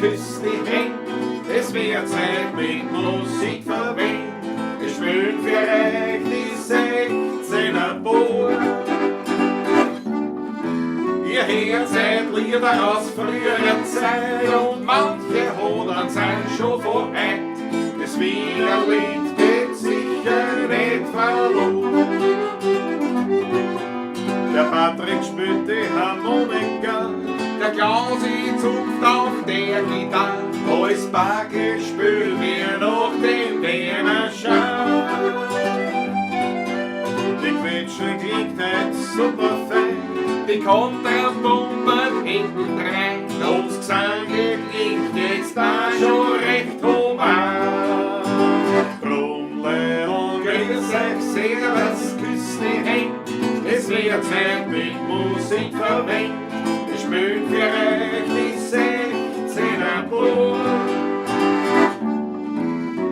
küss die Händ, es wird Zeit mit Musik verwöhnt. Wir spielen für euch die 16er Bub. Ihr hört seit Lieder aus früherer Zeit und manche Hodern sind schon von heut. Das Wiener Lied geht sicher nicht verloren. Der Patrick spielt die Harmonika, der Klausi zupft auf der Gitarre. Als Backe spülen wir noch den Werner Schar. Die Quetschen klingt heut super fein, die Kontrabomben hintendrein. Uns Gesang klingt jetzt da schon recht human. Drum, Leidl, grüß euch, servus, küss die Händ, es wird Zeit mit Musik verwöhnt. Wir spielen für euch die 16er Bub.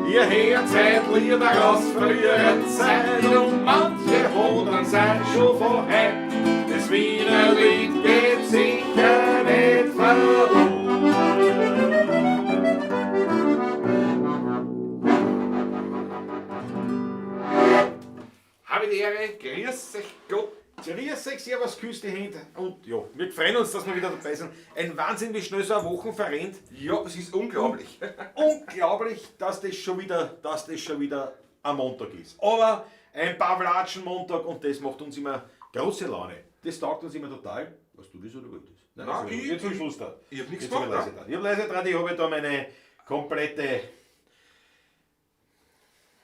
Ihr hört seit Lieder aus früherer Zeit und manche Hodern sind schon von heut. Das Wiener Lied geht sicher nicht verloren. Habe die Ehre, grüß euch Gott. Grüß euch, servus, küss die Hände. Und ja, wir freuen uns, dass wir wieder dabei sind. Ein Wahnsinn, wie schnell so eine Woche verrennt. Ja, es ist unglaublich. Unglaublich, dass das schon wieder am Montag ist. Aber ein Pawlatschen-Montag und das macht uns immer große Laune. Das taugt uns immer total. Weißt du das oder wollt das? Nein, Nein, also, jetzt hab ich Schluss da. ich hab nichts Jetzt hab ich gemacht, leise dran. Ich hab leise dran, ich habe da meine komplette,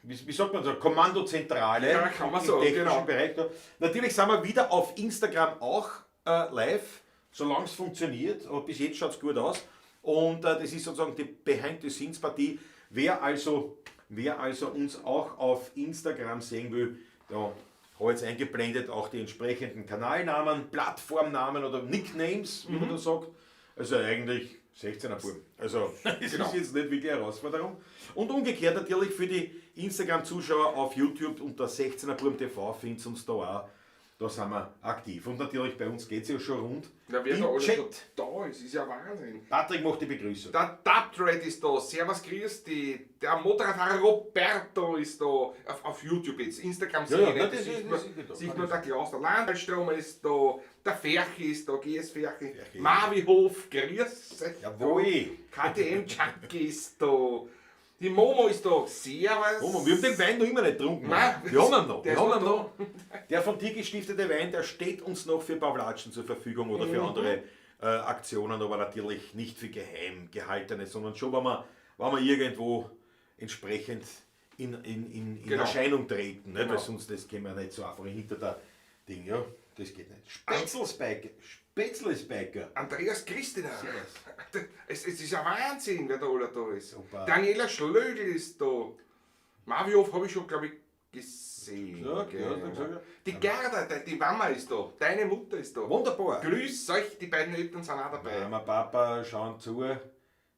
wie sagt man so, Kommandozentrale. Ja, kann man im sagen, technischen genau. Bereich da. Natürlich sind wir wieder auf Instagram auch live, solange es funktioniert. Aber bis jetzt schaut's gut aus. Und das ist sozusagen die Behind-the-Scenes-Partie. Wer also uns auch auf Instagram sehen will, da habe ich jetzt eingeblendet auch die entsprechenden Kanalnamen, Plattformnamen oder Nicknames, wie man da sagt. Also eigentlich 16er Buben. Also es ist jetzt nicht wirklich eine Herausforderung. Und umgekehrt natürlich für die Instagram-Zuschauer auf YouTube unter 16er Buben TV findet uns da auch. Da sind wir aktiv. Und natürlich bei uns geht's ja schon rund. Na, wer Im da alles Chat. schon da ist, ist ja Wahnsinn. Patrick macht die Begrüßung. Der Dubdread ist da, servus, grüß dich. Der Motorradfahrer Roberto ist da, auf YouTube jetzt, Instagram Ja, sehe ja, ich nicht, nein, das das sieht ist- man, das ist nicht da. sieht nur der Klaus. Der Landstrom ist da, der Ferchi ist da, GS Ferchi, Ferchi. Marvi Hof, grüß euch. Jawohl. KTM Junkie ist da, die Momo ist da, servus. Momo, wir haben den Wein noch immer nicht getrunken. Nein, wir haben ihn noch. der Wir ist haben ihn noch noch. Der von dir gestiftete Wein, der steht uns noch für Pawlatschen zur Verfügung oder für andere Aktionen, aber natürlich nicht für geheim gehaltene, sondern schon, wenn wir irgendwo entsprechend in Erscheinung treten. Ne? Weil sonst das können wir nicht so einfach hinter der Ding. Ja, das geht nicht. Spätzlesbiker. Spätzlesbiker. Andreas Christina. Servus. Es ist ja Wahnsinn, wer da alle da ist. Super. Daniela Schlögl ist da. Marvihof habe ich schon, glaub ich, gesehen. Gesagt, ja, Gell. hast du gesagt, ja. Die Gerda, die Mama ist da. Deine Mutter ist da. Wunderbar. Grüß euch, die beiden Eltern sind auch dabei. Mama, Papa schauen zu.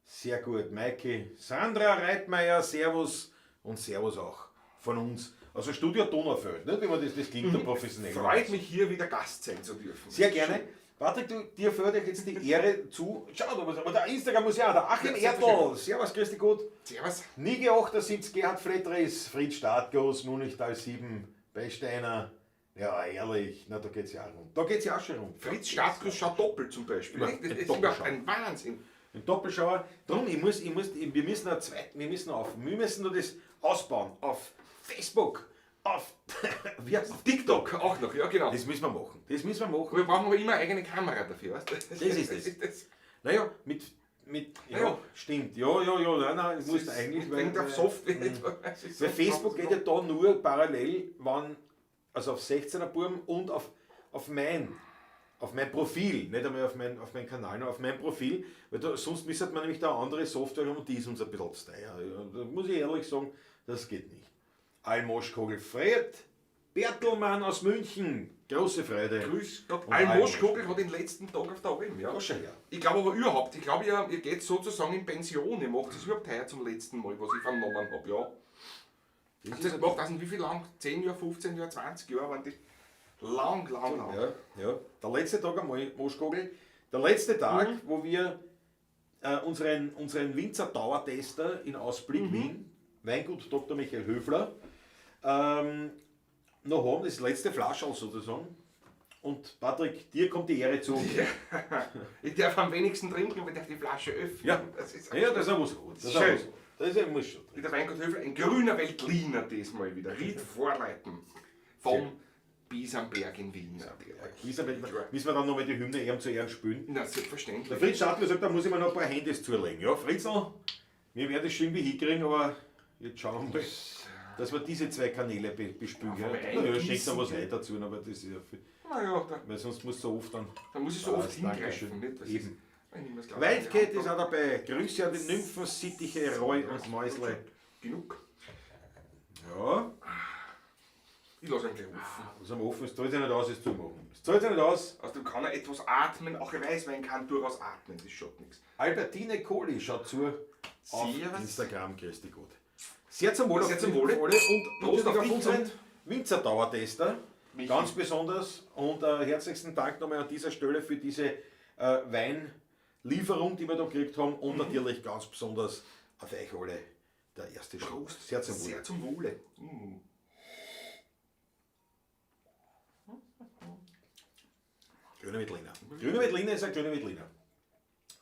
Sehr gut, Maiki. Sandra Reitmeier, Servus und Servus auch von uns. Also Studio Donaufeld, nicht? Wie man das klingt dann professionell. Freut mich, hier wieder Gast sein zu dürfen. Sehr gerne. Patrick, dir fällt jetzt die Ehre zu. Schau, da muss, aber der Instagram muss ja auch. Der Achim Ja, Ertl. selbstverständlich. Servus, grüß dich gut. Servus. Nige 78, Gerhard Fledres, Fritz Startgos, Munichtal 7, Beisteiner. Ja, ehrlich, na, da geht's ja auch rund. Da geht's ja auch schon rund. Fritz Startgos schaut doppelt zum Beispiel. Ja, nicht? Das ein ist überhaupt Doppelschauer. ein Wahnsinn. Ein Doppelschauer. Drum, ich muss, ich muss, ich, wir müssen noch zweit, wir müssen auf, wir müssen nur das ausbauen. Auf Facebook, auf, wie heißt das? TikTok auch noch, ja genau. Das müssen wir machen. Das müssen wir machen. Wir brauchen aber immer eigene Kamera dafür, weißt du? Das ist es. Das Naja, mit, mit, ja, Naja. stimmt. Ja, ja, ja, nein, nein, ich muss ist eigentlich, weil, hängt auf weil, Software. Das ist weil so Facebook geht ja da nur parallel, wann, also auf 16er Burm und auf mein Profil, nicht einmal auf mein Kanal, nur auf mein Profil, weil da, sonst müsste man nämlich da eine andere Software haben und die ist uns ein bisschen zu teuer. Ja, da muss ich ehrlich sagen, das geht nicht. Almoschkogel Fred, Bertelmann aus München, große Freude. Grüß Gott. Und Almoschkogel hat den letzten Tag auf der Alm, ja. Ach, schau her. Ich glaube aber überhaupt, ich glaube, ihr geht sozusagen in Pension, ihr macht es überhaupt heuer zum letzten Mal, was ich vernommen hab, ja. Das Und ist das ja macht also wie viel lang? 10 Jahre, 15 Jahre, 20 Jahre waren die lang, lang, lang. Ja, ja. Der letzte Tag am Moschkogel, der letzte Tag, wo wir unseren Winzer-Dauertester in Ausblick Wien, Weingut Dr. Michael Höfler, noch haben, das letzte Flascherl sozusagen. Und Patrick, dir kommt die Ehre zu. Ich darf am wenigsten trinken, aber ich darf die Flasche öffnen. Ja. Das ist Ja, das ist auch was gut. Das ist auch Schön. was gut. Das ist ja, muss schon. Der Weingut Höfler, ein grüner Veltliner diesmal wieder. Ried Vorleiten vom Bisamberg in Wien. Elisabeth, müssen wir dann nochmal die Hymne ihm zu Ehren spielen? Na, selbstverständlich. Der Fritz Stadler sagt, da muss ich mir noch ein paar Handys zulegen. Ja, Fritzl, wir werden das schon irgendwie hinkriegen, aber jetzt schauen wir mal, dass wir diese zwei Kanäle bespielen. Ja, Ja, vom ja, Eingießen. schenkt da was ein dazu, aber das ist ja viel, Naja, da, weil sonst muss so oft dann. da muss ich so oft Passt, hingreifen. Dankeschön. Nicht? Das Eben. Ist, ich nehme das Glas Wildcat in die ist Hand. auch dabei. Grüße an die Nymphensittiche Roy und Mäusle. Genug. Ja, Ich lasse ihn gleich offen. was haben wir offen? Es zahlt sich nicht aus, es zu machen. Es zahlt sich nicht aus. Außerdem kann er etwas atmen. Auch ein Weißwein kann durchaus atmen. Das schaut nichts. Albertine Kohli schaut zu auf Servus. Instagram, grüß dich Gott. Sehr zum Wohl Sehr auf zum Wohle. alle und Prost natürlich auf auf dich unseren und Winzerdauertester. Michi. Ganz besonders und herzlichsten Dank nochmal an dieser Stelle für diese Weinlieferung, die wir da gekriegt haben und natürlich ganz besonders auf euch alle der erste Schluck. Prost. Sehr zum Wohle. Sehr zum Wohle. Mm. Grüne Veltliner. Grüne Veltliner ist ein grüner Veltliner.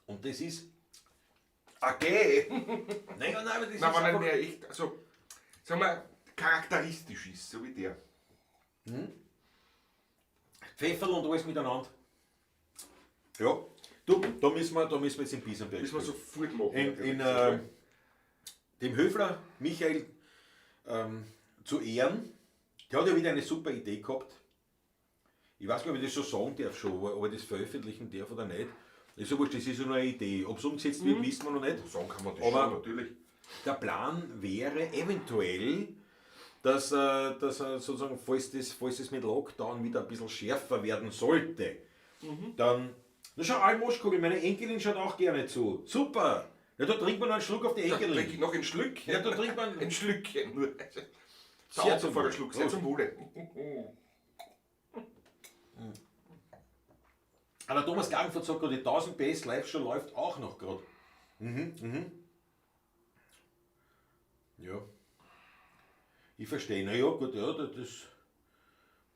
Und das ist. Okay. Nein, nein, aber das Na, ist wenn er einfach, mehr echt, also, sagen wir, charakteristisch ist, so wie der. Pfefferl und alles miteinander. Ja. Du, da müssen wir jetzt in Biesenberg. Müssen wir spielen. sofort machen. In dem Höfler Michael zu Ehren, der hat ja wieder eine super Idee gehabt. Ich weiß gar nicht, ob ich das so sagen darf schon, ob ich das veröffentlichen darf oder nicht. Ist ja wurscht, das ist ja nur eine Idee. Ob es umgesetzt wird, wissen wir noch nicht. Sagen kann man das Aber- schon, natürlich. Der Plan wäre eventuell, dass sozusagen, falls das mit Lockdown wieder ein bisschen schärfer werden sollte, dann. Na schau, Almoschkugel, meine Enkelin schaut auch gerne zu. Super! Ja, da trinkt man noch einen Schluck auf die Da trinke ich Enkelin. noch ein Schlückchen. Ja, da trinkt man- Ein Schlückchen nur. Sehr Sehr zum zum Wohle. Schluck. Sehr zum Wohle. Ah, der Thomas Klagenfurt sagt gerade, die 1000 PS Live-Show läuft auch noch gerade. Mhm. Ja. Ich verstehe. Na ja, gut, ja, das.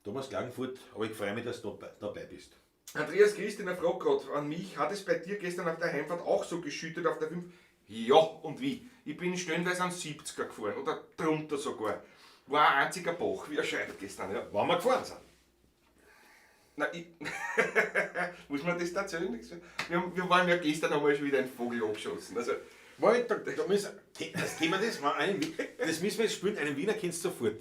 Thomas Klagenfurt, aber ich freue mich, dass du dabei bist. Andreas Christina fragt gerade an mich, hat es bei dir gestern auf der Heimfahrt auch so geschüttet auf der 5? Ja, und wie? Ich bin stellenweise an 70er gefahren oder drunter sogar. War ein einziger Bach, wie er schreibt gestern. Ja. Wann wir gefahren sind. Na, ich, muss man das da erzählen? Wir waren ja gestern einmal schon wieder einen Vogel angeschossen. Also, Moment, da müssen, das können wir das, mal einen, das müssen wir jetzt spielen, einen Wiener kennst du sofort.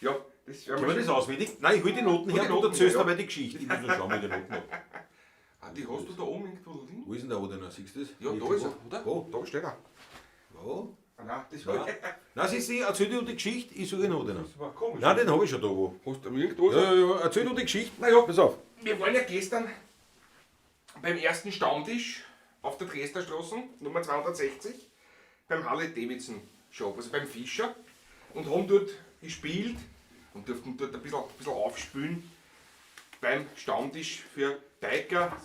ja, das werden Können wir wir das schon. auswendig? Nein, ich hol die Noten Hol her die und Noten erzählst her, ja. dabei die Geschichte. Ich muss nur schauen, wie ich die Noten habe. Ah, die hast du da oben irgendwo liegen? Wo ist denn der Odiner? Siehst du das? Ja, da ist er, oder? Wo? Da steht er. Wo? Ah, nein, das war, Nein, Nein siehst du, erzähl du die Geschichte, ich suche den Odiner. das war komisch. Nein, den habe ich schon da wo. Hast du irgendwo? Ja, ja, ja, erzähl du die Geschichte. Na ja. Pass auf. Wir waren ja gestern beim ersten Stammtisch auf der Dresdner Straße, Nummer 260, beim Harley Davidson Shop, also beim Fischer, und haben dort gespielt und durften dort ein bisschen aufspülen beim Stammtisch für Biker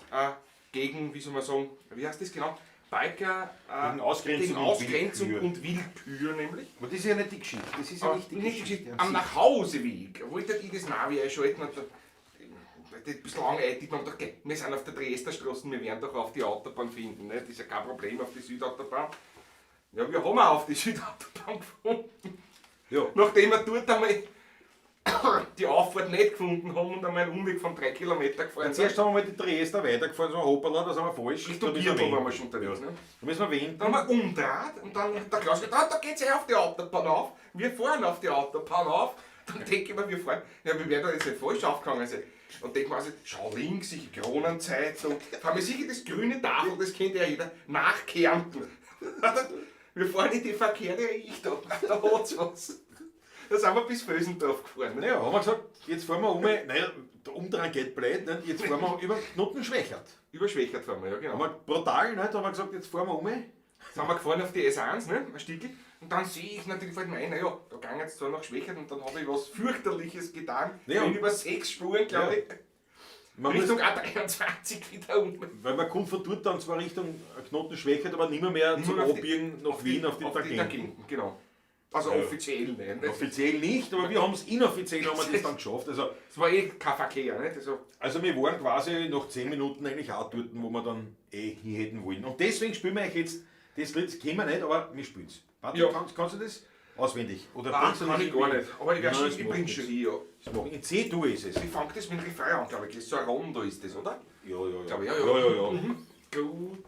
gegen, wie soll man sagen, wie heißt das genau? Biker Gegen Ausgrenzung gegen und Ausgrenzung Willkür. und Willkür nämlich. Aber das ist ja nicht die Geschichte. Das ist ja Ah, nicht die nicht Geschichte. Am Nachhauseweg wollte ich das Navi einschalten und da, das ein bisschen langeitig und dachte, okay, wir sind auf der Dresdner Straße, wir werden doch auf die Autobahn finden. Ne? Das ist ja kein Problem auf die Südautobahn. Ja, wir haben auch auf die Südautobahn gefunden. Ja. Nachdem wir dort einmal die Auffahrt nicht gefunden haben und einmal einen Umweg von 3 Kilometern gefahren sind. Zuerst haben wir mal die Triester weitergefahren, so hoppala, da sind wir falsch. Richtung Da müssen wir Gürtel waren wir wenden. schon unterwegs. Ja. Ne? Da müssen wir wenden. Dann haben wir umgedreht und dann hat der Klaus gesagt, ah, da geht's eh auf die Autobahn auf. Wir fahren auf die Autobahn auf. Dann denke ich mir, wir fahren, ja, wir werden da jetzt nicht falsch aufgegangen sein. Und denke mir also, schau links, ich Kronenzeitung. Fahren wir sicher das grüne Tafel, das kennt ja jeder, nach Kärnten. Wir fahren in die verkehrte Richtung, da hat's was. Da sind wir bis Vösendorf gefahren. Ne? Naja, haben wir gesagt, jetzt fahren wir um, naja, der Umdrang geht blöd, ne? Jetzt fahren wir über Knuttenschwächert. Über Schwächert fahren wir, ja genau. Haben wir brutal, ne? Da haben wir gesagt, jetzt fahren wir um. Sind wir gefahren auf die S1, ne, ein Stickel, und dann sehe ich natürlich, fällt mir ein, naja, da ging jetzt zwar nach Schwächert und dann habe ich was fürchterliches getan. Ja. Bin über 6 Spuren, glaube Ja. ich. Man muss, Richtung A23 wieder um. weil man kommt von dort dann zwar Richtung Knotenschwächert, aber nimmer mehr zum mehr auf die- Abbiegen nach Wien auf die Tangenten. Tangenten, genau. Also offiziell nicht. Offiziell nicht, aber wir haben es inoffiziell haben wir das dann geschafft. Also, Es war eh kein Verkehr, nicht? Also, also wir waren quasi nach 10 Minuten eigentlich auch dort, wo wir dann eh hin hätten wollen. Und deswegen spielen wir euch jetzt, das Lied das kennen wir nicht, aber wir spielen es. Patrick, Ja. kannst du das auswendig? Oder nein, bringst du kann das ich gar irgendwie- nicht. Aber ich, Nein, werde das ich macht bring's schon nichts. hin, ja. Das machen. In C-Dur ist es. Ich fange das mit dem Refrain an, glaube ich. Das ist so ein Rondo ist das, oder? Ja, ja, ja. Glaub ich, ja, ja. ja, ja, ja. Gut.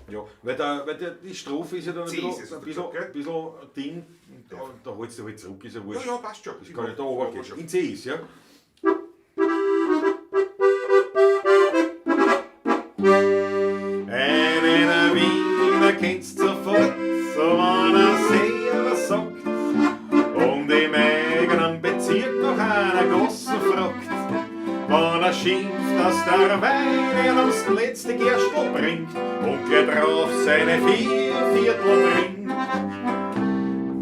Ja, weil, der, weil der, die Strophe ist ja dann ein C bisschen, ist es, ein bisschen, gell? ein bisschen Ding, da, da holst du halt zurück, ist ja Ja, wurscht. ja, passt schon. Das kann ich da runtergehen. In C ist, ja. Einen Wiener kennst sofort, so wenn er selber sagt, und im eigenen Bezirk noch einer Gossen fragt. Wenn er schimpft, dass der Wein ihn ums letzte Gerstl bringt und gleich drauf seine vier Viertel trinkt.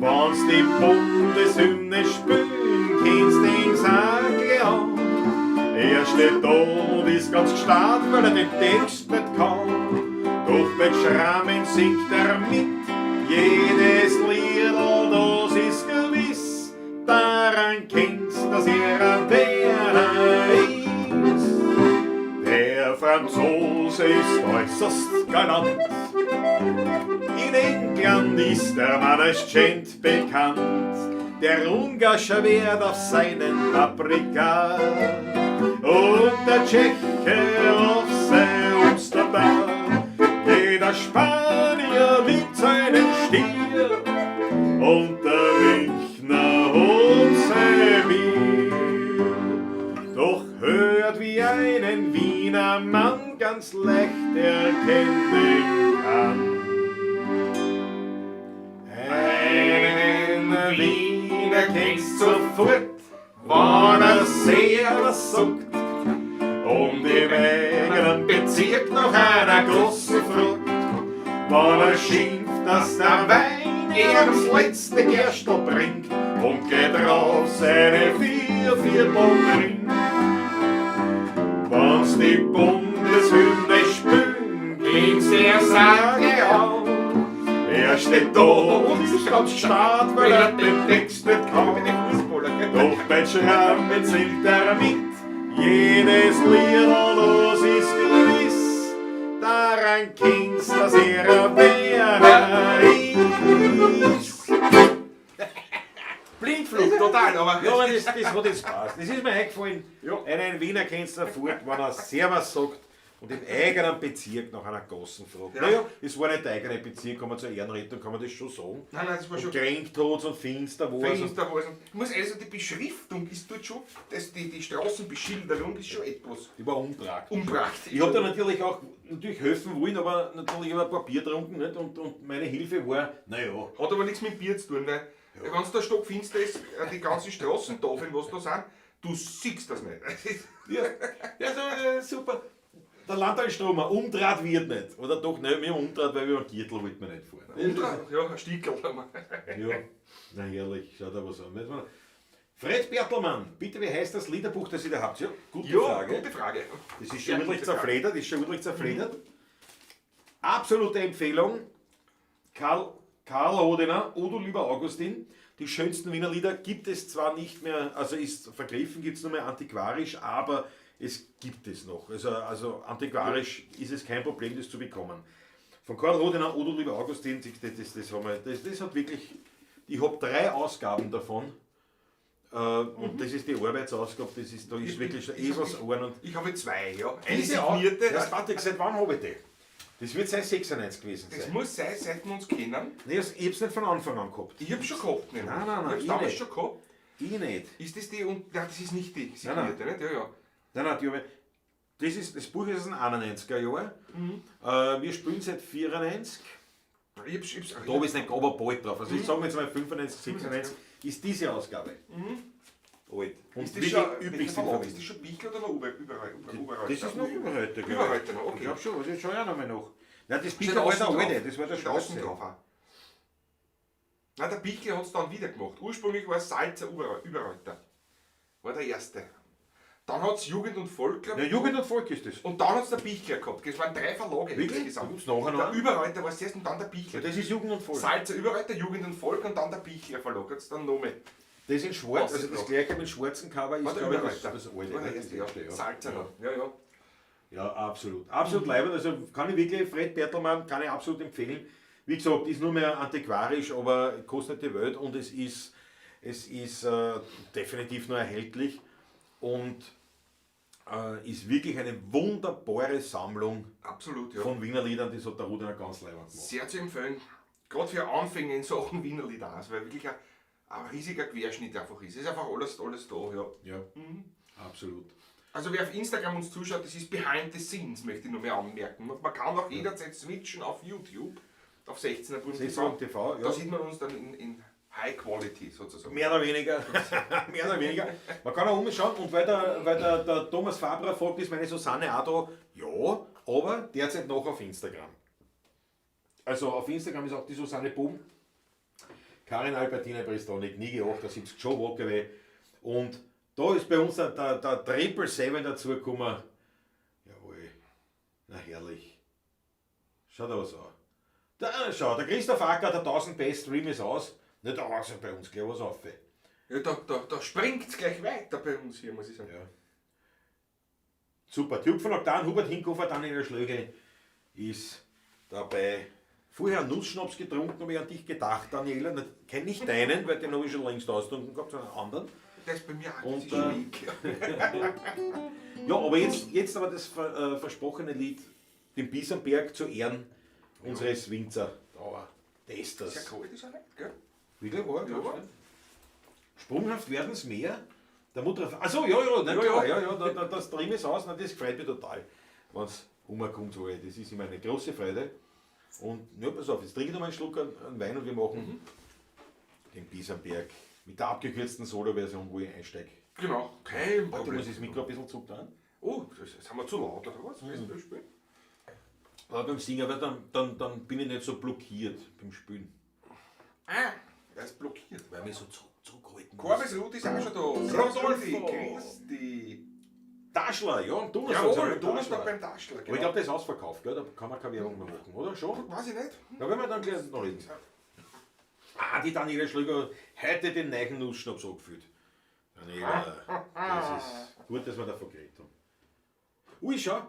Wenn's die Bundeshymne spülen, kennst den Sag an. Er steht da und ist ganz gestarrt, weil er den Text nicht kann. Doch beim Schrammen singt er mit, jedes Liedl, das ist gewiss. Daran kennst, dass er ein Werner ist. Der Franzose ist äußerst galant. In England ist der Mann als Gent bekannt. Der Ungar schwört auf seinen Paprika und der Tscheche auf sein Amsterdam. Jeder Spanier liebt seinen Stier und der Münchner und sein Bier. Doch hört, wie einen Wiener Mann ganz leicht erkennen kann. Einen Wiener kennst sofort, wann er sehr was sagt. Und im eigenen Bezirk noch einer großen fragt, wann er schimpft, dass der Wein er das letzte Gerstl bringt und geht drauf seine vier Viertel trinkt. Wenn's die Bundeshymne spülen, ging's er sage an. Er steht da und ist ganz stark, weil er den Text nicht kann. Bin ich Fußballer, gell? Doch bei Schrammen singt er mit, jedes Liedl, das ist gewiss. Daran kennst, dass er ein Werner ist. Blindflug, total, aber. Ja, aber das hat jetzt passt. Das ist mir eingefallen. Ja. Einen Wiener kennst du sofort, wenn er Servus sagt und im eigenen Bezirk nach einer Gassen fragt. Ja. Naja, es war nicht der eigene Bezirk, kann man zur Ehrenrettung, kann man das schon sagen. Nein, nein, das war Und schon. kränkt hat's und finster war es. Finster war's. Ich muss ehrlich sagen, die Beschriftung ist dort schon, das, die Straßenbeschilderung ist schon etwas Die war unpraktisch. unpraktisch. Ich habe da natürlich auch natürlich helfen wollen, aber natürlich habe ich ein paar Bier getrunken, nicht? Und meine Hilfe war, naja, Hat aber nichts mit Bier zu tun, weil wenn es da stockfinster ist, die ganzen Straßentafeln, was da sind, du siehst das nicht. Ja, ja so, super. Der Landalstromer, umdraht wird nicht. Oder doch nicht, wir umdraht, weil wir einen Gürtel wollten wir nicht fahren. Ja, ein Stickerl haben wir. Ja, na herrlich, schaut da was an. Fred Bertelmann, bitte, wie heißt das Liederbuch, das ihr da habt? Ja, gute Ja, Frage. gute Frage. Das ist schon Ja, wirklich gute Frage. zerfledert, ist schon wirklich zerfledert. Absolute Empfehlung. Karl Hodener, Odo lieber Augustin. Die schönsten Wiener Lieder gibt es zwar nicht mehr, also ist vergriffen, gibt es nur mehr antiquarisch, aber es gibt es noch. Also antiquarisch ist es kein Problem, das zu bekommen. Von Karl Hodener, Odo lieber Augustin, das, haben wir, das hat wirklich, ich habe 3 Ausgaben davon. Und das ist die Arbeitsausgabe, das ist, da ist wirklich schon Eselsohren und Ich habe 2, ja. Eine Diese signierte. Das, warte, seit wann habe ich die? Das wird seit 96 gewesen Das sein. muss sein, seit wir uns kennen. Nee, ich hab's nicht von Anfang an gehabt. Ich hab's schon gehabt, nämlich. Nein, nein, nein, Ich hab's ich damals nicht. schon gehabt. Ich nicht. Ist das die und. Nein, das ist nicht die Nein, nein. signierte, nicht? Ja, ja. Nein, nein, die habe ich, das, ist, das Buch ist aus den 91er Jahren. Wir spielen seit 94. Ich hab's, ich hab's, Da habe ich es nicht, aber bald drauf. Also ich sage jetzt mal 95, 96 ist diese Ausgabe. Alt. Und Ist das wirklich schon, üppig welcher sind Verlag? verwendet. Ist das schon Bichl oder noch Überreuter? Das ist noch Überreuter, glaub ich. Überreuter noch, okay. Ich glaube schon, also schau ja noch mal nach. Nein, das Steht Bichl war der außen alte, drauf. das war der Steht außen schwarze. drauf auch. Nein, der Bichl hat es dann wieder gemacht. Ursprünglich war es Salzer Überreuter. War der erste. Dann hat es Jugend und Volk, glaub Ja, ich. Jugend und Volk ist das. Und dann hat es der Bichler gehabt. Das waren drei Verlage Wirklich? insgesamt. Da gibt's nachher noch Der einen? Überreuter war es erst und dann der Bichler. Ja, das ist Jugend und Volk. Salzer Überreuter, Jugend und Volk und dann der Bichler Verlag. Hat's dann noch mehr. Das in schwarz, Was also das noch? gleiche mit schwarzen Cover ist, War der glaube ich, das, Überreuter. das alte. War der ne? erste, Das ja. erste, ja. Salzer Ja. noch. Ja, ja. Ja, absolut. Absolut leibend. Also kann ich wirklich, Fred Bertelmann kann ich absolut empfehlen. Wie gesagt, ist nur mehr antiquarisch, aber kostet nicht die Welt und es ist definitiv nur erhältlich und ist wirklich eine wunderbare Sammlung Absolut, ja. von Wiener Liedern, das hat der Rudiner ganz leibend gemacht. Sehr zu empfehlen. Gerade für Anfänger in Sachen Wiener Lieder, also, weil wirklich ein riesiger Querschnitt einfach ist. Es ist einfach alles da, ja. Ja, absolut. Also wer auf Instagram uns zuschaut, das ist Behind the Scenes, möchte ich nur mehr anmerken. Und man kann auch jederzeit switchen auf YouTube, auf 16er.tv. 16er.tv, ja. Da sieht man uns dann in High Quality sozusagen. Mehr oder weniger. Mehr oder weniger. Man kann auch umschauen und weil der Thomas Fabrer fragt, ist meine Susanne auch da? Ja, aber derzeit noch auf Instagram. Also auf Instagram ist auch die Susanne Boom. Karin Albertina Bristonik, Nigi 78, Joe Walkaway. Und da ist bei uns der Triple Seven dazugekommen. Jawohl. Na herrlich. Schaut da was an. Da, schau, der Christoph Acker, der 1000 Best Stream ist aus. Na, da war ja bei uns gleich was auf. Ja, da springt es gleich weiter bei uns hier, muss ich sagen. Ja. Super. Typ von Oktan, Hubert Hinkofer, Daniela Schlögel ist dabei. Vorher einen Nussschnaps getrunken, habe ich an dich gedacht, Daniela. Kenn nicht deinen, weil den habe ich schon längst ausgetrunken gehabt, sondern einen anderen. Der ist bei mir auch Und, das ist schräg. Ja, aber jetzt aber das versprochene Lied, den Bisamberg zu Ehren unseres Winzer. Aber das ist Sehr das. kalt ist er nicht, gell? Wirklich wahr? Ja. Glaubst du nicht? Sprunghaft werden es mehr. Der Mutter. Achso, ja, ja, nein, Ja, klar, ja. ja, ja, das Stream ist aus, na, das freut mich total, wenn es umkommt. So, das ist immer eine große Freude. Und ja, pass auf, jetzt trinke ich noch mal einen Schluck an Wein und wir machen den Bisamberg mit der abgekürzten Solo-Version, wo ich einsteige. Genau, kein Warte, Problem. muss ich das Mikro ein bisschen zurückdrehen? Oh, das sind wir zu laut, oder was? Willst du spielen? Aber beim Singen, weil dann bin ich nicht so blockiert beim Spielen. Ah, er ist blockiert. Weil ich mich so zurückhalten muss. Corbis Rudi ist auch schon da. Servus, Rodolfo. Rudi, grüß dich. Daschler, ja, am Donnerstag sind Jawohl, wir beim Donnerstag Daschler. beim Daschler. Aber ich Genau. glaube, das ist ausverkauft, gell? Da kann man keine Werbung mehr machen, oder? Schon? Weiß ich nicht. Da werden wir dann gleich noch reden. Ah, die Daniela Schlöger heute den neuen Nussschnaps angeführt. Daniela, das ist gut, dass wir davon geredet haben. Ui, schau,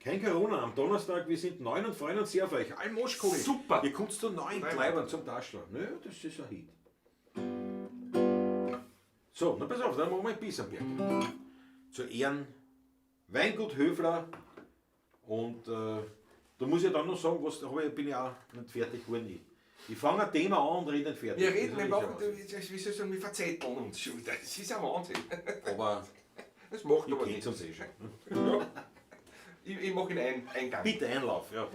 kein Corona am Donnerstag, wir sind 9 und freuen uns sehr auf euch. Almoschkogel. Super. Ihr kommt zu 9 Nein. Kleibern zum Daschler. Naja, das ist ein Hit. So, na pass auf, dann machen wir einen Bisamberg. Zu Ehren Weingut Höfler und da muss ich dann noch sagen, was, aber ich bin ja auch nicht fertig geworden. Ich fange ein Thema an und rede nicht fertig. Wir reden, Das wir ist machen, ja wie soll ich sagen, wir verzetteln uns schon wieder. Das ist ein Wahnsinn. was. Aber Das macht ihr aber kennt nichts. uns eh schon. Ja. Ich mache ihn Eingang. Bitte Einlauf, ja.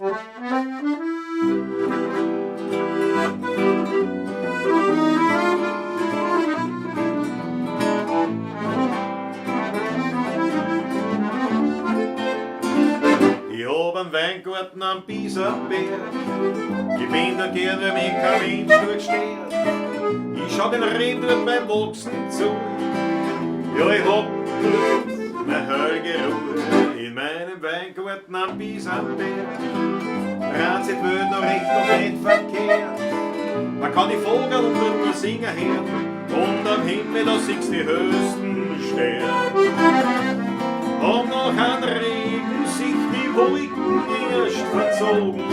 Ich hab einen Weingarten am Bisamberg. Ich bin da gern, wenn mich kein Mensch dort stört. Ich schau den Reben dort beim Wachsen zu. Ja, ich hab dort meine heilige Ruhe in meinem Weingarten am Bisamberg. Dreht sich die Welt noch recht und nicht verkehrt. Man kann die Vogel dort nur singen hören. Und am Himmel, da siehst die höchsten Sterne. Und nach einem Regen sich die Wolken erst verzogen.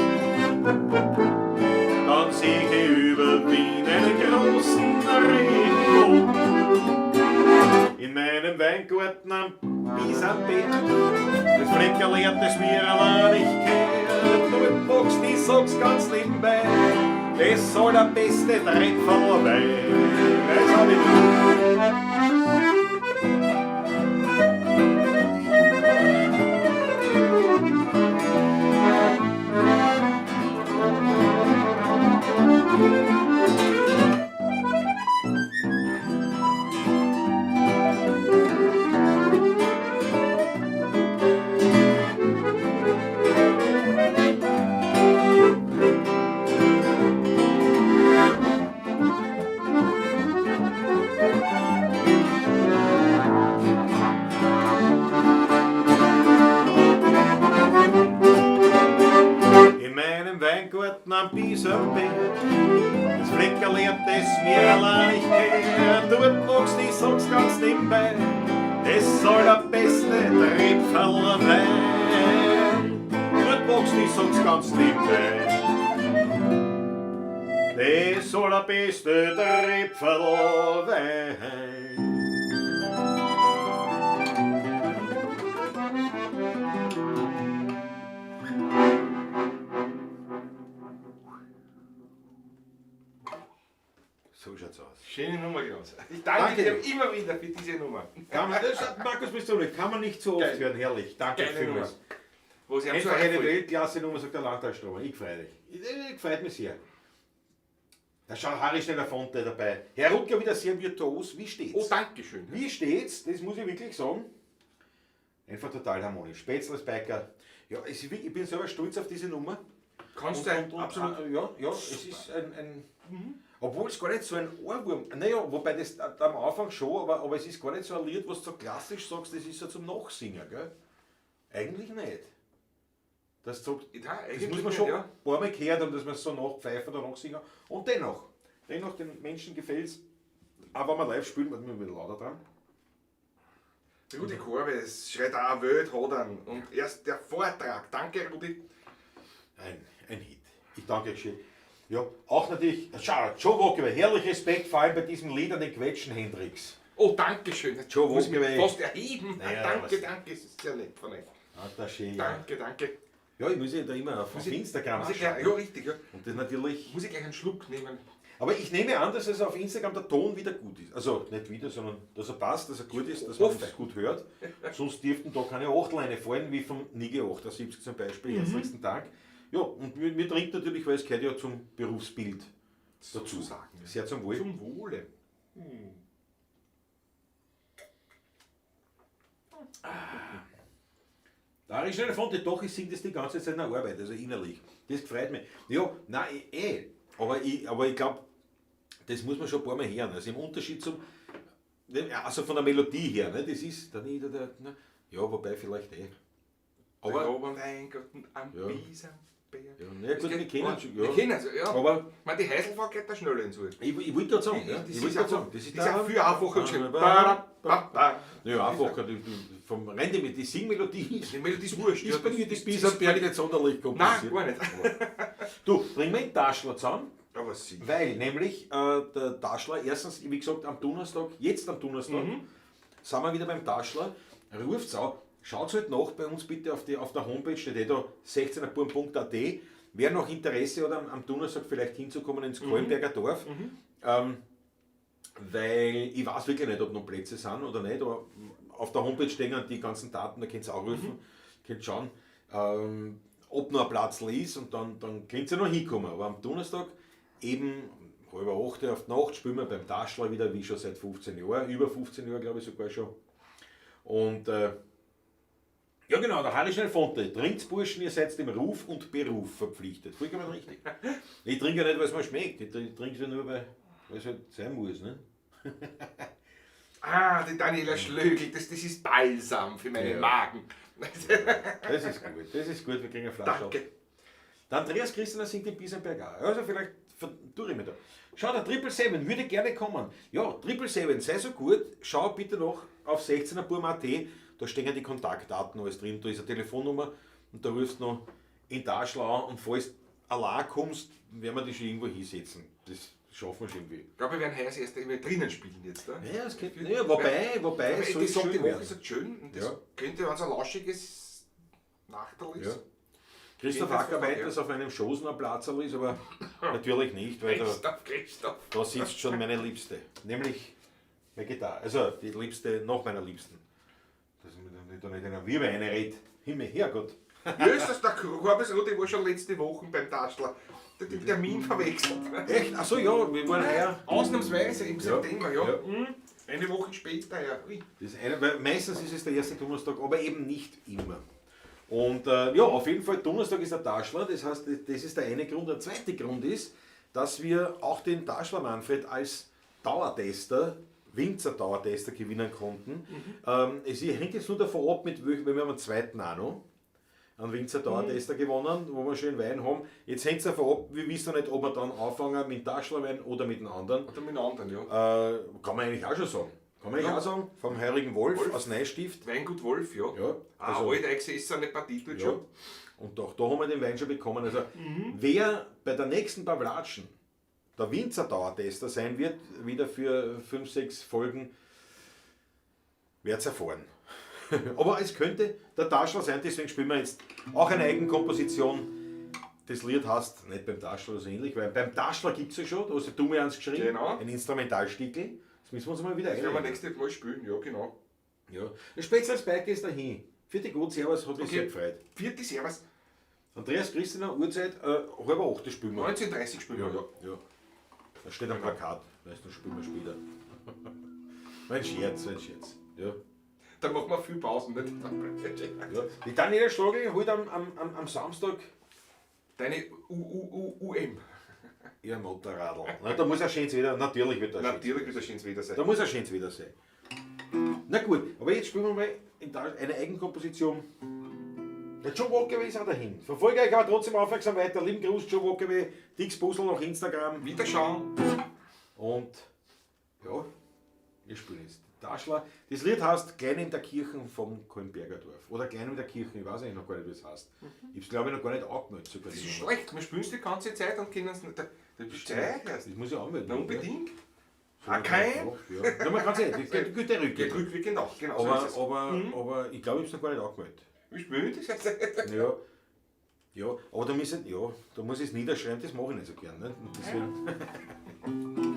Dann seh ich über Wien einen großen Regenbogen. In meinem Weingarten am Bisamberg, das Fleckerl Erd, das mir allein nicht gehört. Dort wächst, ich sag's ganz nebenbei, das soll der beste Trepferl Wein. Das hab ich Weingarten am Bisamberg, das Fleckerl, das mir allein nicht gehört, dort magst ich sag's ganz nebenbei, das soll der beste Tripferl sein. Dort magst ich sag's ganz nebenbei, das soll der beste Tripferl sein. So schaut's aus. Schöne Nummer, Klaus. Ich danke Danke. dir immer wieder für diese Nummer. Kann man, das, Markus, bist du nicht, kann man nicht so oft Geil. hören, herrlich. Danke Geile vielmals. Wo sie einem so Einfach eine einfällt. Weltklasse-Nummer, sagt der Landtagstromer. Ich freue dich. Ich freut mich sehr. Da schaut Harry Schneller Fonte dabei. Herr Rutger wieder sehr virtuos. Wie steht's? Oh, danke schön. Wie steht's? Das muss ich wirklich sagen. Einfach total harmonisch. Spätzle, Biker. Ja, es ist wirklich, ich bin selber stolz auf diese Nummer. Kannst du ein, absolut. Ja, ja, es ist ein obwohl es gar nicht so ein Ohrwurm, naja, wobei das am Anfang schon, aber es ist gar nicht so ein Lied, was du so klassisch sagst, das ist ja zum Nachsingen, gell? Eigentlich nicht. Das, sagt, Ja, das eigentlich muss man nicht, schon ja. ein paar Mal gehört haben, dass man es so nachpfeifen oder nachsingen. Und dennoch den Menschen gefällt es, auch wenn wir live spielen, warten wir mit lauter dran. Rudi Korbe, es schreit auch Welt hat an. Und erst der Vortrag. Danke, Rudi. Ein Hit. Ich danke euch schön. Ja, auch natürlich, schau, Joe Walker, herrlich Respekt, vor allem bei diesem Lied an den Quetschen Hendrix. Oh, danke schön. Joe Muss mich Walker, fast erheben. Naja, Danke, was- danke. Es ist sehr nett von euch. Ah, das ist schön, ja. Danke, danke. Ja, ich muss ja da immer auf Muss ich- Instagram Muss ich gleich, anschauen. ja, richtig. Ja. Und das natürlich. Muss ich gleich einen Schluck nehmen. Aber ich nehme an, dass es auf Instagram der Ton wieder gut ist. Also nicht wieder, sondern dass er passt, dass er gut ist, dass man Hoffe. es gut hört. Sonst dürften da keine Achtleine fallen, wie vom Nige 78 zum Beispiel. Herzlichsten Dank. Ja, und mir trinkt natürlich, weil es gehört ja zum Berufsbild dazu. Sozusagen, ja. Sehr zum Wohl. Zum Wohle. Da ist eine Fonte, doch, ich singe das die ganze Zeit in der Arbeit, also innerlich. Das freut mich. Ja, nein, Aber ich glaube, das muss man schon ein paar Mal hören. Also im Unterschied zum, also von der Melodie her, ne, das ist, ja, wobei vielleicht eh. Aber Aber, der Weingarten am Ja. Bisamberg. ja, na gut, wir kennen schon, Wir ja. kennen es, ja. Aber Ich meine, die Heiselfahrt geht da schneller ins Wald. ich wollte gerade sagen, ja, Das ich ist wollte gerade einfach, sagen, das ist das ist auch viel einfacher und schön. Ja, Ba, ba. Ja, einfacher, vom Rende mit die Singmelodie ist Die Melodie ist wurscht. ist ja, bei das mir die ist- Bisamberg nicht sonderlich kompliziert. Nein, gar nicht. Du, bring mir den Taschler zusammen. Aber sie. Weil nämlich der Taschler, erstens, wie gesagt, am Donnerstag, jetzt am Donnerstag, sind wir wieder beim Taschler, ruft's auch, schaut halt nach bei uns bitte auf der Homepage, steht eh da 16erburm.at. Wer noch Interesse hat, am Donnerstag vielleicht hinzukommen ins Kahlenberger Dorf, weil ich weiß wirklich nicht, ob noch Plätze sind oder nicht, aber auf der Homepage stehen die ganzen Daten, da könnt ihr anrufen, könnt schauen, ob noch ein Platz ist und dann könnt ihr noch hinkommen. Aber am Donnerstag eben 7:30 auf die Nacht spielen wir beim Taschler wieder, wie schon seit 15 Jahren, über 15 Jahre glaube ich sogar schon. Und ja genau, der Harry Schnell Fonte, trinkt's Burschen, ihr seid dem Ruf und Beruf verpflichtet. Vollkommen richtig. Ich trinke ja nicht, weil es mir schmeckt, ich trinke es ja nur, weil es halt sein muss. Ne? Ah, die Daniela Schlögl, das ist Balsam für meinen Ja. Magen. Das ist gut, das ist gut, wir kriegen eine Flasche. Danke. Der Andreas Christianer singt in Bisamberg auch. Also vielleicht tue ich mir da. Schau, der 777 würde gerne kommen. Ja, 777, sei so gut, schau bitte noch auf 16erburm.at, da stehen ja die Kontaktdaten alles drin, da ist eine Telefonnummer und da rufst du noch in Taschler an und falls du allein kommst, werden wir dich schon irgendwo hinsetzen. Das schaffen wir schon irgendwie. Ich glaube, wir werden heuer das erste Mal drinnen spielen jetzt. Ne? Ja, das könnte, ja, wobei, Aber es soll die sagt, schön die Woche werden. ist halt schön und das Ja. könnte, wenn es ein lauschiges Nachteil ist. Ja. Christoph Geht das Acker meint, ja. dass auf einem Schosen ein Platzerl ist, aber natürlich nicht, weil Christoph, Christoph. da sitzt schon meine Liebste. Nämlich meine Gitarre. Also die Liebste nach meiner Liebsten. Dass ich mir da nicht in einer Wirbel reinred. Himmel, Herrgott. Ja, ist das der Korbes Rudi war schon letzte Woche beim Taschler. Der hat den Termin verwechselt. Echt? Achso, ja, wir waren heuer. Ausnahmsweise im September, ja. Ja. Mhm. Eine Woche später, ja. Ui. Das ist eine, weil meistens ist es der erste Donnerstag, aber eben nicht immer. Und ja, auf jeden Fall, Donnerstag ist der Taschler, das heißt, das ist der eine Grund. Der zweite Grund ist, dass wir auch den Taschler Manfred als Dauertester, Winzer-Dauertester gewinnen konnten. Es hängt jetzt nur davon ab, mit welchem, wenn wir haben einen zweiten auch noch. einen Winzer Dauertester gewonnen, wo wir schön Wein haben. Jetzt hängt es davon ab, wir wissen noch nicht, ob wir dann anfangen mit dem Taschlerwein oder mit dem anderen. Oder mit dem anderen, ja. Kann man eigentlich auch schon sagen. Kann man eigentlich Ja. auch sagen, vom Heurigen Wolf, Wolf. aus Neustift. Weingut Wolf, ja. Ja, Ah, also- alt eingesessene Partie dort Ja. schon. Und auch da haben wir den Wein schon bekommen. Also, wer bei der nächsten Pavlatschen der Winzer-Dauertester sein wird, wieder für 5, 6 Folgen, wird's erfahren. Aber es könnte der Taschler sein, deswegen spielen wir jetzt auch eine Eigenkomposition. Das Lied heißt nicht beim Taschler oder so ähnlich, weil beim Taschler gibt es ja schon, da hast du mir eins geschrieben, Genau. ein Instrumentalstickel. Das müssen wir uns mal wieder Das werden wir einlegen. nächstes Mal spielen, ja, genau. Ja. Spätestens Bike ist dahin. Vierte gut, Servus, hat mich Okay. sehr gefreut. Vierte Servus, Andreas Christina, Uhrzeit, 7:30, das spielen wir. 19.30 spielen wir, ja. Ja. Da steht am Plakat, weißt du, spielen wir später. Mein Scherz, mein Scherz. Ja. Da machen wir viel Pausen, nicht? Ja. Die Daniela Schlagl holt am Samstag Deine U, U, U, U, M. ihr Motorradl. Na, da muss ein schönes Wetter, natürlich wird das Natürlich wird das schönes Wetter sein. Da muss ein schönes Wetter sein. Na gut, aber jetzt spielen wir mal in eine Eigenkomposition. Der Joe Walker ist auch dahin. Verfolge euch aber trotzdem aufmerksam weiter. Lieben Gruß, Joe Walker, Dix Busl nach Instagram. Wiederschauen. Und ja, wir spielen jetzt Taschler. Das Lied heißt Klein in der Kirche vom Kolmbergerdorf. Oder Klein in der Kirche, ich weiß eigentlich noch gar nicht, wie es heißt. Ich hab's, glaube ich, noch gar nicht angemeldet. Sogar Das ist schlecht. Wir spielen es die ganze Zeit und können es nicht. Das ist Zeit erst. Das muss ich anmelden. Na, unbedingt. Ja. Ah, kein. Ja. Ja, man kann's eh. Das geht, geht der Geht Rückweg. rückwirkend auch. Genau, so Aber, ist es. aber ich glaube, ich hab's noch gar nicht angemeldet. Wir spielen das jetzt. Ja. Ja, aber da, müssen, ja, da muss ich es niederschreiben, das mache ich nicht so gern. Ne? Und deswegen.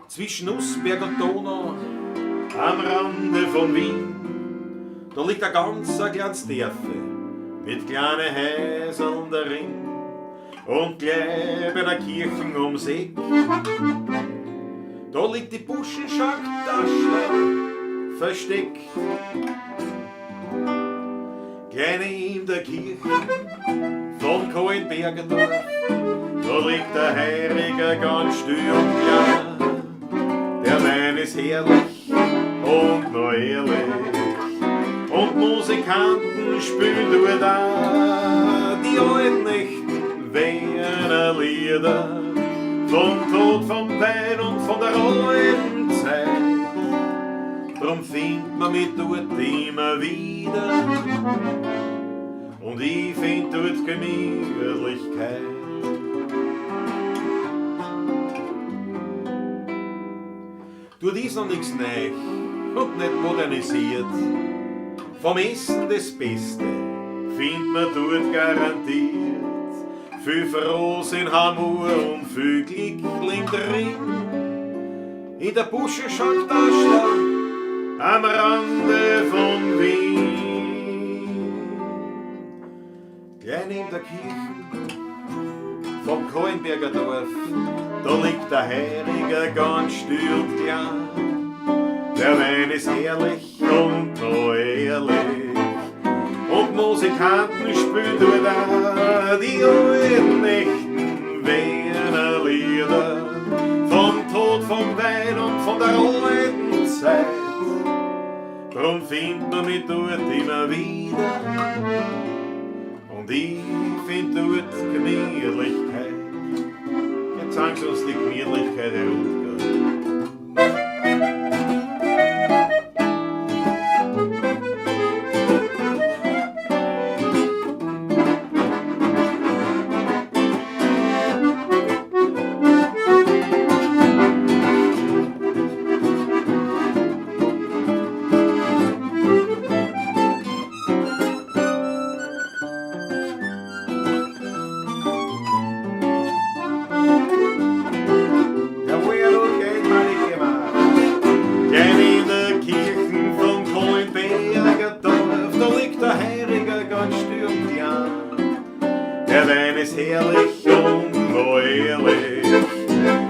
Zwischen Nussberg und Donau, am Rande von Wien, da liegt ein ganz ein kleines Dörfe mit kleinen Häuseln darin und gleich bei der Kirche ums Eck. Da liegt die Buschenschank Taschler versteckt. Kleine in der Kirche von Kohlenbergerdorf, da liegt der Heiriger ganz still und klar. Der Wein ist herrlich und noch ehrlich und Musikanten spielen nur da die alten echten Wiener Lieder vom Tod, vom Wein und von der alten Zeit. Drum findet man mich dort immer wieder und ich find dort Gemütlichkeit. Dort ist noch nichts neu und nicht modernisiert. Vom Essen das Beste findet man dort garantiert. Viel Frohsinn, Hamur und viel Glück liegt drin. In der Buschenschank Taschler am Rande von Wien. Klein in der Kirche vom Kohlenberger Dorf, da liegt der Heiriger ganz still und klein. Der Wein ist herrlich und noch ehrlich und Musikanten spielen dort auch die alten echten Wiener Lieder vom Tod, vom Wein und von der alten Zeit. Drum findet man mich dort immer wieder und ich find dort Gemütlichkeit. Jetzt sagen sie uns die Gemütlichkeit herunter. Der Wein ist herrlich und noch ehrlich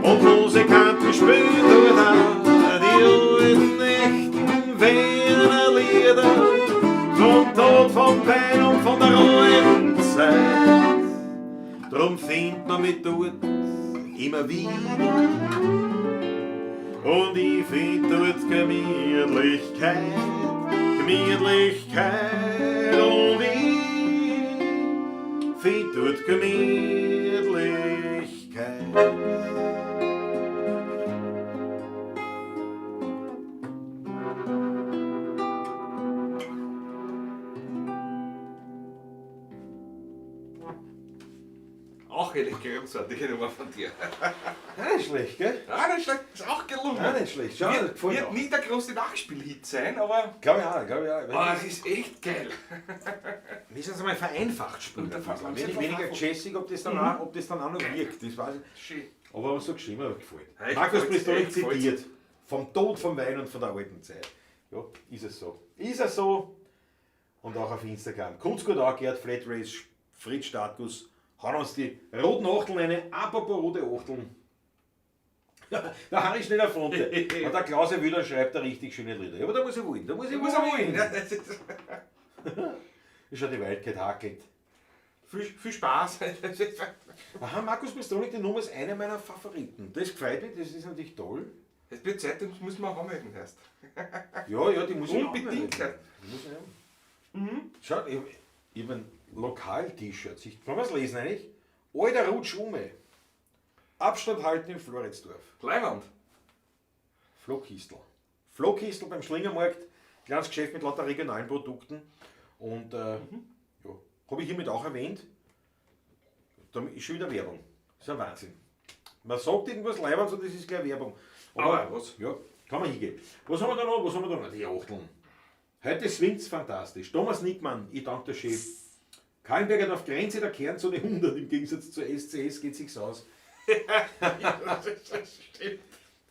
und Musikanten spielen dort auch die alten echten Wiener Lieder vom Tod, vom Wein und von der alten Zeit. Drum findet man mich dort immer wieder Und ich find dort Gemütlichkeit, Gemütlichkeit. Und ich find dort Gemütlichkeit. Auch eine großartige Nummer von dir. Ja, nicht schlecht, gell? Ja, nicht schlecht. Ist auch gelungen. Ja, nicht schlecht. Schau, wird, gefällt wird auch. nie der große Nachspielhit sein, aber Glaube ich auch, glaube ich auch. oh, es ist echt geil. Wir müssen es einmal vereinfacht spielen. Und der Ein bisschen. Ver- Wenig, weniger jazzig, ob das dann, auch, ob das dann auch noch wirkt. Das weiß ich. Schön. Aber was so geschrieben hat, gefällt. Ja, ich Markus gefällt's, Pistori echt gefällt's. zitiert. Vom Tod, vom Wein und von der alten Zeit. Ja, ist es so. Ist es so. Und auch auf Instagram. Kommt's gut an, Gerd Flatrace, Fritz Startguss. Hauen uns die roten Achteln rein. Apropos rote Achteln. Der Harry schnell auf Fronte. Und der Klaus Wühler schreibt da richtig schöne Lieder. Ja, aber da muss ich wollen. Da muss ich Muss er wollen. wollen. Ja, das ist Ist schon die Welt hakelt. viel, viel Spaß. Aha, Markus Pistolik, die Nummer ist eine meiner Favoriten. Das gefällt mir, das ist natürlich toll. Es wird Zeit, das müssen wir auch anmelden erst. Ja, ja, die muss ich Unbedingt. anmelden. Die muss ich haben. Schau, ich hab ein Lokal-T-Shirt. Kann man es lesen eigentlich? Alter Rutsch ume. Abstand halten in Floridsdorf. Leiwand. Flohkistel. Flohkistel beim Schlingermarkt. Kleines Geschäft mit lauter regionalen Produkten. Und ja, habe ich hiermit auch erwähnt. Da ist schon wieder Werbung. Das ist ein Wahnsinn. Man sagt irgendwas Leibendes und das ist gleich Werbung. Aber was? Ja, kann man hingehen. Was haben wir da noch? Was haben wir da noch? Die Achteln. Heute swingt's fantastisch. Thomas Nickmann, ich danke der Chef. Kahlenberg hat auf Grenze der Kernzone 100, im Gegensatz zur SCS geht sich's aus. Das stimmt.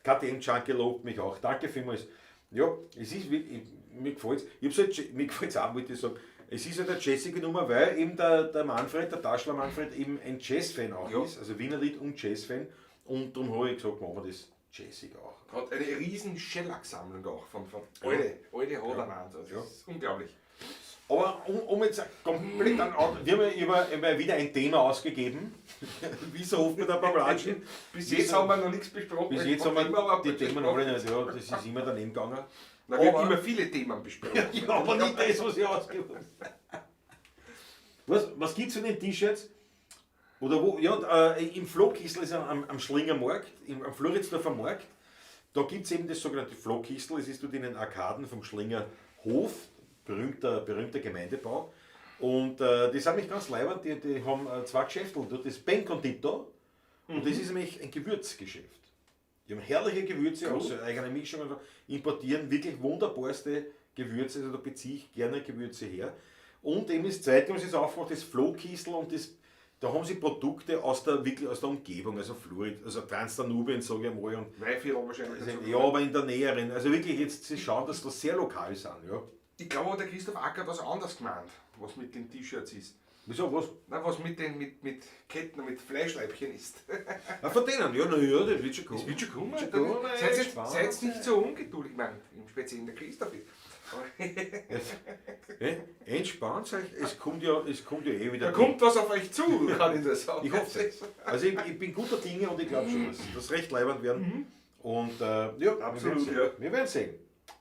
KTM Junkie lobt mich auch. Danke vielmals. Ja, es ist wirklich, mir gefällt's. Ich hab's halt, mir gefällt's auch, wollte ich sagen. Es ist halt eine jazzige Nummer, weil eben der Manfred, der Taschler Manfred, eben ein Jazz-Fan auch Ja. ist. Also Wiener Lied und Jazz-Fan. Und darum habe ich gesagt, machen wir das jazzig auch. Hat eine riesen Shellac-Sammlung auch von alte, alte Hodermann. Das Ja. ist unglaublich. Aber um jetzt komplett an, wir haben ja immer wieder ein Thema ausgegeben. Wieso oft mit ein paar Latschen? Bis jetzt haben wir noch nichts besprochen. Bis jetzt haben wir Immer die Themen alle nicht. Ja, das ist immer daneben gegangen. Na, wir haben Aber- immer viele Themen besprochen. Ja, aber nicht das, was ich ausgegeben habe. Was gibt es in den T-Shirts? Oder wo? Ja, im Flohkistel ist am Schlingermarkt, am Floridsdorfer Markt. Da gibt es eben das sogenannte Flohkistel. Es ist dort in den Arkaden vom Schlingerhof, berühmter Gemeindebau. Und die sind nämlich ganz leibend, die haben zwei Geschäfte dort, das Benkonditor und das ist nämlich ein Gewürzgeschäft. Die haben herrliche Gewürze, auch so eigene Mischung und so, importieren wirklich wunderbarste Gewürze, also da beziehe ich gerne Gewürze her. Und eben das zweite, was ich jetzt aufgemacht, das Flohkistel und das, da haben sie Produkte aus der, wirklich aus der Umgebung, also Fluorid, also Transdanubien, sage ich mal. Und Weihviertel wahrscheinlich. also, ja, aber in der näheren, also wirklich jetzt, sie schauen, dass das sehr lokal sind, ja. Ich glaube, der Christoph Acker hat was anders gemeint, was mit den T-Shirts ist. Wieso, was? Nein, was mit den mit Ketten, mit Fleischleibchen ist. Ah, von denen, ja, na ja, das wird schon kommen. Das wird schon kommen. Wird schon kommen, Seid seid nicht so ungeduldig, ich meine, im Speziellen der Christoph ist. Entspannt euch, es kommt ja eh wieder. Da kommt was auf euch zu, kann ich das sagen. Ich hoffe. Also ich bin guter Dinge und ich glaube schon, dass das recht leibend werden. Und ja, Absolut, wir werden sehen. ja. Wir werden sehen.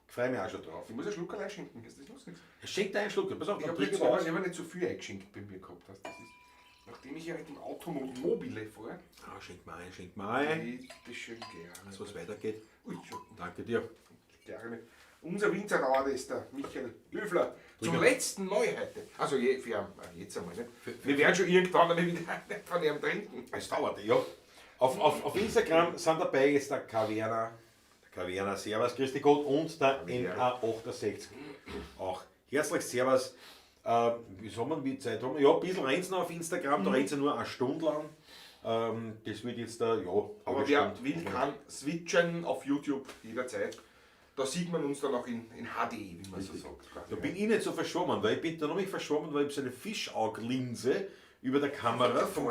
Ich freue mich auch schon drauf. Ich muss einen Schluck allein schenken, ist das lustig? Schenk dir einen Schluck, pass auf, Ich dann habe trink jetzt ich aber nicht zu viel eingeschenkt bei mir gehabt. Weißt, das ist, nachdem ich ja mit dem Automobile fahre. Ah, schenk mal ein, schenk mal ein. Bitte schön gerne. Dass was weitergeht. Ui, schon. Danke dir. Gerne. Unser Winzerauer ist der Michael Höfler. Zum Drüber. letzten Mal heute. Also je, für, jetzt einmal. Ne? Wir werden schon irgendwann einmal wieder von ihm trinken. Es dauert, ja. Auf Instagram sind dabei jetzt der Caverna, Servus, Christi Gott und der NA68. Auch herzlich Servus. Wie soll man, wie Zeit haben? Ja, ein bisschen rennt's noch auf Instagram, da rennt's ja nur eine Stunde lang. Das wird jetzt da, ja, Aber wer will, kann switchen auf YouTube jederzeit. Da sieht man uns dann auch in HD, wie man so sagt. Quasi, Da bin ich nicht so verschwommen, weil ich bin da noch nicht verschwommen, weil ich so eine Fischaugenlinse über der Kamera vom,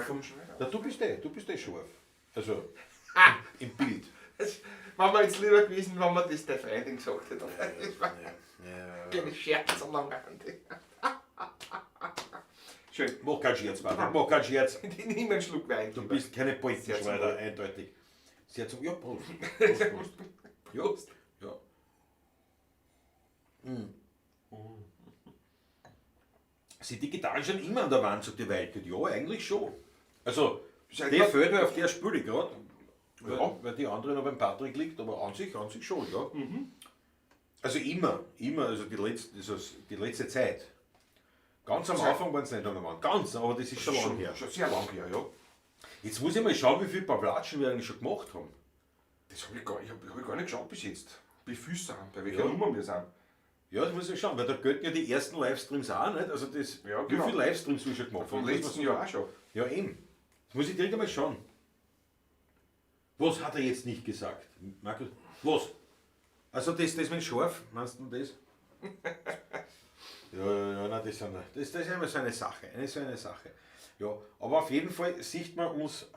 da, du bist eh scharf. Also im Bild. Das war mir jetzt lieber gewesen, wenn man das der Freundin gesagt hätte. Das war ein Scherz am Rande. Schön. Mach keinen Scherz, Patrick, mach keinen Scherz. Ich nehme einen Schluck Wein. Du lieber. bist keine Sehr zum Bolzenschleuder, eindeutig. Sehr zum. Ja, Prost. Prost, Prost. Ja. Prost. Ja. Mm. Sind die Gitarren schon immer an der Wand, sagt die Weike? Ja, eigentlich schon. Also, Seit der wann- fehlt mir auf der Spüle gerade, weil, Ja. weil die andere noch beim Patrick liegt, aber an sich schon, ja. Mhm. Also immer, also die letzte Zeit. Ganz am Seit- Anfang waren es nicht an der Wand, ganz, aber das ist schon lange her. Schon sehr lang her, ja. Jetzt muss ich mal schauen, wie viele Pavlatschen wir eigentlich schon gemacht haben. Das habe ich, gar- ich hab, hab ich gar nicht geschaut bis jetzt. Wie viel sind, bei welcher Ja. Nummer wir sind. Ja, das muss ich schauen, weil da gelten ja die ersten Livestreams auch nicht. Also das, Ja, wie genau. viele Livestreams wir schon gemacht Vom haben. letzten Jahr auch schon. Ja, eben. Das muss ich direkt einmal schauen. Was hat er jetzt nicht gesagt? Markus, was? Also das mit Schorf, meinst du das? Ja, ja, ja, nein, das ist immer so eine Sache. Ja, aber auf jeden Fall sieht man uns,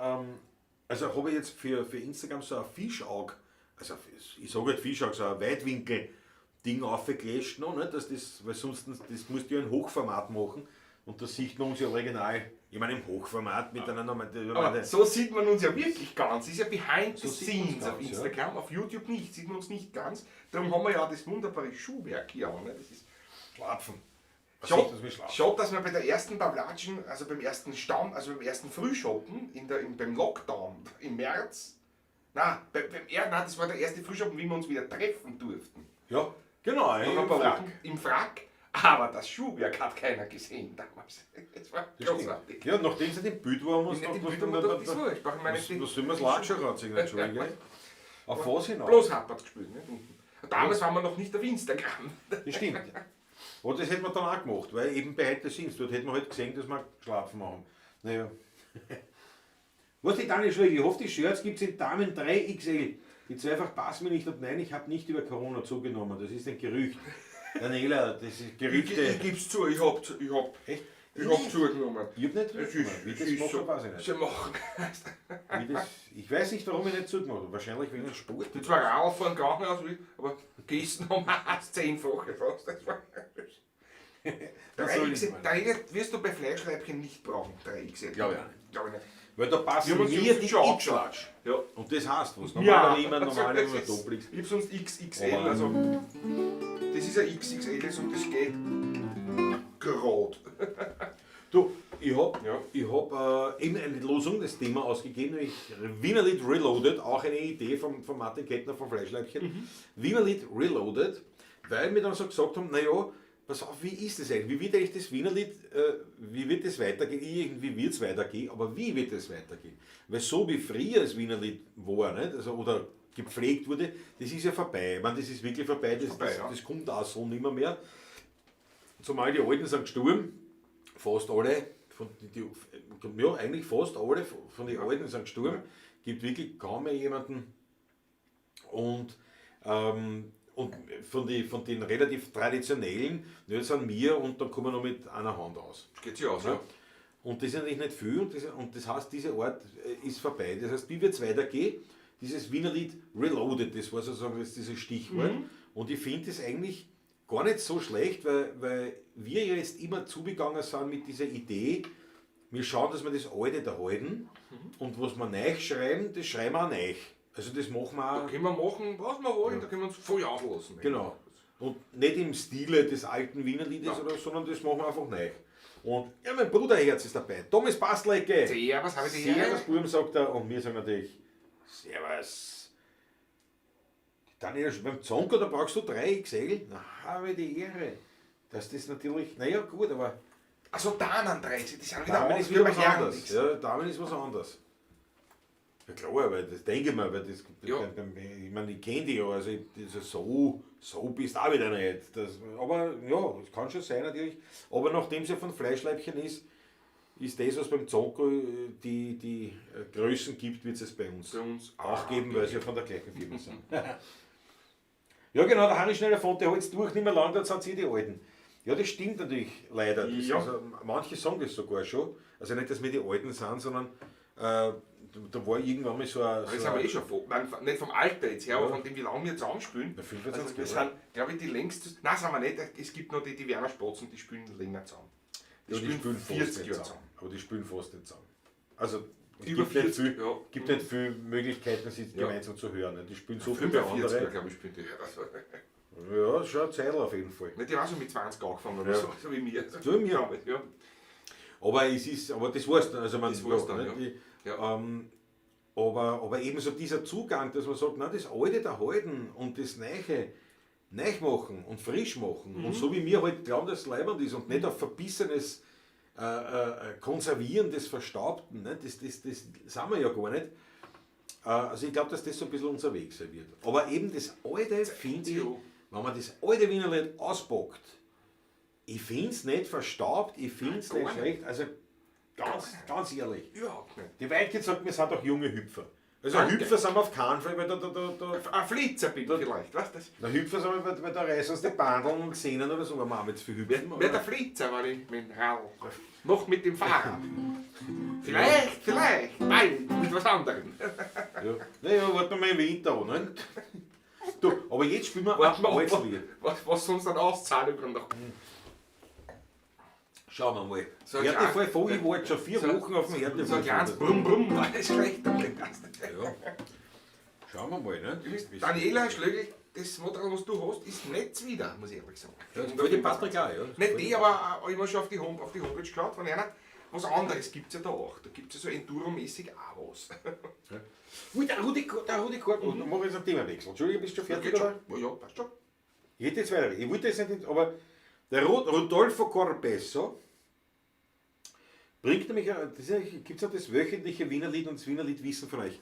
also habe ich jetzt für Instagram so ein Fischauge, also ich sage halt Fischauge, so ein Weitwinkel-Ding aufgelöscht noch, nicht, dass das, weil sonst, das musst du ja in Hochformat machen und da sieht man uns ja original, ich meine im Hochformat mit einer normalen, Aber so sieht man uns ja wirklich ganz. Das ist ja behind the So sieht man's scenes auf ganz, ja. Instagram, auf YouTube nicht, sieht man uns nicht ganz. Darum haben wir ja das wunderbare Schuhwerk hier an. Ne? Das ist Schlapfen. Was Schade, sieht das mit Schlapfen? schade, dass wir bei der ersten Pavlatschen, also beim ersten Stamm, also beim ersten Frühschoppen, beim Lockdown im März, nein, nein, das war der erste Frühschoppen, wie wir uns wieder treffen durften. Ja, genau, Nach im ein paar Frack. Wochen im Frack, aber das Schuhwerk hat keiner gesehen damals. Das war Das stimmt. großartig. Ja, nachdem sie den Bild waren, haben wir uns Nicht im gedacht, Bild haben wir gedacht, das ist wurscht. Brauchen wir was, nicht was sollen wir das Latsch schon ranziehen, Entschuldige. Auf was hinaus? Bloß Happert gespielt. Nicht? Unten. Damals waren wir noch nicht auf Instagram. Das stimmt. Aber das hätten wir dann auch gemacht, weil eben behind the scenes, dort hätten wir halt gesehen, dass wir geschlafen haben. Naja. Was die Daniel Schlegel, ich hoffe, die Shirts gibt es in Damen 3XL. Die zweifach passen mir nicht und nein, ich habe nicht über Corona zugenommen. Das ist ein Gerücht. Daniela, das ist Ich, Gerüchte. ich geb's zu, ich hab zugenommen. Ich hab nicht Es zugenommen. Wie ist, das es ist gemacht so. habe, weiß ich nicht. Sie machen. Wie das, ich weiß nicht, warum ich nicht zugenommen habe. Wahrscheinlich wegen Sport. Die zwar Radl fahren gegangen, also, aber gestern haben wir das Zehnfache fast. Das war Das soll ich 3XL, nicht 3XL wirst du bei Fleischleibchen nicht brauchen. 3XL. Glaub ich auch nicht. Glaub ich nicht. Weil da passen Wir haben uns mir die die schon X-Large. Ja. Und das heißt was. Ja, Normal immer, normal das immer ist- Doppel X. Ich hab sonst XXL, Aber- also das ist ein XXL und das geht gerade. Du, ich hab, Ja. ich hab eben eine Losung, das Thema ausgegeben, nämlich Wienerlied Reloaded, auch eine Idee von Martin Kettner von Fleischleibchen. Wienerlied Reloaded, weil wir dann so gesagt haben, naja, pass auf, wie ist das eigentlich? Wie wird eigentlich das Wienerlied, wie wird das weitergehen? Irgendwie wird es weitergehen, aber wie wird es weitergehen? Weil so wie früher das Wienerlied war, nicht? Also, oder gepflegt wurde, das ist ja vorbei. Ich meine, das ist wirklich vorbei, das, Vorbei, das, ja. das kommt auch so nimmer mehr. Zumal die Alten sind gestorben, fast alle, von die, die, ja, eigentlich fast alle von den Alten sind gestorben. Gibt wirklich kaum mehr jemanden. Und von den relativ traditionellen, ja, sind wir und dann kommen wir noch mit einer Hand aus. Das geht sich aus, ja. Und das ist natürlich nicht viel und das heißt, dieser Ort ist vorbei. Das heißt, wie wird es weitergehen? Dieses Wienerlied Reloaded, das war sozusagen das, dieses Stichwort. Und ich finde das eigentlich gar nicht so schlecht, weil wir ja jetzt immer zugegangen sind mit dieser Idee, wir schauen, dass wir das Alte da halten und was wir neu schreiben, das schreiben wir auch neu. Also das machen wir auch. Da können wir machen, was wir wollen, da können wir uns voll auslassen. Genau. Und nicht im Stile des alten Wienerliedes, Ja. oder, sondern das machen wir einfach neu. Und ja, mein Bruderherz ist dabei. Thomas Bastlecke. Servus, habe ich die Servus, Ehre. Buben, sagt er. Und wir sagen natürlich Servus. Daniel, beim Zonko, da brauchst du 3 XL. Na, habe ich die Ehre. Dass das natürlich, naja, gut, aber Also Damen 30, die sind wieder Damen anders, ist wieder wie was bei Herren anderes. nix. Ja, Damen ist was anderes. Ja klar, weil das denke ich mir, weil das, Ja. ich meine, ich kenne die ja, also ich, das ist so, so bist du auch wieder nicht. Das, aber ja, es kann schon sein natürlich. Aber nachdem es ja von Fleischleibchen ist, ist das, was beim Zonko die Größen gibt, wird es bei uns Bei uns auch geben, weil sie ja von der gleichen Firma sind. Ja genau, der Harry Schneider von der hält durch, nicht mehr lang, dann sind sie die Alten. Ja, das stimmt natürlich leider. Das, Ja. also, manche sagen das sogar schon. Also nicht, dass wir die Alten sind, sondern da war irgendwann mal so ein... Das So sind wir ein eh schon von, nein, nicht vom Alter jetzt her, aber Ja. von dem, wie lange wir zusammenspielen. Na, 25 Also wir Jahre. sind, glaube ich, die längste. Nein, sind wir nicht. Es gibt noch die Werner Spotzen, die spielen länger zusammen. Die ja, die spielen fast 40 nicht Jahre zusammen. Aber die spielen fast nicht zusammen. Also Es Über gibt nicht 40, viel, ja. gibt nicht viel Möglichkeiten, sie gemeinsam zu hören. Ne? Die spielen so viel bei 45, anderen. glaube ich, spielen die. Also, Ja, schon eine Zeit auf jeden Fall. nicht, die war schon mit 20 angefangen oder Ja. so, so wie mir. So wie mir. Ja. Aber es ist, aber das war's dann. Also man, Das war's dann, ne, ja. Die, Ja. Aber eben so dieser Zugang, dass man sagt, na, das Alte da halten und das Neue neu machen und frisch machen. Mhm. Und so wie wir halt glauben, dass es leibend ist und nicht auf verbissenes Konservieren des Verstaubten, ne? Das sind wir ja gar nicht. Also ich glaube, dass das so ein bisschen unser Weg sein wird. Aber eben das Alte, finde ich, Ja. wenn man das alte Wienerlied auspackt, ich finde es nicht verstaubt, ich finde es Gar nicht nicht. schlecht. Also ganz, ganz ehrlich. Überhaupt nicht. Die Weitke sagt, wir sind doch junge Hüpfer. Also Danke. Hüpfer sind wir auf keinen Fall, weil da Ein Flitzer bin ich vielleicht, weißt du? das? na, Hüpfer sind wir, weil da reißen uns die Bandeln und Sehnen oder so, weil wir auch nicht zu viel hüpfen. Wer der Flitzer war ich mit dem Rad. Noch mit dem Fahrrad. Vielleicht, vielleicht, bald mit was anderem. Ja. Naja, warten wir mal im Winter an. Ne? Du, aber jetzt spielen wir Warten ein wir altes ab, Lied. was uns dann auszahlen kann. Noch. Schauen wir mal. So ein Härtefall klein- voll, ich warte schon 4 so- Wochen auf den Härtefall. So ein kleines Brumm Brumm war das schlecht. Ja. Schauen wir mal, ne? Daniela Schlögl, das Motorrad, was du hast, ist nicht wieder, muss ich ehrlich sagen. Ja, das gefällt dem Patrick auch, ja. Nicht die, aber ich habe schon auf die Homepage geschaut von einer. Was anderes gibt es ja da auch. Da gibt es ja so Enduro-mäßig auch was. Ja. Ui, der Rudi, Korb, mhm. Mach jetzt einen Themawechsel. Entschuldige, bist du schon fertig? Geht Oder? schon. Ja, ja, passt schon. Ich hätte jetzt weiter. Ich wollte jetzt nicht, aber der Rodolfo Corbesso bringt nämlich, gibt es ja das wöchentliche Wienerlied und das Wienerlied Wissen von euch.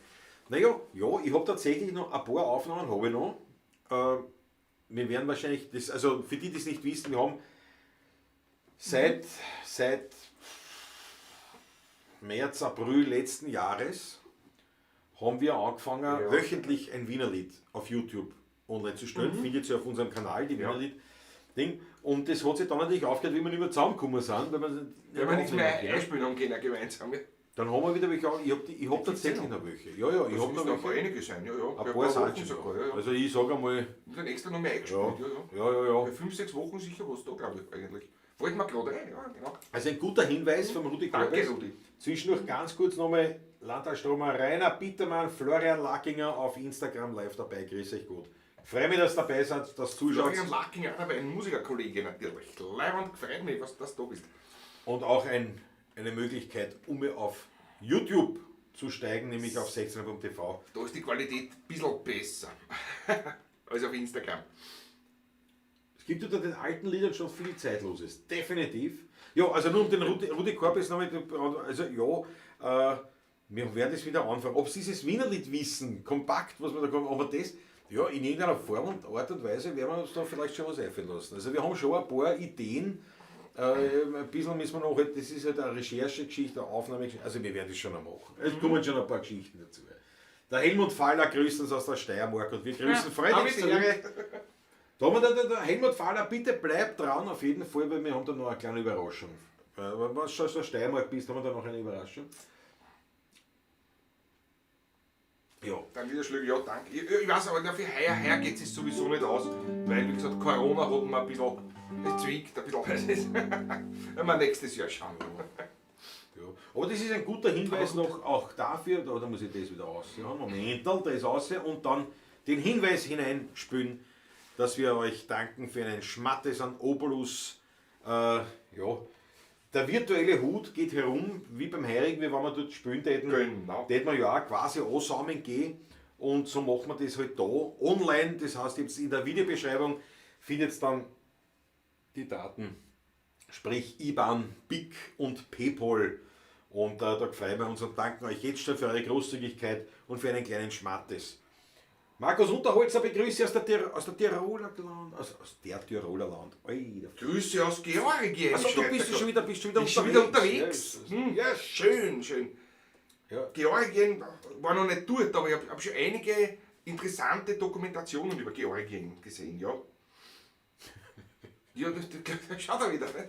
Naja, ja, ich habe tatsächlich noch ein paar Aufnahmen, habe ich noch. Wir werden wahrscheinlich, das, also für die, die es nicht wissen, wir haben seit März, April letzten Jahres haben wir angefangen, Ja. wöchentlich ein Wienerlied auf YouTube online zu stellen. Findet ihr auf unserem Kanal, die Ja. Wienerlied-Ding. Und das hat sich dann natürlich aufgehört, wie wir nicht mehr zusammengekommen sind, weil wir, nicht Wenn wir nichts mehr aufnehmen können. einspielen haben können gemeinsam. Ja. Dann haben wir wieder welche, ich hab tatsächlich noch welche. Ja, ja, ich Das hab müssen noch noch ein paar welche. einige sein. Ja, ja. Ein paar sind Wochen schon sogar. da. Ja, ja. Also ich sage einmal, Wir sind extra noch mehr eingespielt. ja, Ja, ja. ja, ja, ja. Bei 5, 6 Wochen sicher was da, glaube ich, eigentlich. Fällt mir gerade ein, ja, genau. Also ein guter Hinweis vom Rudi Danke, Korbes. Rudi. Zwischendurch ganz kurz nochmal Landtagstromer Rainer Bittermann, Florian Lackinger auf Instagram live dabei. Grüß euch gut. Freue mich, dass ihr dabei seid, dass ihr zuschaut. Florian Lackinger, auch dabei, ein Musikerkollege natürlich. Leibend gefreut mich, was dass du da bist. Und auch eine Möglichkeit, um auf YouTube zu steigen, nämlich auf 16.tv. Da ist die Qualität ein bisschen besser als auf Instagram. Es gibt unter den alten Liedern schon viel Zeitloses, definitiv. Ja, also nur um den Rudi Korbes nochmal, also ja, wir werden es wieder anfangen. Ob es dieses Wienerlied-Wissen, kompakt, was wir da kommen, aber das, ja, in irgendeiner Form und Art und Weise werden wir uns da vielleicht schon was einfallen lassen. Also wir haben schon ein paar Ideen, ein bisschen müssen wir noch, halt, das ist halt eine Recherchegeschichte, eine Aufnahmegeschichte, also wir werden das schon noch machen. Es kommen schon ein paar Geschichten dazu. Der Helmut Faller grüßt uns aus der Steiermark und wir grüßen freudig die zurück. Ehre. Da haben wir der Helmut Faller, bitte bleib dran auf jeden Fall, weil wir haben da noch eine kleine Überraschung. Wenn du schon aus der Steiermark bist, haben wir da noch eine Überraschung. Ja. Dann wieder Schlügel, ja, danke. Ich weiß aber, für heuer geht es sowieso nicht aus, weil, wie gesagt, Corona hat mir ein bisschen, es zwickt ein bisschen. Wenn wir nächstes Jahr schauen. Ja. Aber das ist ein guter Hinweis noch auch dafür, da muss ich das wieder raus. Ja, Moment, da ist raus und dann den Hinweis hineinspülen, dass wir euch danken für einen Schmattes an Obolus. Ja, der virtuelle Hut geht herum, wie beim Heurigen, wie wenn wir dort spielen täten. Genau. Tät man ja auch quasi ansammeln gehen und so machen wir das halt da online. Das heißt, jetzt in der Videobeschreibung findet ihr dann die Daten, sprich IBAN, BIC und PayPal. Und da freuen wir uns und danken euch jetzt schon für eure Großzügigkeit und für einen kleinen Schmattes. Markus Unterholzer, begrüße aus der Tiroler Land. Aus der Tiroler Land. Oi, der Grüße aus Georgien. Achso, du bist schreibt schon wieder, bist schon wieder Ich bin schon wieder unterwegs. Ja, Ja, schön, schön. Ja. Georgien war noch nicht dort, aber ich hab schon einige interessante Dokumentationen über Georgien gesehen, ja. Ja, das schaut er wieder. Ne?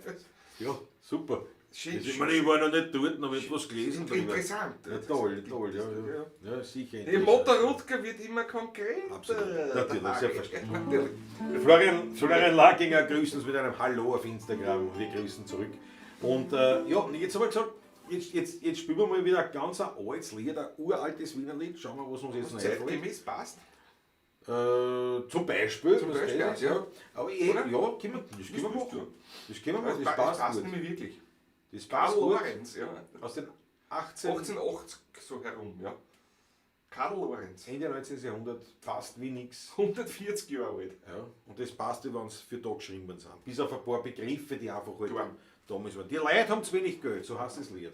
Ja, super. Schön, Das, ich schön. meine, ich war noch nicht dort, aber ich hab was gelesen darüber. Interessant. Ja, toll, toll, ja, ja. Ja, sicher. Die Motorrutke wird immer konkreter. Absolut. Natürlich, selbstverständlich. Natürlich. Florian Lackinger grüßt uns mit einem Hallo auf Instagram. Wir grüßen zurück. Und ja, und jetzt habe ich gesagt, Jetzt spielen wir mal wieder ein ganz altes Lied, ein uraltes Wiener Lied. Schauen wir, was uns jetzt noch einfällt. Zeitgemäß passt. Zum Beispiel. Zum was Beispiel, das ist, ja. Aber ich, Oder? ja, können wir, das können wir willst machen. Das können wir machen, Das, das passt passt gut. nämlich wirklich. Das passt Karl gut. Lorenz, ja. Aus den 18, 1880 so herum, ja. Karl Lorenz. Ende 19. Jahrhundert, fast wie nix. 140 Jahre alt. Ja, und das passt, wenn es für da geschrieben worden sind. Bis auf ein paar Begriffe, die einfach halt Klar. damals waren. Die Leute haben zu wenig Geld, so heißt das Lied.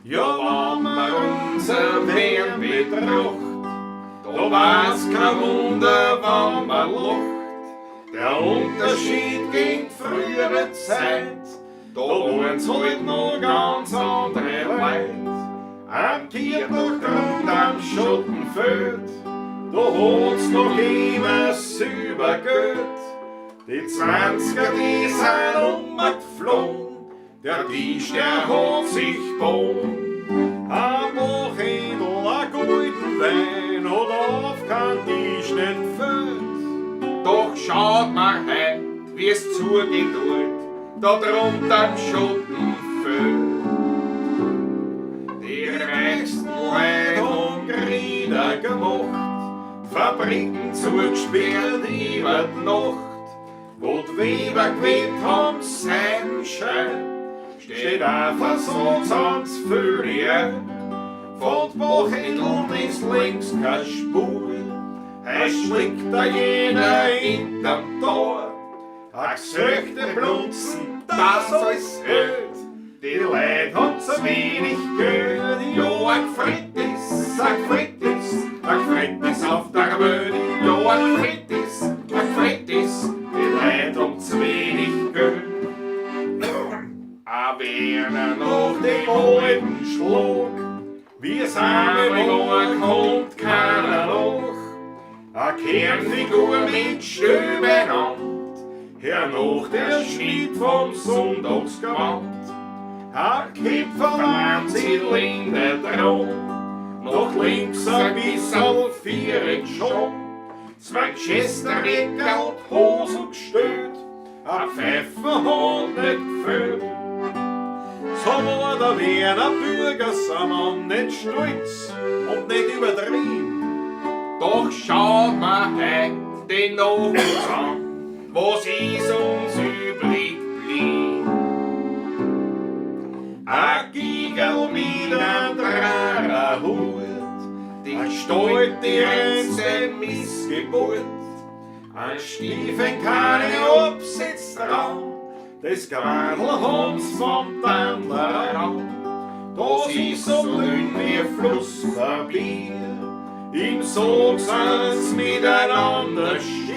Ja, wenn man unser Wern betracht, da war's kein Wunder, wenn man lacht. Der Unterschied gegen frühere Zeit, da waren's halt noch ganz andere Leute. Am Kirchgrund, am Schottenfeld, da hat's noch immer Silbergeld. Die 20er, die sind umgeflogen, der Tisch, der hat sich gebogen. Am Wochendl ein guten Wein hat auf kein Tisch nicht gefällt. Doch schaut mal heut, wie's zugeht dort, da drunter am Schottenfeld. Die reichsten Leute haben Grieder gemacht, Fabriken zugesperrt über die Nacht, wo die Weber gewebt haben, sein Schein, steht auch sonst ans Führer. Von den Bochendeln ist links keine Spur, es schlägt da jeder hinterm Tor. A gesöchte Blunzen, das alles hält, die Leute haben zu wenig Geld. Ja, ein Gefritt ist, ein Gefritt ist, ein Gefritt ist auf der Welt. Ja, ein Gefritt ist, ein Gefritt ist, die Leute haben zu wenig Geld. A Werner nach dem alten Schlag, wir sind im Ohr, kommt keiner nach. A Kernfigur mit Stöbenand, hernach der Schnitt vom Sonntagsgewand. A Kipferl, ein Zylinder dran, nach links ein bisserl Viereck schon. Zwei Chestereckerl, die Hosen gestellt, a Pfeifer hat nicht gefehlt. So war der Wiener Bürgersammann nicht stolz und nicht übertrieben. Doch schaut mal heut den Nachwuchs an, was ist uns übrig blieb? Ein Gigerl mit einem Drarerhut, Die ein Gestalt, die stolze reinste Missgeburt, Ein Stiefeln keine Absitz dran, das Gewandl haben's vom Tandler an. Das ist so dünn wie Flusspapier, im Sog sind's miteinander schier.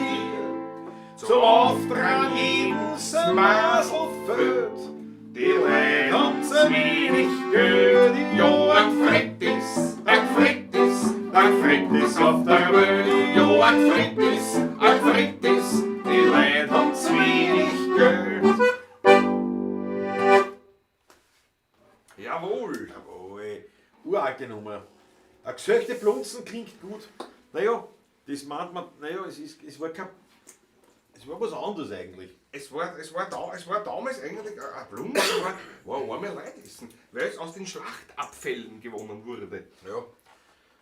Zum Auftrag jeden's Masel fehlt, die Leute haben zu wenig Geld. Ja, ein Gefritt ist, ein Gefritt ist, ein Gefritt ist auf der Welt. Ja, ein Gefritt ist, ein Gefritt ist, die Leute haben zu wenig Geld. Jawohl. Jawohl, uralte Nummer. Eine gesöchte Blunzen klingt gut. Naja, das meint man, naja, es war kein, es war was anderes eigentlich. Es war damals eigentlich ein Blumen, war arme Leute essen, weil es aus den Schlachtabfällen gewonnen wurde. Ja.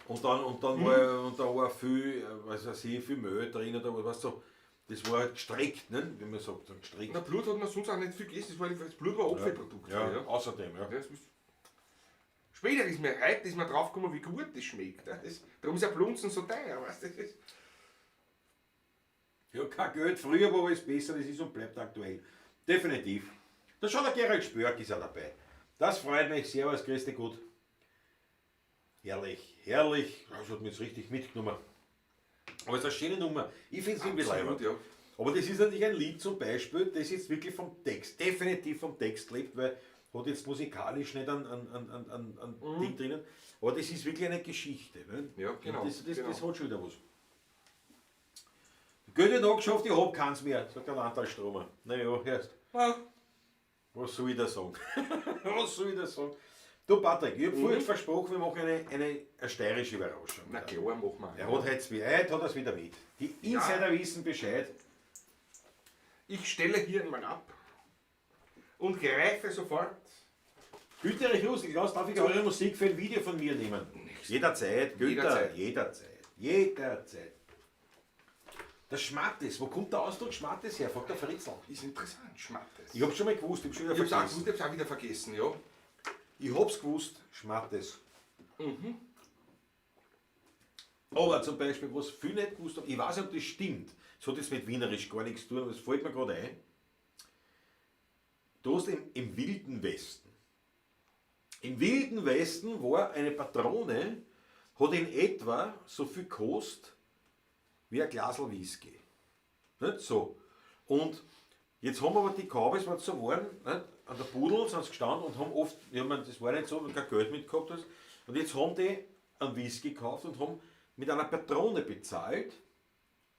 Und dann war viel, was weiß ich, viel Müll drin oder was, weißt du, das war halt gestreckt, ne? Wie man sagt, gestreckt. Na, Blut hat man sonst auch nicht viel gegessen, das Blut war Abfallprodukt. Ja, Ja. außerdem, ja. Ja, das ist später ist mir, heute ist mir draufgekommen, wie gut das schmeckt. Ne? Darum ist ja Blunzen so teuer, weißt du? Das ist ja, kein Geld, früher war alles besser, das ist und bleibt aktuell. Definitiv. Da schaut der Gerald Spörk ist auch dabei. Das freut mich, servus, grüß dich gut. Herrlich, herrlich. Das hat mich jetzt richtig mitgenommen. Aber es ist eine schöne Nummer. Ich find's irgendwie Absolut, leibend. ja. Aber das ist natürlich ein Lied zum Beispiel, das jetzt wirklich vom Text, definitiv vom Text lebt, weil hat jetzt musikalisch nicht ein Ding drinnen. Aber das ist wirklich eine Geschichte. Ne? Ja, genau, Und genau. das hat schon wieder was. Geld wird angeschafft, ich hab keins mehr, sagt der Landtalstromer. Naja, erst. Ah. Was soll ich da sagen? Was soll ich da sagen? Du Patrick, ich habe vorhin versprochen, wir machen eine steirische Überraschung. Na klar, machen wir. Er hat heute wie heute, hat er's wieder mit. Die Insider wissen Bescheid. Ich stelle hier einmal ab und greife sofort. Günther Rusel, Klaus, darf ich eure Musik für ein Video von mir nehmen? Jederzeit, Günther, Jederzeit. jederzeit. Jederzeit. Der Schmattes, wo kommt der Ausdruck Schmattes her? Fragt der Fritzl. Ist interessant, Schmattes. Ich hab's schon mal gewusst, ich hab's schon wieder Ich hab's auch vergessen. gewusst, ich hab's auch wieder vergessen, ja. Ich hab's gewusst, Schmattes. Aber zum Beispiel, was viele nicht gewusst haben, ich weiß nicht, ob das stimmt. Das hat jetzt mit Wienerisch gar nichts zu tun, aber es fällt mir gerade ein. Du hast im Wilden Westen. Im Wilden Westen war eine Patrone, hat in etwa so viel gekostet wie ein Glasl Whisky. Nicht so. Und jetzt haben aber die Cowboys, wenn sie so waren, nicht, an der Pudel sind sie gestanden und haben oft, ja, ich meine, das war nicht so, wenn du kein Geld mitgehabt hast. Und jetzt haben die einen Whisky gekauft und haben mit einer Patrone bezahlt.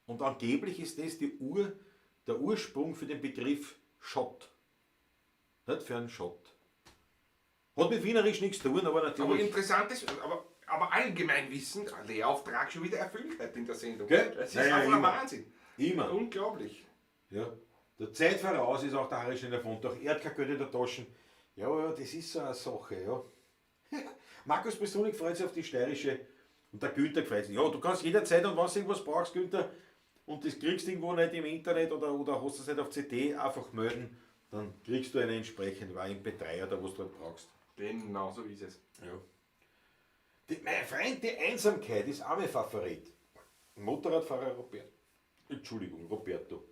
Und angeblich ist das der Ursprung für den Begriff Shot. Nicht für einen Shot. Hat mit Wienerisch nichts zu tun, aber natürlich. Aber interessant ist, aber allgemeinwissend, Lehrauftrag schon wieder erfüllt heute in der Sendung. Gell? Das ist Naja, einfach ein immer. Wahnsinn. Immer. Unglaublich. Ja. Der Zeit voraus ist auch der Harry Schneider von doch er hat kein Geld in der Tasche. Ja, ja, das ist so eine Sache, ja. Markus Besonik freut sich auf die steirische und der Günther freut sich. Ja, du kannst jederzeit und wenn du irgendwas brauchst, Günther, und das kriegst du irgendwo nicht im Internet oder hast du es nicht auf CD, einfach melden, dann kriegst du eine entsprechende, war MP3 oder was du halt brauchst. Genau so ist es. Ja. Mein Freund, die Einsamkeit ist auch mein Favorit. Motorradfahrer Robert. Entschuldigung, Roberto.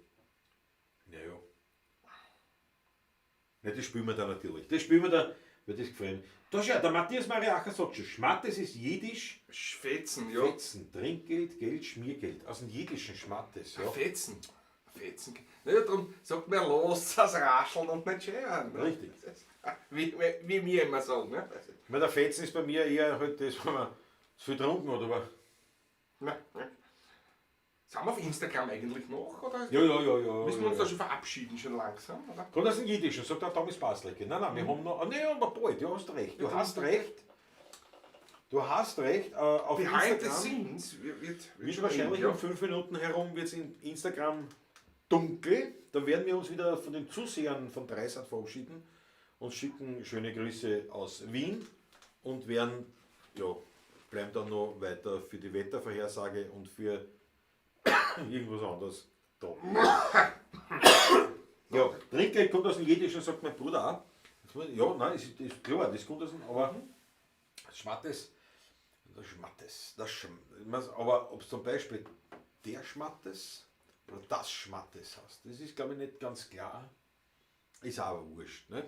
Naja. Ja, das spielen wir da natürlich. Das spielen wir da, weil das gefällt mir. Da schau, der Matthias Mariacher sagt schon, Schmattes ist Jiddisch. Fetzen, ja. Fetzen, Trinkgeld, Geld, Schmiergeld. Aus dem Jiddischen Schmattes, ja. Fetzen. Fetzen. Naja, darum sagt man, los das Rascheln und nicht scheren. Ne? Richtig. Wie wir immer sagen. Ne? Ich meine, der Fetzen ist bei mir eher halt das, wenn man zu viel getrunken hat, aber. Na, ne? Sind wir auf Instagram eigentlich noch? Oder? Ja, ja, ja, ja. Müssen wir uns ja, da schon verabschieden, schon langsam? Oder? Kommt aus dem Jiddischen, sagt der Thomas Paslecke. Nein, nein, wir haben noch. Ah, nein, aber bald, du hast recht. Du hast recht. Du hast recht. Auf Behind Instagram the scenes wird wird schon wahrscheinlich eng, ja. um 5 Minuten herum wird's in Instagram dunkel. Da werden wir uns wieder von den Zusehern von Dreisat verabschieden und schicken schöne Grüße aus Wien und werden, ja, bleiben dann noch weiter für die Wettervorhersage und für irgendwas anderes da. Ja, Trinkgeld kommt aus dem Jiddischen, sagt mein Bruder auch. Jetzt muss ich, ja, nein, ist klar, das kommt aus dem, aber Schmattes, der Schmattes, das Schm, ich mein, aber ob's zum Beispiel der Schmattes oder das Schmattes heißt, das ist, glaub ich, nicht ganz klar. Ist auch wurscht, ne?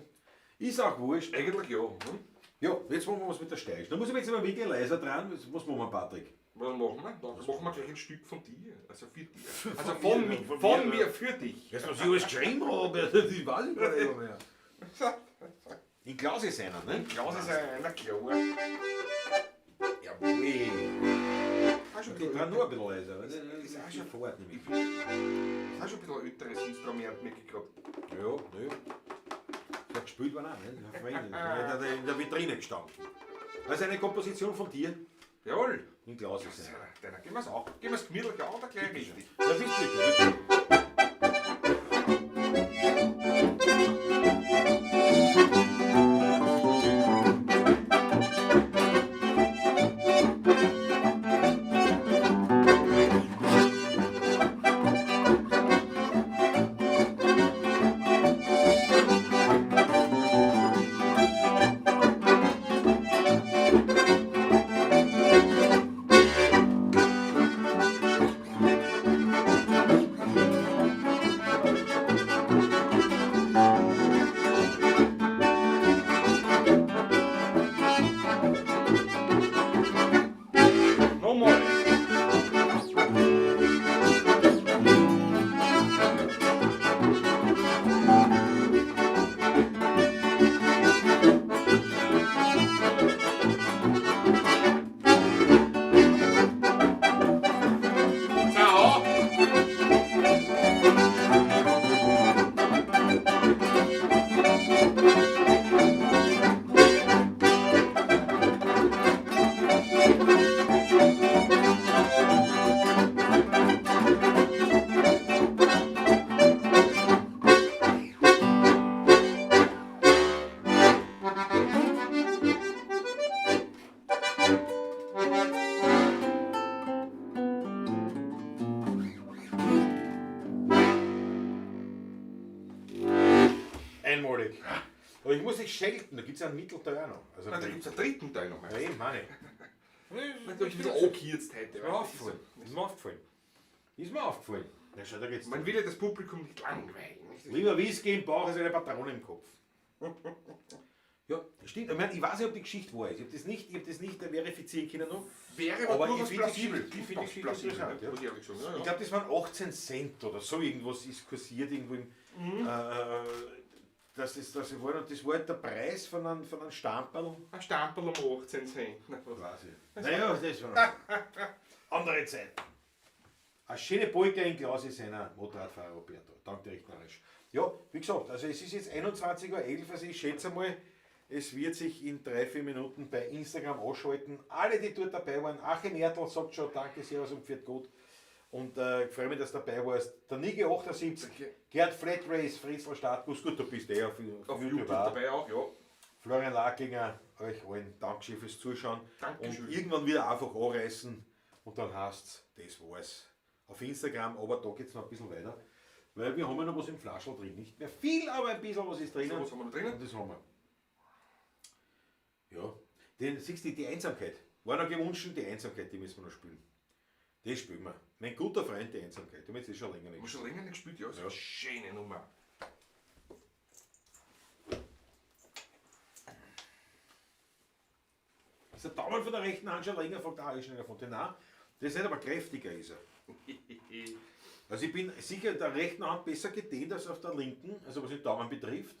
Ist auch wurscht. Eigentlich ja. Hm? Ja, jetzt machen wir was mit der Steirisch. Da muss ich jetzt immer wirklich leiser dran. Was machen wir, Patrick? Was machen wir? Dann machen wir gleich ein Stück von dir. Also für dich. Also Von mir, von von mir, mir ja. für dich. Weißt du, was ich alles geschrieben habe? Das weiß ich gar nicht mehr. In Klaus ist einer, ne? Klaus ist einer, klar. Jawohl. Auch schon ein Ich bisschen kann nur ein bisschen leiser. weil Ist das auch schon fort nämlich. Ist auch schon ein bisschen ein älteres Instrument mitgekriegt. Ja, ja. Das hat gespielt worden auch, ne? Das hat verwendet. In der Vitrine gestanden. Also eine Komposition von dir. Jawohl. In Klaus ist einer. Deiner. Gehen wir's auch. Gehen wir's gemütlich an, oder gleich richtig. Ja, bitte, bitte. Thank Schelten, da gibt es einen Mittelteil auch noch. Also Nein, da gibt es einen dritten Teil noch. Ja, eben, meine ich. Da hab ich ein bisschen angekürzt heute. Ist mir aufgefallen. Ist mir aufgefallen. Ist mir aufgefallen. Na schau, da geht's. Man will ja das Publikum nicht langweilen. Nicht? Lieber Whisky im Bauch als eine Patrone im Kopf. Ja, stimmt. Ich, meine, ich weiß nicht, ob die Geschichte wahr ist. Ich habe das nicht, ich hab das nicht verifizieren können noch. Wäre Aber aber ich durchaus find die plausibel. Geschichte- ich find die Geschichte Plausibel, interessant, ne? ja. Muss ich ehrlich sagen. Ja, Ich ja. glaube, das waren 18 Cent oder so irgendwas ist kursiert irgendwo im. Das ist das war, und das war halt der Preis von einem Stamperl. Ein Stamperl um 18 Cent. Na, was? Quasi. Naja, das war noch. Andere Zeit. Eine schöne Polka in Klaus ist einer Motorradfahrer Roberto. Danke dir recht narrisch. Ja, wie gesagt, also es ist jetzt 21.11 Uhr, also ich schätze mal, es wird sich in 3-4 Minuten bei Instagram ausschalten. Alle, die dort dabei waren, Achim Ertl sagt schon, danke, servus und pfiat gut. Und ich freue mich, dass du dabei warst. Der Niki 78, Danke. Gerd Flatrace, Fritzl Startguss, gut, du bist eh auf Auf YouTube auch. dabei auch, ja. Florian Lakinger, euch allen Dankeschön fürs Zuschauen. Dankeschön. Und irgendwann wieder einfach anreißen und dann heißt's, das war's. Auf Instagram, aber da geht's noch ein bisschen weiter. Weil wir haben ja noch was im Flaschel drin. Nicht mehr viel, aber ein bisschen was ist drinnen. So, was haben wir noch drinnen? Und das haben wir. Ja, den, siehst du, die Einsamkeit. War noch gewünscht, die Einsamkeit, die müssen wir noch spielen. Das spielen wir. Mein guter Freund, die Einsamkeit. Die haben wir jetzt eh schon länger Haben wir nicht. schon länger nicht gespielt, ja. Das ist Ja. eine schöne Nummer. Ist der Daumen von der rechten Hand schon länger, fragt der schnell von Nein, das ist nicht, aber kräftiger ist er. Also ich bin sicher in der rechten Hand besser gedehnt als auf der linken, also was den Daumen betrifft.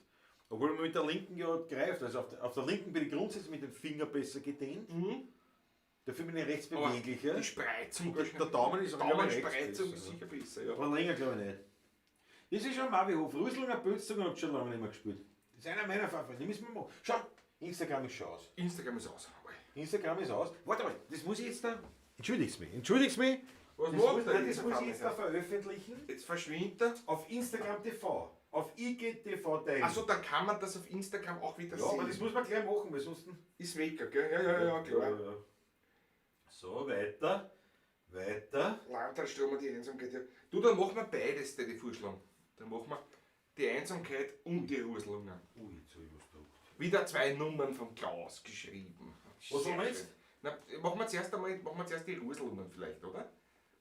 Obwohl man mit der linken ja greift. Also auf der linken bin ich grundsätzlich mit dem Finger besser gedehnt. Dafür bin ich rechts Aber beweglicher. Die Spreizung. Und der Daumen ist auch, glaub ich, rechts Daumenspreizung besser, ist ja. sicher besser, ja. Aber länger glaube ich nicht. Das ist schon Marvihof. Rüsslinger Bötzungen habe ich schon lange nicht mehr gespielt. Das ist einer meiner Favoriten. Die müssen wir machen. Schau, Instagram ist schon aus. Instagram ist aus. Instagram ist aus. Warte mal, das muss ich jetzt da. Entschuldig's mich. Entschuldig's mich. Was Das macht muss, er nein, jetzt? das muss ich jetzt da veröffentlichen. Jetzt verschwindet er. Auf Instagram TV. Auf IGTV teilen. Achso, dann kann man das auf Instagram auch wieder ja, aber sehen. das muss man gleich machen, weil sonst. Ist weg, gell? Ja, ja, ja, klar. Ja, ja. So, weiter. Weiter. Landradstrom und die Einsamkeit. Ja. Du, dann machen wir beides, der die vorschlagen. Dann machen wir die Einsamkeit und die Ruslungen. Ui, jetzt hab ich was gedruckt. Wieder zwei Nummern vom Klaus geschrieben. Was Sehr haben wir jetzt? schön. Na, machen wir zuerst einmal, machen wir zuerst die Ruslungen vielleicht, oder?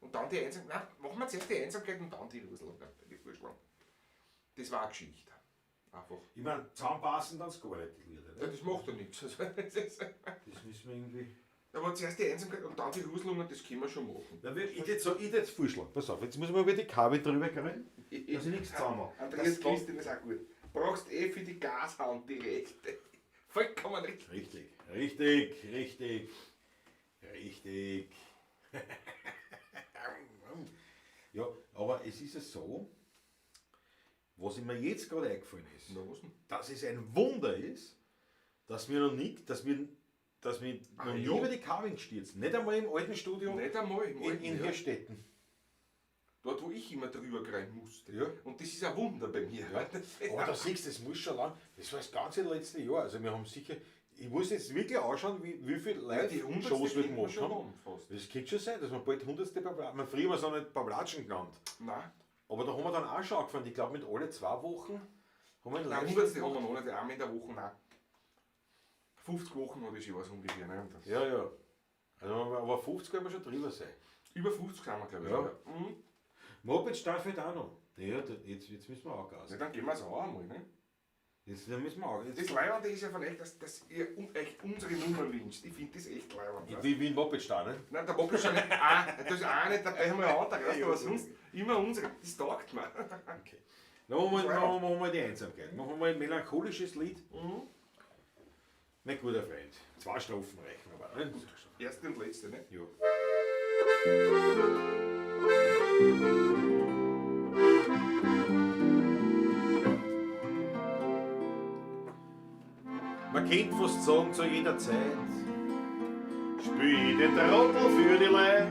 Und dann die Einsamkeit. Nein, machen wir zuerst die Einsamkeit und dann die Ruslungen, die vorschlagen. Das war eine Geschichte. Einfach. Ich meine, zusammenpassen dann gar nicht, die Lieder. Ja, Ne? das macht ja nichts. Also, das ist- Das müssen wir irgendwie. Aber zuerst die Einsamkeit und dann die Ruslungen, das können wir schon machen. Na, ich würde so, ich jetzt vorschlagen. Pass auf, jetzt muss ich mal über die Kabel drüber gehen, dass ich nichts zusammen mache. Andreas Das- Christin ist auch gut. Brauchst eh für die Gashand die rechte. Vollkommen richtig. Richtig, richtig, richtig, richtig. Ja, aber es ist ja so, was mir jetzt gerade eingefallen ist, Na, was denn? dass es ein Wunder ist, dass wir noch nicht, dass wir, dass wir noch nie ja. über die Kabeln gestürzt sind. Nicht einmal im alten Studio Nicht einmal im in, alten, in ja. Hirstetten. Dort, wo ich immer drüber rein musste. Ja. Und das ist ein Wunder bei mir. Ja. Aber da siehst du, das muss schon lang, das war das ganze letzte Jahr. Also wir haben sicher, ich muss jetzt wirklich anschauen, wie viele Ja, die Live-Shows wir hundertste gemacht schon haben. haben fast. Das könnte schon sein, dass wir bald hundertste Pavlatschen, man früher haben wir es noch nicht Pavlatschen genannt. Nein, Aber da haben wir dann auch schon angefangen. Ich glaube, mit alle 2 Wochen haben wir einen nein, Livestream hundertste haben wir gemacht. noch nicht, einmal in der Woche, nein. 50 Wochen oder so was ungefähr. Ne? Das Ja, ja. Also, aber 50 werden wir schon drüber sein. Über 50 sind wir, glaube ich. Ja. Ja. Mhm. Moped Staffel auch noch. Ja, jetzt müssen wir auch Gas. Ja, dann gehen wir es auch einmal. Ne? Jetzt dann müssen wir auch. Jetzt, Das Leibende ist ja von euch, dass ihr euch unsere Nummer wünscht. Ich finde das echt leibend. ich bin wie ein Moped stehen, ne? Nein, der Moped schon nicht. Ah, da ist auch nicht dabei, haben wir einen anderen, weißt du, aber sonst immer unsere. Das taugt mir. Okay. Dann machen wir mal die Einsamkeit. Machen wir mal ein melancholisches Lied. Mhm. Mein guter Freund. 2 Strophen reichen aber. Ne? Erste und letzte, ne? Ja. Man könnte fast sagen, zu jeder Zeit spiel ich den Trottel für die Leute.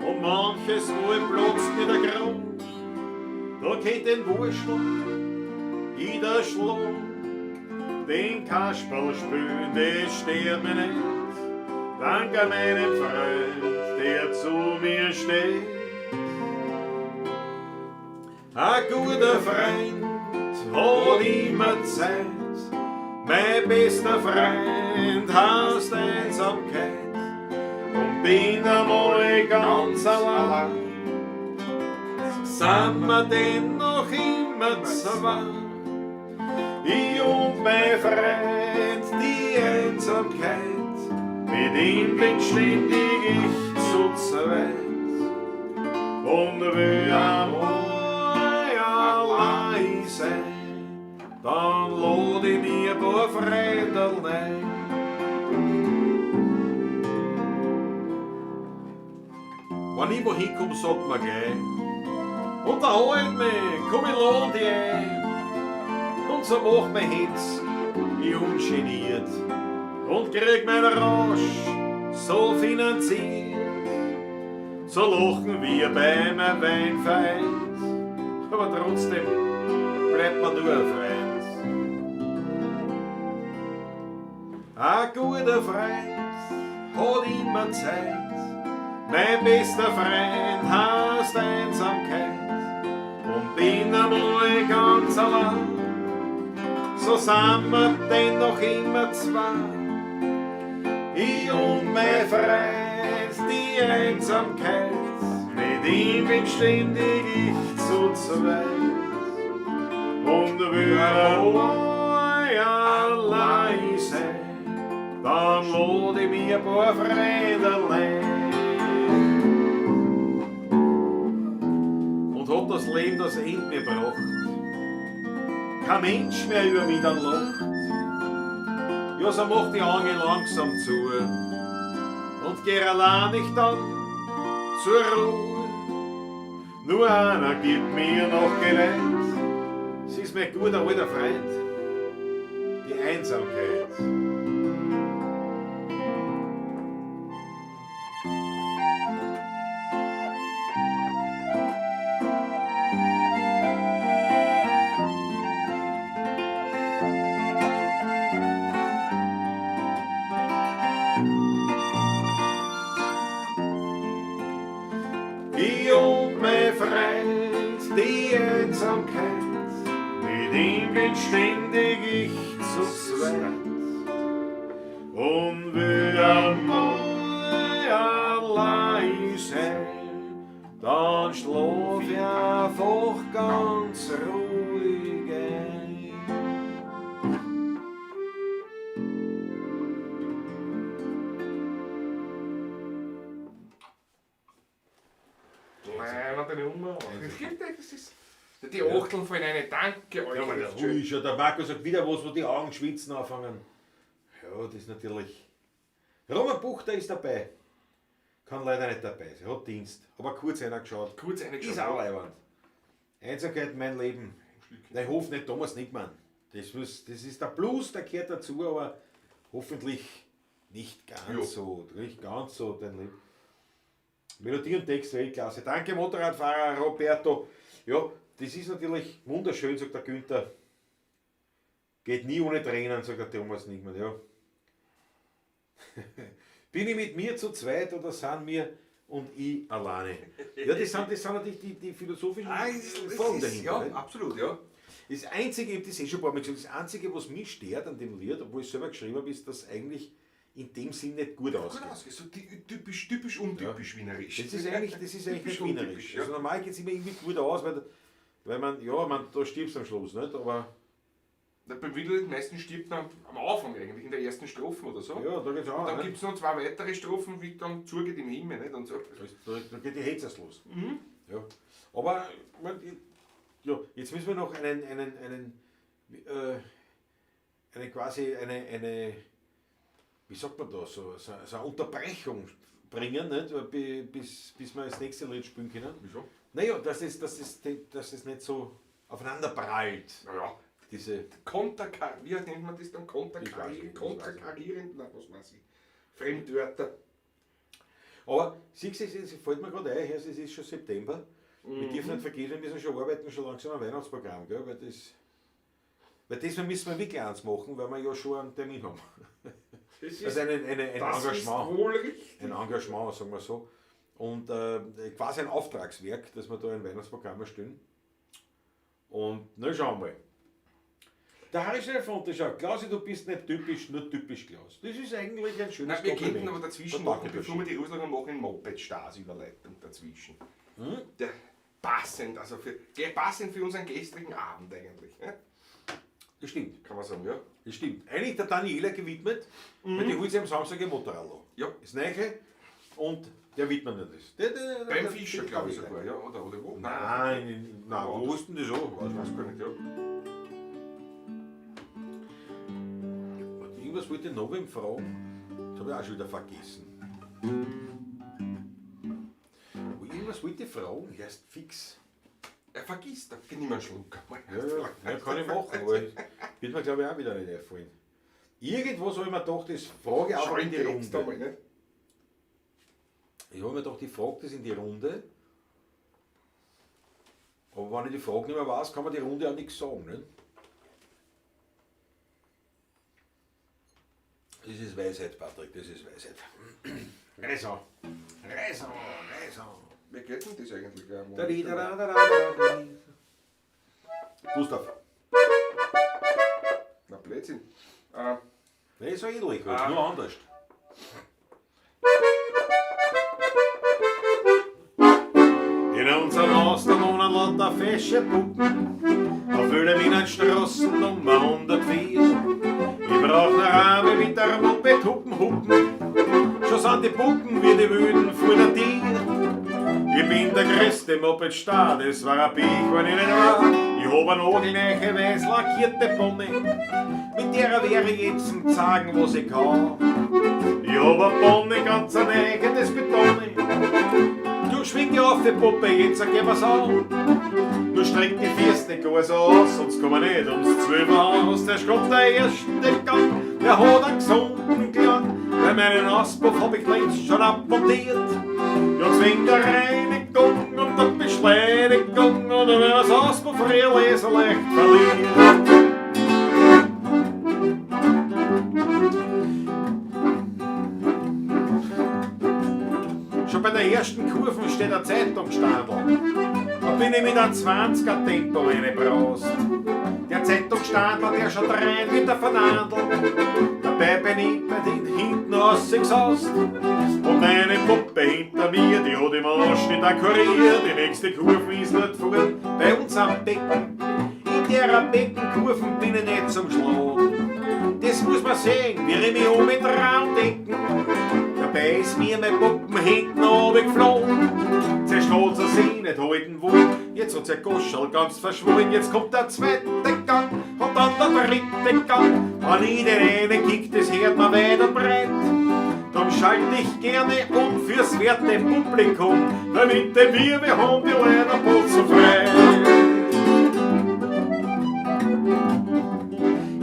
Und manches Mal platzt mir der Grund, da geht den Wurstel in der Schlund. Den Kasperl spülen, das stört mir nicht. Danke meinem Freund, der zu mir steht. Ein guter Freund hat immer Zeit. Mein bester Freund heißt Einsamkeit und bin einmal ganz allein. Sind wir denn noch immer zwei? Ich und mein Freund, die Einsamkeit, mit ihm bin ständig ich zu zweit. Und will einmal allein sein, dann lad ich mir ein paar Freunde ein. Wenn ich wo hinkomm, sagt man gleich, unterhalt mich, komm, ich lad dich ein. Und so macht mein Hetz ich ungeniert und krieg meinen Rausch so finanziert. So lachen wir beim Wein vereint, aber trotzdem bleibt man nur ein Freund. Ein guter Freund hat immer Zeit, mein bester Freund heißt Einsamkeit und bin einmal ganz allein. So sind wir denn noch immer zwei. Ich und mein Freund, die Einsamkeit, mit ihm bin ständig ich zu zweit. Und will einmal allein sein, dann lad ich mir ein paar Freunde ein. Und hat das Leben das Ende mir gebracht, kein Mensch mehr über mich dann lacht. Ja, so macht die Augen langsam zu und geh allein nicht dann zur Ruhe. Nur einer gibt mir noch Geleit, sie ist mein guter alter Freund, die Einsamkeit. Ich und mein Freund, die Einsamkeit, mit ihm bin ständig ich zu zweit. Und will einmal allein sein, dann schlaf ich einfach ganz ruhig ein. Nein, warte nicht um. Das ist, die Achteln fallen rein, danke euch. Ja, aber der ruhig schon. Der Marco sagt wieder was, wo die Augen schwitzen anfangen. Ja, das ist natürlich. Roman Buchter ist dabei. Kann leider nicht dabei sein, hat Dienst. Aber kurz einer geschaut. Kurz einer Ist auch leiwand. Einsamkeit, mein Leben. Nein, ich hoffe nicht Thomas Nickmann. Das ist der Blues, der gehört dazu, aber hoffentlich nicht ganz Jo. so. Nicht ganz so dein Leben. Melodie und Text Weltklasse. Danke Motorradfahrer Roberto. Ja, das ist natürlich wunderschön, sagt der Günther. Geht nie ohne Tränen, sagt der Thomas Nickmann. Ja. Bin ich mit mir zu zweit oder sind wir und ich alleine? Ja, das sind natürlich die philosophischen Fragen dahinter. Ja, nicht? absolut, ja. Das Einzige, ich hab das eh schon ein paar Mal gesagt, das Einzige, was mich stört an dem Lied, obwohl ich selber geschrieben habe, ist, dass eigentlich in dem Sinn nicht gut ausgeht. Gut ausgeht, so typisch untypisch wienerisch. Das ist eigentlich, das ist eigentlich Typisch nicht wienerisch. untypisch, ja. Also normal geht's immer irgendwie gut aus, weil man, ja, man, da stirbst du am Schluss, nicht? Aber Na, beim Wienerlied meistens stirbt man am Anfang eigentlich, in der ersten Strophe oder so. ja, da geht's auch. Und dann nicht? gibt's noch zwei weitere Strophen, wie dann zugeht im Himmel, nicht? Und so. Da geht die Hetze erst los. Ja. Aber, ich mein, ich, ja, jetzt müssen wir noch einen, einen, einen, eine quasi, eine, eine, wie sagt man da, so, so, so eine Unterbrechung bringen, nicht? Bis wir das nächste Lied spielen können. Wieso? Naja, dass es nicht so aufeinander prallt. Naja, Diese wie nennt man das dann? Konterkarierend? Nein, was weiß ich. Fremdwörter. Aber siehst du, es fällt mir gerade ein, es ist schon September. Wir dürfen nicht vergessen, wir müssen schon arbeiten, schon langsam am Weihnachtsprogramm, gell? Weil diesmal müssen wir wirklich eins machen, weil wir ja schon einen Termin haben. Das ist, Also ein das ist Engagement. wohl richtig. Ein Engagement, sagen wir so. Und quasi ein Auftragswerk, dass wir da ein Weihnachtsprogramm erstellen. Und na, schauen wir mal. Der Harry Schnellfonte schaut, Klausi, du bist nicht typisch, nur typisch Klaus. Das ist eigentlich ein schönes Nein, wir Kompliment. könnten aber dazwischen Da machen, danke bevor wir die Ruslungen machen, eine Moped-Stars-Überleitung dazwischen. Der, passend, also für, passend für unseren gestrigen Abend eigentlich. Ne? Das stimmt. Kann man sagen, ja. Das stimmt. Eigentlich der Daniela gewidmet, weil die holt sich am Samstag ihr Motorrad. Ja. Das Neue und der widmet mir das. Beim Fischer, glaube ich sogar, ja. Oder wo? Nein, nein, wo ist denn das auch? Ich weiß gar nicht, ja. Und irgendwas wollte ich noch wem fragen. Das habe ich auch schon wieder vergessen. Aber irgendwas wollte ich fragen, erst fix. Er vergisst, da nimm einen Schluck. Ja, ja, kann ich machen, aber wird mir glaube ich auch wieder nicht einfallen. Irgendwas habe ich mir gedacht, das frage ich auch in die Text Runde. einmal, ne? Ich habe mir gedacht, ich frage das in die Runde. Aber wenn ich die Frage nicht mehr weiß, kann man die Runde auch nichts sagen. Ne? Das ist Weisheit, Patrick, das ist Weisheit. Reiß an. Reiß an, reiß an. Wie geht denn das eigentlich? Da di, da da da da da. Gustav. Na, Blödsinn. Nee, so ähnlich, halt, nur anders. In unserem Haus da wohnen lauter fesche Puppen, auf Wilhelminen Straßen Nummer 104. Ich brauch ne Rabe mit der Moped huppen huppen, schon sind die Puppen wie die Wüden vor der Tür. Ich bin der größte Moped-Star, das war ein Pech, wenn ich nicht war. Ich hab eine nagelneue, weiß lackierte Bonne, mit der wär ich jetzt zum zeigen, was ich kann. Ich hab eine Bonne, ganz eine neue, das betone ich. Du schwing dich auf die Puppe, jetzt geh wir's an. Du streck die Füße nicht gar so aus, sonst komm ich nicht ums Zwölferhaus. Der kommt der erste Gang, der hat einen gesunden Klang. Bei meinen Auspuff hab ich längst schon abmontiert. Ja, zwingt der Reinigung und der Beschleunigung und wenn das Auspuff real so leicht verliert. Schon bei der ersten Kurve steht ein Zeitungsstandel. Da bin ich mit einem 20er Tempo reingebraust. Der Zeitungsstandel, der schaut rein wie der Fernandel. Dabei bin ich bei den hinten rausgesaust. Und eine Puppe hinter mir, die hat im Arsch nicht akkuriert. Die nächste Kurve ist nicht fort bei uns am Becken. In der Beckenkurven bin ich nicht zum Schlagen. Das muss man sehen, wie ich mich um mit Raum denken. Dabei ist mir mein Puppen hinten runtergeflogen. Zuerst hat sie sich nicht halten wollen, jetzt hat sie Goschel ganz verschwollen. Jetzt kommt der zweite Gang und dann der dritte Gang. Wenn ich den einen kick, das hört man weit und breit. Dann schalte ich gerne um fürs werte Publikum, damit wir haben die Leute so frei.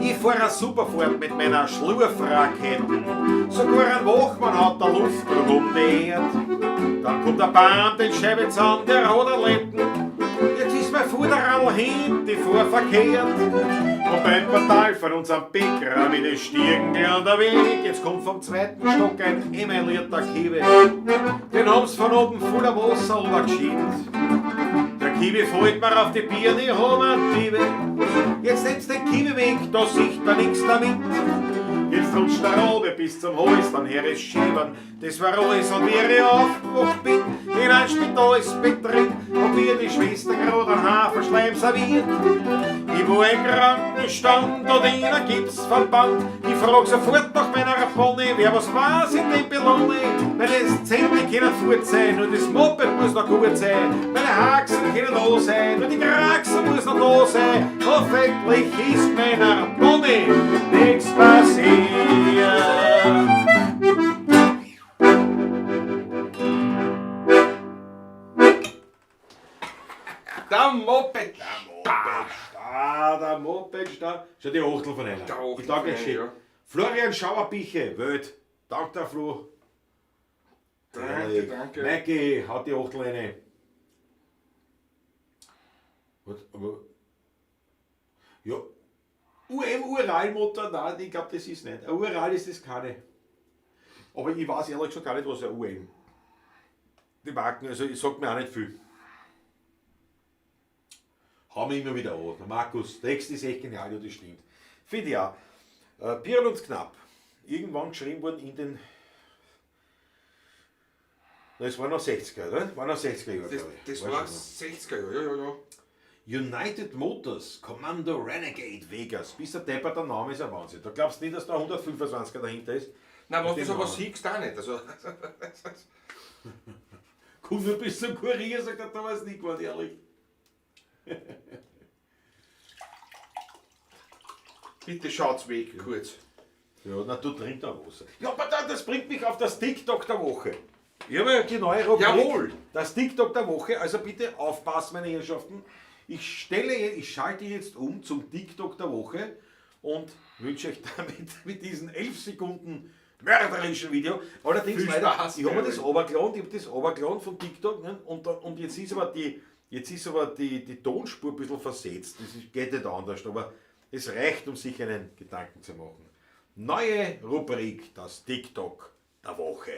Ich fahr eine Superfahrt mit meiner Schlurfrakete. Sogar ein Wachmann hat der Luftdruck um die Erde. Dann kommt der Bahn den Scheibitz an, der hat ein Letten. Jetzt ist mein Vorderrad hin, die fuhr verkehrt. Und beim Portal von unserem Bäcker mit den Stiegen an der Weg. Jetzt kommt vom zweiten Stock ein emaillierter Kiwi. Den haben's von oben voller Wasser runtergeschiebt. Der Kiwi fällt mir auf die Birne, ich hab einen Kiwi. Jetzt nimmst den Kiwi weg, da sieht man nix damit. Jetzt rutscht der Rabe bis zum Hals, dann her ist Schäbern. Das war alles und wie ich aufgewacht bin, in ein Spitalsbett drin, und mir die Schwester grad einen Haferschleim serviert. Ich war im Krankenstand und in einem Gipsverband. Ich frag sofort nach meiner Pony, wer was weiß in dem Belone. Meine Zähne können fort sein, nur das Moped muss noch gut sein. Meine Haxen können da sein, nur die Kraxen muss noch da sein. Hoffentlich ist meiner Pony nichts passiert. Der Moped! Der Moped-Star. Schau, die Achtel von einer. Der Achtel Ich danke von schön. einer, ja. Florian Schauerbiche, Welt. Dank der Flo. Danke, danke. Maiki haut die Achtel rein. Was, aber, ja, UM Uralmotor, nein, ich glaub, das ist nicht. Ein Ural ist das keine. Aber ich weiß ehrlich gesagt gar nicht, was ein UM. Die Marken, also ich sag mir auch nicht viel. Hau mich immer wieder an. Der Markus, Text ist echt genial, ja, das stimmt. Finde ich auch. Pirl und Knapp. Irgendwann geschrieben worden in den. Das war noch 60er, oder? War noch 60er Jahre, Das, glaube ich. das War war schon 60er Jahre, ja, ja, ja. noch. United Motors, Commando Renegade Vegas. Bis der Depper der Name ist ein Wahnsinn. Da glaubst du nicht, dass da ein 125er dahinter ist. Nein, was Mit du dem aber Namen. siehst, auch nicht. Also, Komm nur bis zum Kurier, sagt der Thomas nicht geworden, ehrlich. bitte schaut's weg, kurz. Ja, na du trinkst auch Wasser. Ja, aber das bringt mich auf das TikTok der Woche. Ich habe ja die neue Rubrik. Jawohl. Das TikTok der Woche. Also bitte aufpassen, meine Herrschaften. Ich schalte jetzt um zum TikTok der Woche und wünsche euch damit mit diesen 11 Sekunden mörderischen Video. Allerdings Viel leider, Spaß, ich habe mir das Gerald. runtergeladen, ich habe das runtergeladen von TikTok, ne? Und jetzt ist aber die Tonspur ein bisschen versetzt. Das geht nicht anders, aber es reicht, um sich einen Gedanken zu machen. Neue Rubrik, das TikTok der Woche.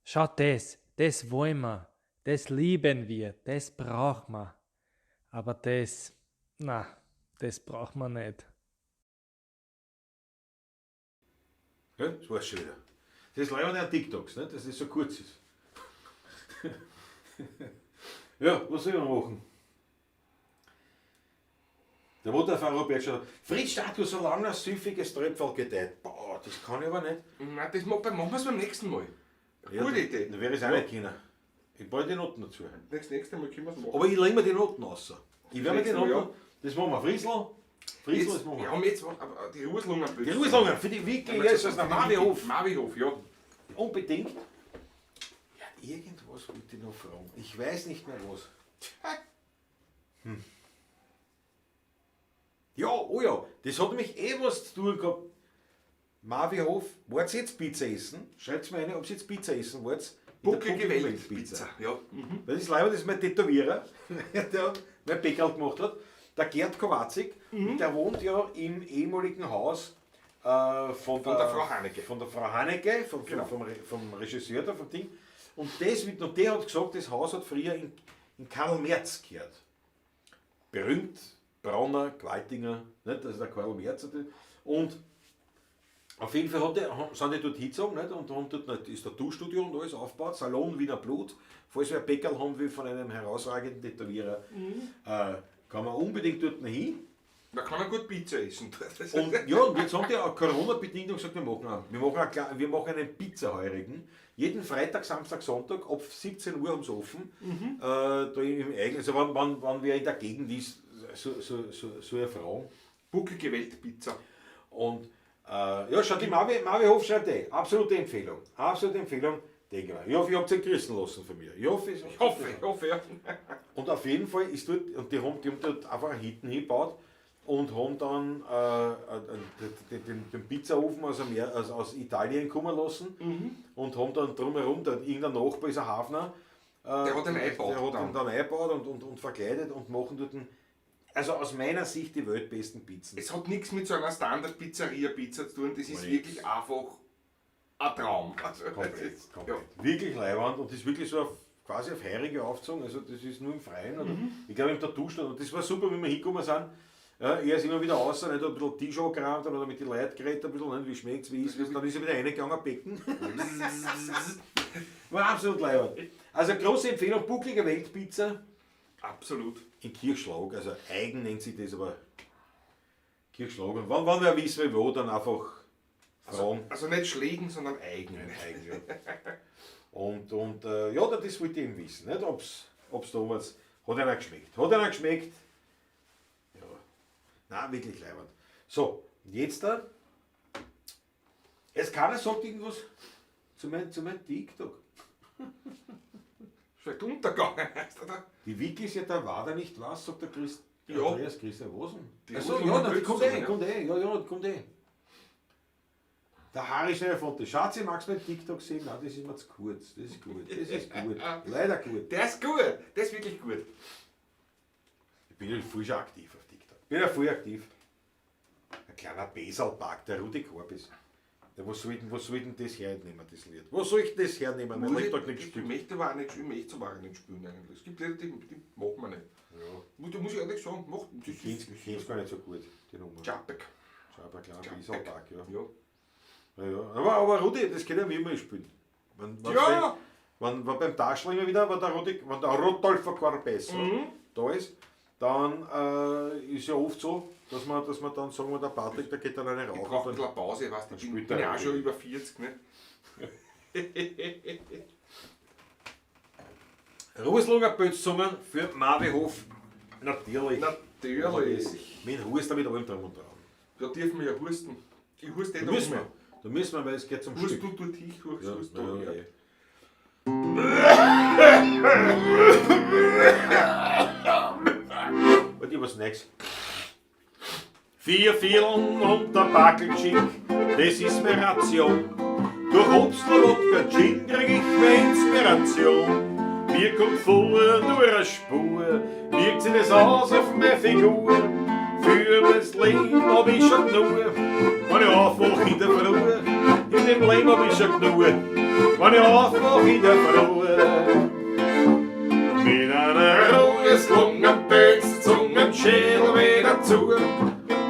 Schaut das, das wollen wir, das lieben wir, das brauchen wir. Aber das, na, das brauchen wir nicht. Ja, das war's schon wieder. Das ist leider an TikToks, ne? Dass das so kurz ist. Ja, was soll ich machen? Der Motorfahrer Robert schon. Fritz Statue, solange ein süffiges Tröpfel gedeiht. Boah, das kann ich aber nicht. Nein, das machen wir beim nächsten Mal. Ja, Gute Idee. Dann wäre ich es auch nicht können. Ich brauche die Noten dazu. Das nächste Mal können wir es machen. Aber ich lege mir die Noten raus. Ich werde mir die Nächstes Mal, Noten. Das machen wir. Friesl. Friesl, das Jetzt, machen wir wir. haben jetzt aber die Ruslungen. Die Ruslungen, für die Wickel, jetzt aus der Marvihof. Marvihof, ja. Unbedingt. Ja, irgendwas wollte ich noch fragen. Ich weiß nicht mehr was. Ja, oh ja, das hat nämlich eh was zu tun gehabt. Marvihof, wollt ihr jetzt Pizza essen? Schreibt mir eine, ob ihr jetzt Pizza essen wollt. In der Bucklige Bucklige Welt-Pizza. Ja. Mhm. Das ist leider, das ist mein Tätowierer, der mein Pickerl gemacht hat. Der Gerd Kowalczyk, der wohnt ja im ehemaligen Haus von der Frau Haneke. Von der Frau Haneke, Genau. vom Regisseur da, vom Ding. Und der hat gesagt, das Haus hat früher in Karl Merz gehört. Berühmt, brauner, Gewaltinger, nicht? Das ist der Karl Merz. Und auf jeden Fall sind die dort hingezogen, nicht? Und haben dort, ist der Tattoo-Studio und alles aufgebaut, Salon Wiener Blut. Falls wer Peckerl haben will von einem herausragenden Tätowierer, kann man unbedingt dort hin. Man kann auch gut Pizza essen. Und, ja, und jetzt haben die auch Corona-bedingt gesagt, wir machen einen Pizzaheurigen. Jeden Freitag, Samstag, Sonntag ab 17 Uhr haben sie offen. Da im eigenen, also wenn wer in der Gegend ist, so eine Frage. Bucklige Welt-Pizza. Und ja, schau, die Marvi Hof schreibt eh. Absolute Empfehlung. Absolute Empfehlung, denke ich mal. Ich hoffe, ihr habt sie grüßen lassen von mir. Ich hoffe, Ich hoffe, ja. Und auf jeden Fall ist dort, und die haben dort einfach einen Hitten hingebaut und haben dann den Pizzaofen aus Italien kommen lassen und haben dann drumherum, dann irgendein Nachbar ist ein Hafner. Der hat den eingebaut Der hat dann. ihn dann eingebaut und verkleidet und machen dort einen, also aus meiner Sicht die weltbesten Pizzen. Es hat nichts mit so einer Standard-Pizzeria-Pizza zu tun, das ist Nichts. wirklich einfach ein Traum. Also, das Komplett, ist, komplett. Ja. Wirklich leiwand und das ist wirklich so quasi auf Heurige aufgezogen, also das ist nur im Freien. Oder, Ich glaube im Tattoo-Stand. Und das war super, wenn wir hingekommen sind. Ja, er ist immer wieder raus, nicht, hat ein bisschen Tisch angeräumt, dann hat er mit den Leuten geredet, ein bisschen, nicht, wie schmeckt's, wie ist es, dann ist er wieder reingegangen, Becken. War absolut leiwand. Also große Empfehlung, Bucklige Weltpizza. Absolut. In Kirchschlag, also eigen nennt sich das, aber Kirchschlag. Und wenn wer wissen will, wo, dann einfach fragen. Also nicht Schlägen, sondern eigen. Eigen, ja. Und ja, das wollte ich eben wissen, nicht? Ob's damals, hat einer geschmeckt. Hat einer geschmeckt? Ja. Nein, wirklich leibend. So, jetzt da. Jetzt keiner sagt irgendwas zu meinem TikTok. Vielleicht untergegangen, oder? Die Wiki ist ja da, war da nicht was, sagt der Christ. Ja. Andreas Christian, was denn? Die Achso, Rufen ja, und na, die kommt Blödsinn, eh, ja. kommt eh, ja, ja, die kommt eh. Der Harry Schneider von der Schatzi, magst du meinen TikTok sehen? Nein, das ist mir zu kurz. Das ist gut, das ist gut. Leider gut. Der ist gut, der ist wirklich gut. Ich bin ja voll schon aktiv auf TikTok. Ich bin ja voll aktiv. Ein kleiner Besalpark, der Rudi Korb ist. Ja, was soll ich denn das hernehmen, das Lied? Was soll ich denn das hernehmen? Mein Lebtag nicht Ich gespielt. möchte aber auch nicht, ich möchte aber auch nicht spielen eigentlich. Es gibt Lieder, die mag man nicht. Ja. Muss ich ehrlich sagen, macht das Ich kenn's gar nicht so gut, die Nummer. Czapek. Schau, klar, Wieseltag, ja. Ja. Ja, ja. Aber Rudi, das können wir immer spielen. Ja! Wenn beim Taschl immer wieder, wenn der, Rudi, wenn der Rodolfo Carpesso da ist, dann ist ja oft so, dass wir dann sagen, der Patrick, der geht dann eine Ich rauchen. brauche ein bisschen Pause, ich weiß nicht, ich spielt bin der ja auch Rudi. schon über 40, ne? Rußlunger Bötzungen für Marvihof. Natürlich. Natürlich. Mit Huster mit allem drum und dran. Da dürfen wir ja husten. Ich huste eh Da da müssen rum. wir. Da müssen wir, weil es geht zum Hust Stück. du dort, ich hust, Ja, hust ja, du. ja, Ja. eh. Und ich was Neues. 4 Vierteln und der Backelchick, das ist meine Ration. Durch Obstler, Wodka, Gin krieg ich meine Inspiration. Mir kommt vor nur eine Spur, wirkt sich das aus auf meine Figur. Für das Leben hab ich schon genug, wenn ich aufwach in der Früh. In dem Leben hab ich schon genug, wenn ich aufwach in der Früh. Mit einer Ruheslungenpilz, Zungenschädel wieder zu.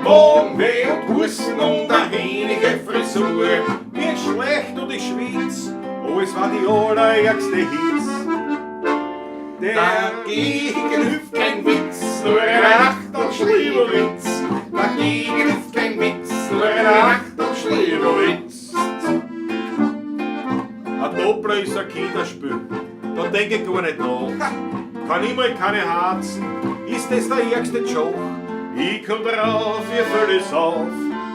Magenweh und Husten und eine hähnige Frisur. Mir ist schlecht und ich schwitz, oh, es war die allerärgste Hitz. Dagegen hilft kein Witz, nur ein Achtel Schlieberwitz. Dagegen hilft kein Witz, nur ein Achtel Schlieberwitz. Ein Doppler ist ein Kinderspiel, da denk ich gar nicht nach. Kann immer keine Harzen, ist das der ärgste Joke? Ich komm drauf, ihr füllt es auf,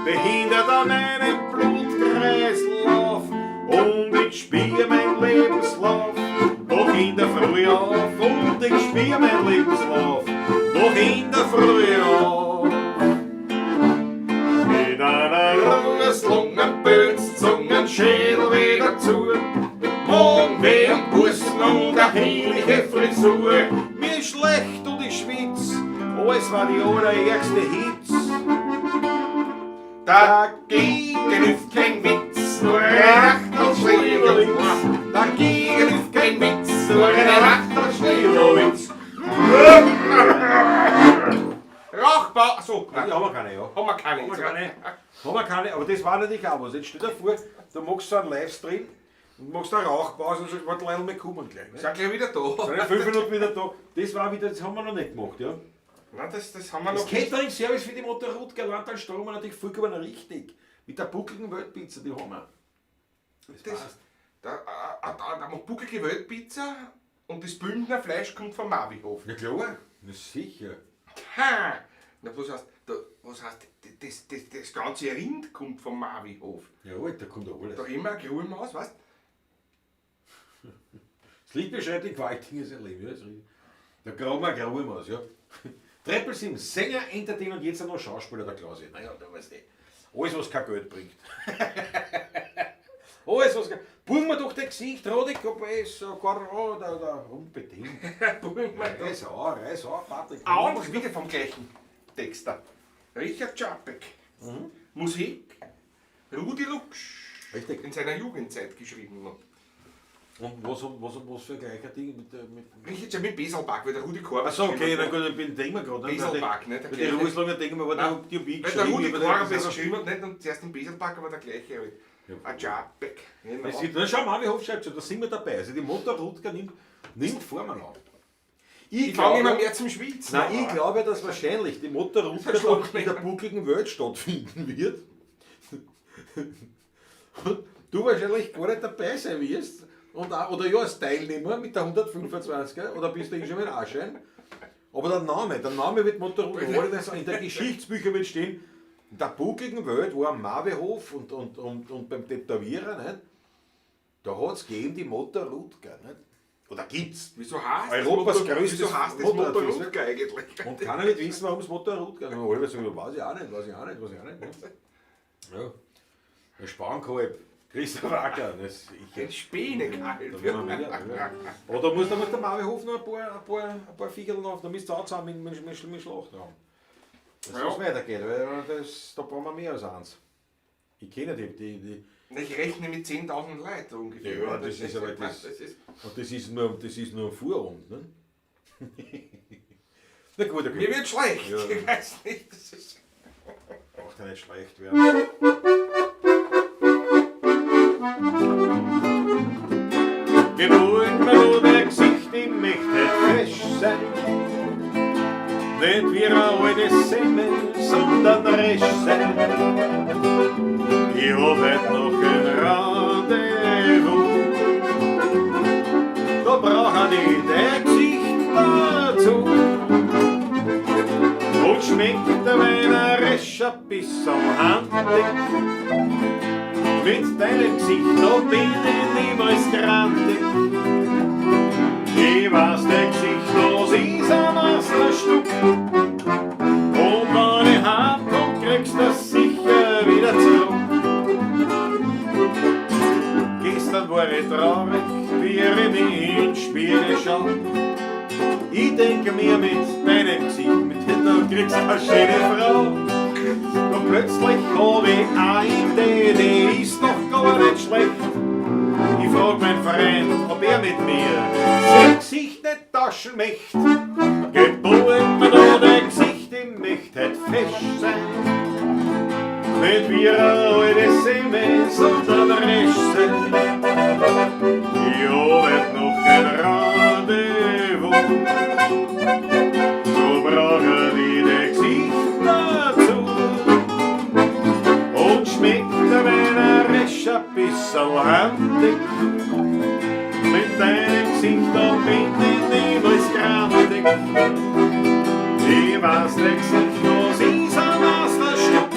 behindert an meinem Blutkreislauf. Und ich spiel mein Lebenslauf, noch in der Früh auf. Und ich spiel mein Lebenslauf, noch in der Früh auf. Mit einer Ruheslungenpilz, Zungenschädel wieder zu. Magenweh und Husten und eine hähnliche Frisur. Mir ist schlecht und ich schwitz, oh, es war die allerärgste Hitz. Dagegen hilft kein Witz, nur ein Achtel Schlieberwitz. Dagegen hilft kein Witz, nur ein Achtel Schlieberwitz. Rauchbau, achso, Die haben wir keine, ja. haben wir keine. Haben wir keine. Haben wir keine, aber das war natürlich auch was. Jetzt stell dir vor, du machst so einen Livestream und machst eine Rauchpause und sagst, warte, Leute, wir kommen gleich. Ne? Sind gleich wieder da. Sind ja 5 Minuten wieder da. Das war wieder, das haben wir noch nicht gemacht, ja. Nein, das haben wir Das noch nicht. Catering-Service für die Motorrad Landtal Strom natürlich vollkommen richtig. Mit der buckligen Weltpizza, die haben wir. Das passt. Da macht bucklige Weltpizza und das Bündner Fleisch kommt vom Marvihof. Ja klar, na sicher. Ha! Na, was heißt, das ganze Rind kommt vom Marvihof. Ja, da kommt auch alles. Da immer ein Grubenhaus, weißt du? Das Lied beschreibt den gewaltigen sein Leben. Ja, das ist richtig. Da graben wir Grubenhaus, ja. Treppelsim, Sänger, Entertainer und jetzt auch noch Schauspieler, der Klausi. Naja, da weißt du. Alles, was kein Geld bringt. Alles, was kein... Buchen wir doch dein Gesicht, Rodi, Copesso, Coro, da, unbedingt. Reiß an, Patrick. Auch noch wieder vom gleichen Texter. Richard Czapek. Mhm. Musik, Rudi Luksch. Richtig. In seiner Jugendzeit geschrieben noch. Und was für ein gleicher Ding mit Richard Czapek mit Beselback, weil der Rudi Korb. Ach so, okay, na gut, dann bin ich mir gerade. Beselback, ne? Bei den Rußlanger denken wir, war die hab ich Weil der geschrieben. Rudi aber Korb das es ist geschrieben hat, nicht? Und zuerst den Beselback, aber der gleiche halt. Ja. Ein Czapek. Genau. Das ist, na schau mal, wie Hof schreibt schon, da sind wir dabei. Also die Motorrutger nimmt Formen auf. Ich fange immer mehr zum Schwitzen. Nein, ich glaube, dass wahrscheinlich die Motorrutger in der buckligen Welt stattfinden wird. Und du wahrscheinlich gar nicht dabei sein wirst. Und auch, oder ja, als Teilnehmer mit der 125er, oder bist du eh schon mit Anschein. Aber der Name wird Motorrutger, in der Geschichtsbücher wird stehen, in der buckligen Welt war am Marvehof und beim Tätowierer, nicht? Da hat es gegeben die Motorrutger. Nicht? Oder gibt's? Wieso heißt Europas das größtes wieso heißt das Motorradfest, Motorrutger eigentlich? Und keiner wird wissen, warum es Motorrutger ist. Alle sagen, weiß ich auch nicht, weiß ich auch nicht, weiß ich auch nicht. Ne? Ja. Der Spankalb, Christoph Acker, das ist Ein Spänekalb. Da werden wir wieder, ja. Aber da muss der Marvihof noch ein paar Viecherl auf, da müsst ihr auch zusammen mit Schlachtraum. Dass Ja. es weitergeht, weil da brauchen wir mehr als eins. Ich kenne die Ich rechne mit 10.000 Leuten ungefähr. Ja, das ist aber das- Das ist, und das ist nur ein Vorabend, ne? Na gut, okay. mir wird schlecht. Ja. Ich weiß nicht. Das ist, Braucht ja nicht schlecht werden. Geburt mir nur dein Gesicht, ich möchte frisch sein. Nicht wie eine alte Semmel, sondern resch sein. Ich hab heut noch ein Rendezvous. Da brauch ich nicht dein Gesicht dazu. Und schmeckt der Wein ein resch ein bissl handig. Mit deinem Gesicht, da bin ich niemals grantig. Ich weiß, dein Gesicht, das ist ein Meisterstück. Und wenn ich heimkomm, kriegst du das sicher wieder zurück. Gestern war ich traurig, wie ich mich in den Spiegel schau. Ich denke mir mit deinem Gesicht, mit dem du kriegst eine schöne Frau. Doch plötzlich hab ich eine Idee, die ist doch gar nicht schlecht. Ich frag meinen Freund, ob er mit mir sein Gesicht nicht tauschen möchte. Geboren mir da dein Gesicht, ich möcht heut fesch sein. Nicht wie eine alte Semmel, sondern resch sein. Ich hab heut noch kein Rendezvous. So brauch ich dein Gesicht dazu. Und schmeckt der Wein ein resch ein bissl handig. Mit deinem Gesicht, da bin ich niemals grantig. Ich weiß, dein Gesicht, das ist ein Meisterstück.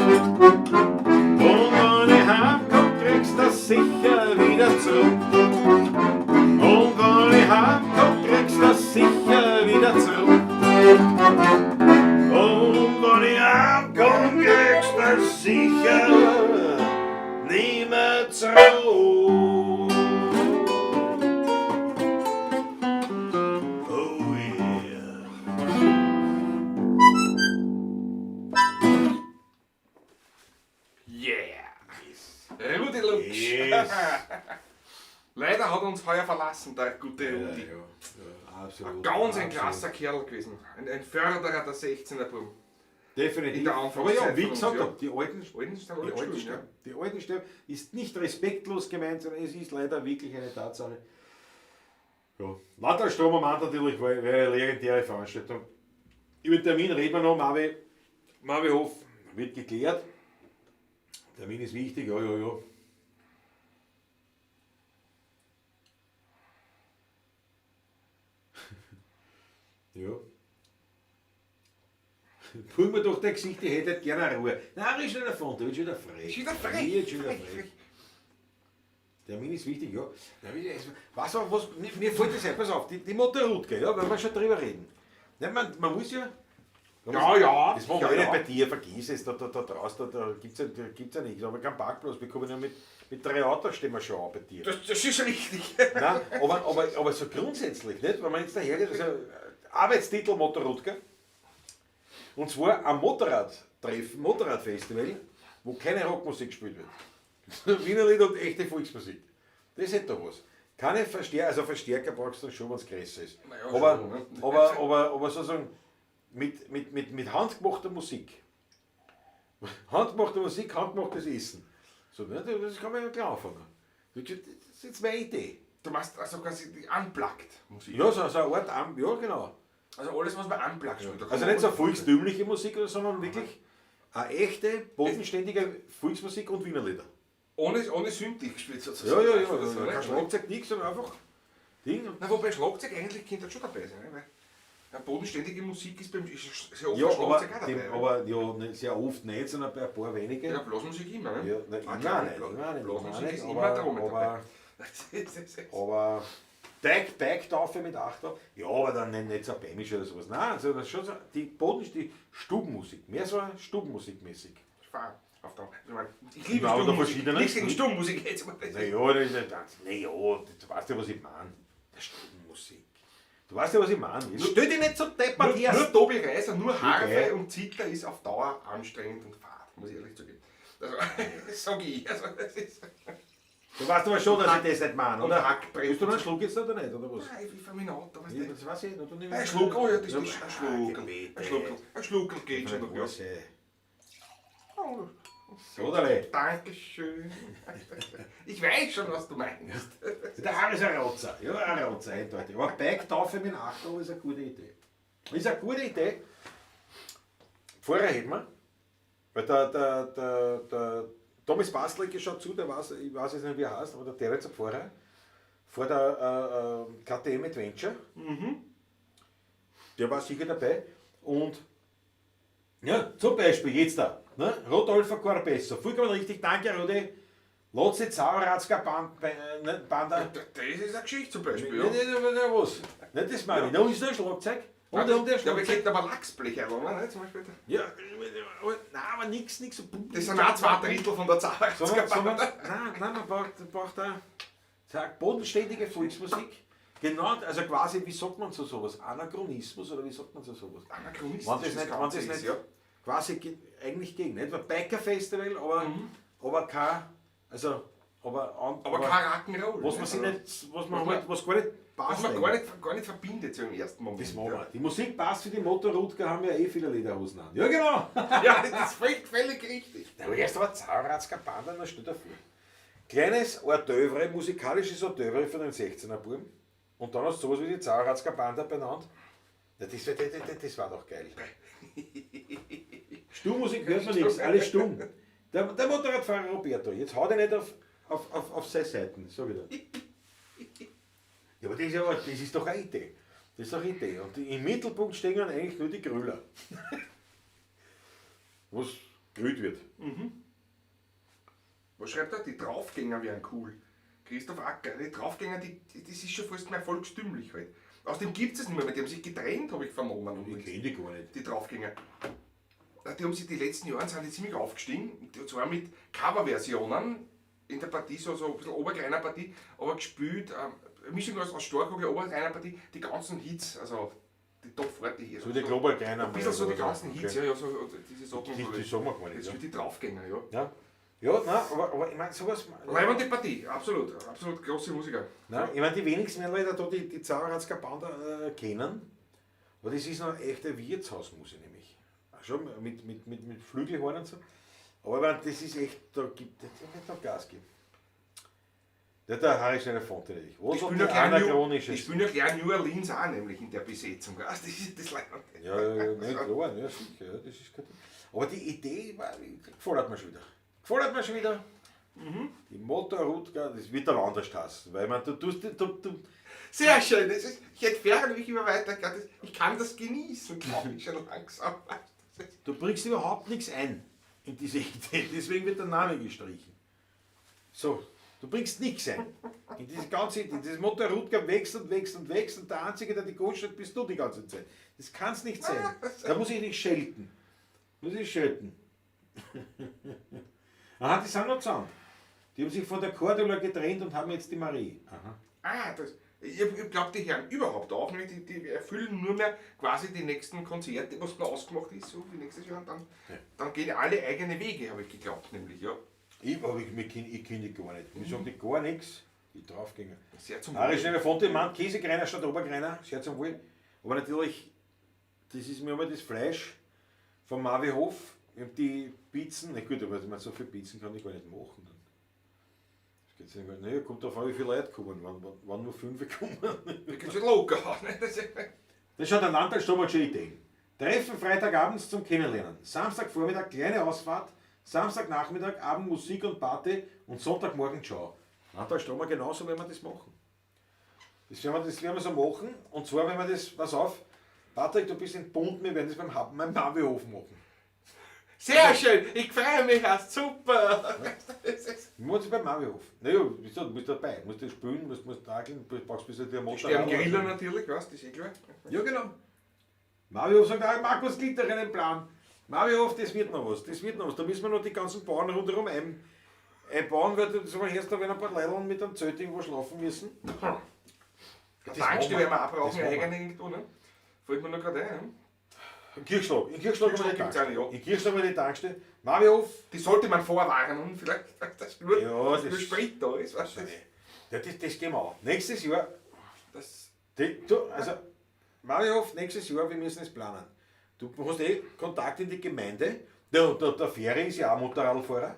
Und wenn ich heimkomm, kriegst du das sicher wieder zurück. Und wenn ich heimkomm, kriegst du das sicher wieder zurück. Und wenn ich heimkomm, kriegst du das sicher nimmer zurück. Oh yeah. Yeah! Rudi Luksch. Yes. Leider hat uns heuer verlassen, der gute Rudi. Ja, absolut. Ganz ein absolut. krasser Kerl gewesen. Ein Förderer der 16er Buben. Definitiv. In der Aber ja, Anfangszeit wie von uns, gesagt, ja. die alten, Alten sind die alle alten gespielt, sterben. Die alten sterben. Ist nicht respektlos gemeint, sondern es ist leider wirklich eine Tatsache. Ja. Lauter am Abend natürlich war eine legendäre Veranstaltung. Über den Termin reden wir noch, Marvi Hof wird geklärt. Termin ist wichtig, ja. Ja. Pull mir doch dein Gesicht, ich hätte halt gerne eine Ruhe. Nein, ist schon wieder davon, der wird schon wieder frech. Ist wieder frech. Wird schon wieder Frech, frech. frech. Termin ist wichtig, ja. Was, mir fällt das ein, pass auf, die Motorrutke, ja, weil wir schon drüber reden. Ja, man muss ja. Ja, ja. Das machen ja, wir nicht ja. bei dir, vergiss es, da draußen, da gibt's ja, da gibt's ja nichts, aber kein Parkplatz, wir kommen ja mit 3 Autos stehen wir schon an bei dir. Das ist richtig. Nein, aber so grundsätzlich, nicht? Wenn man jetzt dahergeht, also Arbeitstitel Motorrutke, und zwar am Motorradtreffen, Motorradfestival, wo keine Rockmusik gespielt wird. Wienerlied und echte Volksmusik. Das hätte doch was. Keine Verstärker, also Verstärker brauchst du dann schon, wenn's größer ist. Naja, aber, schon, ne? aber sozusagen mit handgemachter Musik. Handgemachte Musik, handgemachtes Essen. So, ne, das kann man ja gleich anfangen. Das ist jetzt meine Idee. Du machst also quasi die Unplugged Musik. Ja, so eine Art, ja genau. Also alles, was man unplugged spielt. Da kann Also man nicht so alles- volkstümliche Musik, sondern wirklich eine echte, bodenständige Volksmusik und Wienerlieder. Ohne Synthi gespielt sozusagen. Ja, ja, ja. Also, Kein Schlagzeug, nichts, sondern einfach Ding. Na, wobei Schlagzeug eigentlich könnte das schon dabei sein. Ne? Weil ja, bodenständige Musik ist beim ist sehr oft Ja, Schlagzeug aber, auch dabei. dem, ne? aber ja, nicht, sehr oft nicht, sondern bei ein paar wenige. Ja, Blasmusik immer, ne? Ja, nein, Ah, immer klar, nicht, immer nicht, Blasmusik immer ist nicht, immer da mit dabei. Aber Teig, Taufe mit Achter, ja, aber dann nicht so bämisch oder sowas. Nein, also das ist schon so, die Boden, die Stubenmusik, mehr so Stubenmusikmäßig. Fahr auf der, ich meine, ich liebe Ja, aber da Stubenmusik. verschiedene. Nichts gegen Stubenmusik jetzt. aber das ist- Naja, das ist ja das, naja, du weißt ja, was ich meine. Der Stubenmusik. Du weißt ja, was ich meine. Jetzt stell dich nicht so deppert Nur, her. nur Tobi Reiser, nur Harfe geil. und Zither ist auf Dauer anstrengend und fad, muss ich ehrlich zugeben. Also, sag ich. Also, das ist... Du weißt aber schon, dass ich das nicht meine, Und oder? Hackbrett. Willst du noch einen Schluck jetzt oder nicht, oder was? Nein, ich fahr mit dem Auto, weißt Ja, du. das weiß ich nicht. Du nimmst- Ein Schluck, oh ja, das ist Ja, ein Schluckerl. bitte. Ein Schluckerl, ein Schluckerl geht schon noch, ja. Oh, So, Dale. Dankeschön. Ich weiß schon, was du meinst. Der Harry ist ein Rotzer. Ja, ein Rotzer, eindeutig. Aber Bike-Taufe mit dem Achterl ist eine gute Idee. Ist eine gute Idee. Vorher hätten wir, weil der Thomas Bastlecke schaut zu, der weiß, ich weiß jetzt nicht, wie er heißt, aber der Terence Pfarrer, vor der KTM Adventure. Der war sicher dabei. Und ja, zum Beispiel jetzt da, ne? Rodolfo Corbesso. Vollkommen richtig, danke Rudi. Lotzi Zauerratzker Banda. Das ist eine Geschichte zum Beispiel, Ne, ja. ne, ne, ne, was? Ne, das meine ich. Da ist der Schlagzeug. Und der, und der Ja, wir Schlagzeug. könnten aber Lachsblech einladen, ne, zum Beispiel. Ja, aber, nein, aber nix, nix. Das sind auch 2 Drittel von der Sondern, Zauberratzker sondern, Bande. nein, nein, man braucht da sag, bodenständige Volksmusik. Genau, also quasi, wie sagt man zu sowas? Anachronismus oder wie sagt man zu sowas? Anachronistisch. Wenn das nicht, wenn das Ganze nicht ist, ja. quasi eigentlich gegen, nicht? Weil Biker Festival, aber, aber kein, also, aber, an, Aber kein Rock'n'Roll. was ne? man sich Also, nicht, was man halt, was gar nicht passt. Was man eigentlich. gar nicht verbindet so im ersten Moment. Das machen ja. wir. Die Musik passt für die Motorrutger, haben ja eh viele Lederhosen an. Ja, genau. Ja, das ist völlig richtig. Na, aber erst aber Zauberratzker Banda, na stell dir vor. Kleines Hors d'oeuvre, musikalisches Hors d'oeuvre von den 16er Buben. Und dann hast du sowas wie die Zauberratzker Banda benannt. Na, das war doch geil. Stummmusik hört man nichts, alles stumm. Der Motorradfahrer Roberto, jetzt haut er nicht auf seine Seiten, sag ich dir. Ja, aber das ist doch eine Idee. Das ist doch eine Idee. Und im Mittelpunkt stehen dann eigentlich nur die Grüller. Was gerührt wird. Was schreibt er? Die Draufgänger wären cool. Christoph Acker, die Draufgänger, das ist schon fast mehr volkstümlich halt. Außerdem gibt es nicht mehr, die haben sich getrennt, habe ich vernommen. Ich kenne die gar nicht. Die Draufgänger. Die haben sich die letzten Jahre sind die ziemlich aufgestiegen, und zwar mit Coverversionen in der Partie, so ein bisschen Obergreiner Partie, aber gespielt, Mischung aus Storkogel, Obergreiner Partie, die ganzen Hits, also die Top 40 hier. So die Global Greiner. Ein bisschen so die ganzen Okay. Hits, ja, ja, so diese Sachen. Die sagen wir gar nicht. Das Ja. für die Draufgänger, ja. Ja, ja nein, aber ich meine, sowas. Leibende Partie, absolut, absolut große Musiker. Nein, ich meine, die wenigsten werden leider da die Zauberratzker Banda kennen. Aber das ist noch echte Wirtshausmusik nämlich. Schon mit Flügelhorn und so. Aber ich meine, das ist echt, da gibt es nicht noch Gas geben. Ja, der Harry Schneider Fonte natürlich. Die Was hat spielen die ja gleich New, die anachronisches? spielen ja gleich New Orleans auch, nämlich in der Besetzung. Also das ist das Leibende. Ja, ja, ja, nein, klar, ja, sicher, ja, das ist kein Ding. Aber die Idee war, gefordert mir schon wieder. Gefordert mir schon wieder. Die Motorrutger, das wird aber anders heißen, weil man, du tust, du, du, Sehr schön, das ist, ich entferne mich immer weiter. Ich kann das genießen, glaube ich, schon langsam. du bringst überhaupt nichts ein in diese Idee, deswegen wird der Name gestrichen. So, du bringst nichts ein. In diese ganze Idee, dieses Motorrutger wächst und wächst und wächst und der Einzige, der die Coach hat, bist du die ganze Zeit. Das kann's nicht sein. Da muss ich dich schelten. Muss ich schelten. Aha, die sind noch zusammen. Die haben sich von der Cordula getrennt und haben jetzt die Marie. Aha. Ah, das, ich glaube, die hören überhaupt auf, nicht? Die erfüllen nur mehr quasi die nächsten Konzerte, was noch ausgemacht ist, so wie nächstes Jahr. Und dann gehen alle eigene Wege, habe ich geglaubt, nämlich, ja. Ich, aber ich, ich, kenn, ich kenn die gar nicht. Mir sagen die gar nichts. Die Draufgänger. Sehr zum Harry Wohl. Schneider Fonte, Mann, Käsekreiner statt Oberkreiner, sehr zum Wohl. Aber natürlich, das ist mir immer das Fleisch vom Mavi Hof. Ich hab die Pizzen, na gut, aber ich meine, so viele Pizzen kann ich gar nicht machen. Das geht sich nicht. Naja, kommt darauf an, wie viele Leute kommen. Wenn nur 5 kommen. Da geht's halt locker. Ne? Das ist- Das schaut der Landtag schon mal schon Ideen. Treffen Freitagabends zum Kennenlernen. Samstagvormittag kleine Ausfahrt, Samstagnachmittag Abend Musik und Party und Sonntagmorgen Ciao. Landtag Stromer, genauso werden wir das machen. Das werden wir so machen. Und zwar, wenn wir das, pass auf, Patrick, du bist entbunden, wir werden das beim Mavihof machen. Sehr schön, ich freue mich erst, super. Das ist- Wir machen das beim Mavihof. Naja, wieso, du musst dabei, musst du spülen, musst takeln, brauchst ein bisschen die Motor. Die haben Griller natürlich, weißt du, das ist eh klar. Ja, genau. Mavihof sagt, ah, Markus liegt doch einen Plan. Mavihof, das wird noch was, das wird noch was. Da müssen wir noch die ganzen Bauern rundherum einbauen, weil du so erst da wenn ein paar Leute mit einem Zelt irgendwo schlafen müssen. Das Tankstelle werden wir auch brauchen, Das eine machen wir. eigene irgendwo, ne? Fällt mir nur gerade ein. In Kirchschlag, in Kirchschlag haben wir die Kirchschlag gibt's Tankstelle. eine, ja. In Kirchschlag haben wir die Tankstelle. Marvihof. Die sollte man vorwarnen, vielleicht, dass nur, Ja, dass das- nur Sprit da ist. Weißt du? Ja, das gehen wir an. Nächstes Jahr, Das, also Marihof, nächstes Jahr, wir müssen es planen. Du hast eh Kontakt in die Gemeinde. Der Ferry ist ja auch Motorradfahrer.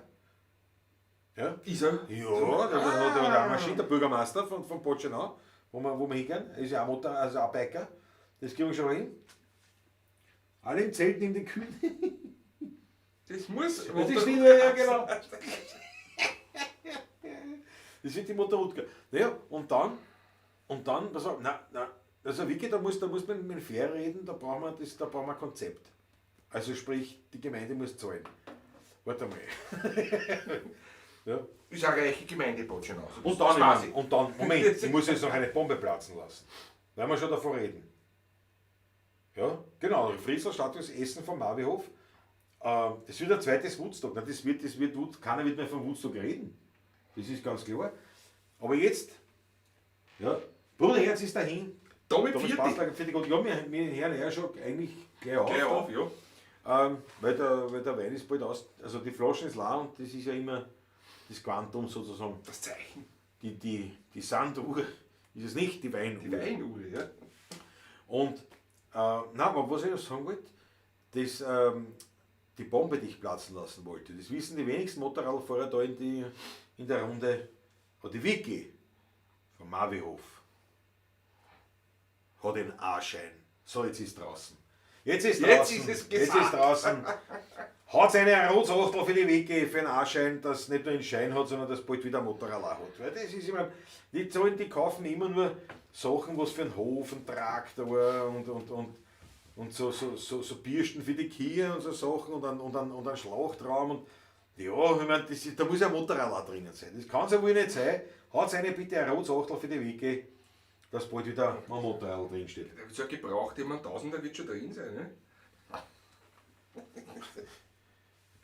Ja? ist er? Ja, der hat auch eine Maschine, der Bürgermeister von Potschenau, wo wir hingehen, ist ja auch Motor, also auch Biker. Das kriegen wir schon hin. Alle im Zelt neben den Kühen. Das muss. Das ist nicht nur, ja genau. Das wird die Motorrad. Naja, und dann, pass auf, nein, also wirklich, da muss man mit dem Fair reden, da brauchen wir das, da brauchen wir ein Konzept. Also sprich, die Gemeinde muss zahlen. Warte mal. Ja. Ist eine reiche Gemeinde, Potschenau. Und dann, Moment, ich muss jetzt noch eine Bombe platzen lassen. Weil wir schon davor reden. Ja, genau, Friesel Status Essen vom Marvihof. Das wird ein zweites Woodstock. Nein, keiner wird mehr von Woodstock reden. Das ist ganz klar. Aber jetzt, ja, Bruderherz ist dahin. Damit Thomas Passlager, fertig. Und ja, wir hören ja schon eigentlich gleich auf. Gleich auf, ja. Weil der Wein ist bald aus, also die Flaschen ist leer und das ist ja immer das Quantum sozusagen. Das Zeichen. Die Sanduhr ist es nicht, die Weinuhr. Die Weinuhr, ja. Und, nein, aber was ich noch sagen wollte, das, die Bombe, die ich platzen lassen wollte, das wissen die wenigsten Motorradfahrer da in der Runde, aber die Vicky vom Marvihof hat den A-Schein. So, jetzt ist draußen. Jetzt ist draußen. Jetzt ist es Jetzt gesagt. ist draußen. Hat eine Rotsachtel für die Vicky, für einen A-Schein, dass nicht nur einen Schein hat, sondern dass bald wieder ein Motorrad auch hat. Weil das ist immer, die zahlen, die kaufen immer nur Sachen, was für einen Hof, einen Traktor und so Birsten für die Kühe und so Sachen und einen Schlachtraum. Und ja, ich mein, da muss ja ein Motorrad auch drinnen sein. Das kann es ja wohl nicht sein. Hat eine bitte ein Rotsachtel für die Vicky, dass bald wieder ein Motorrad drin steht. Da wird so gebraucht, jemand Tausender wird schon drin sein, ne?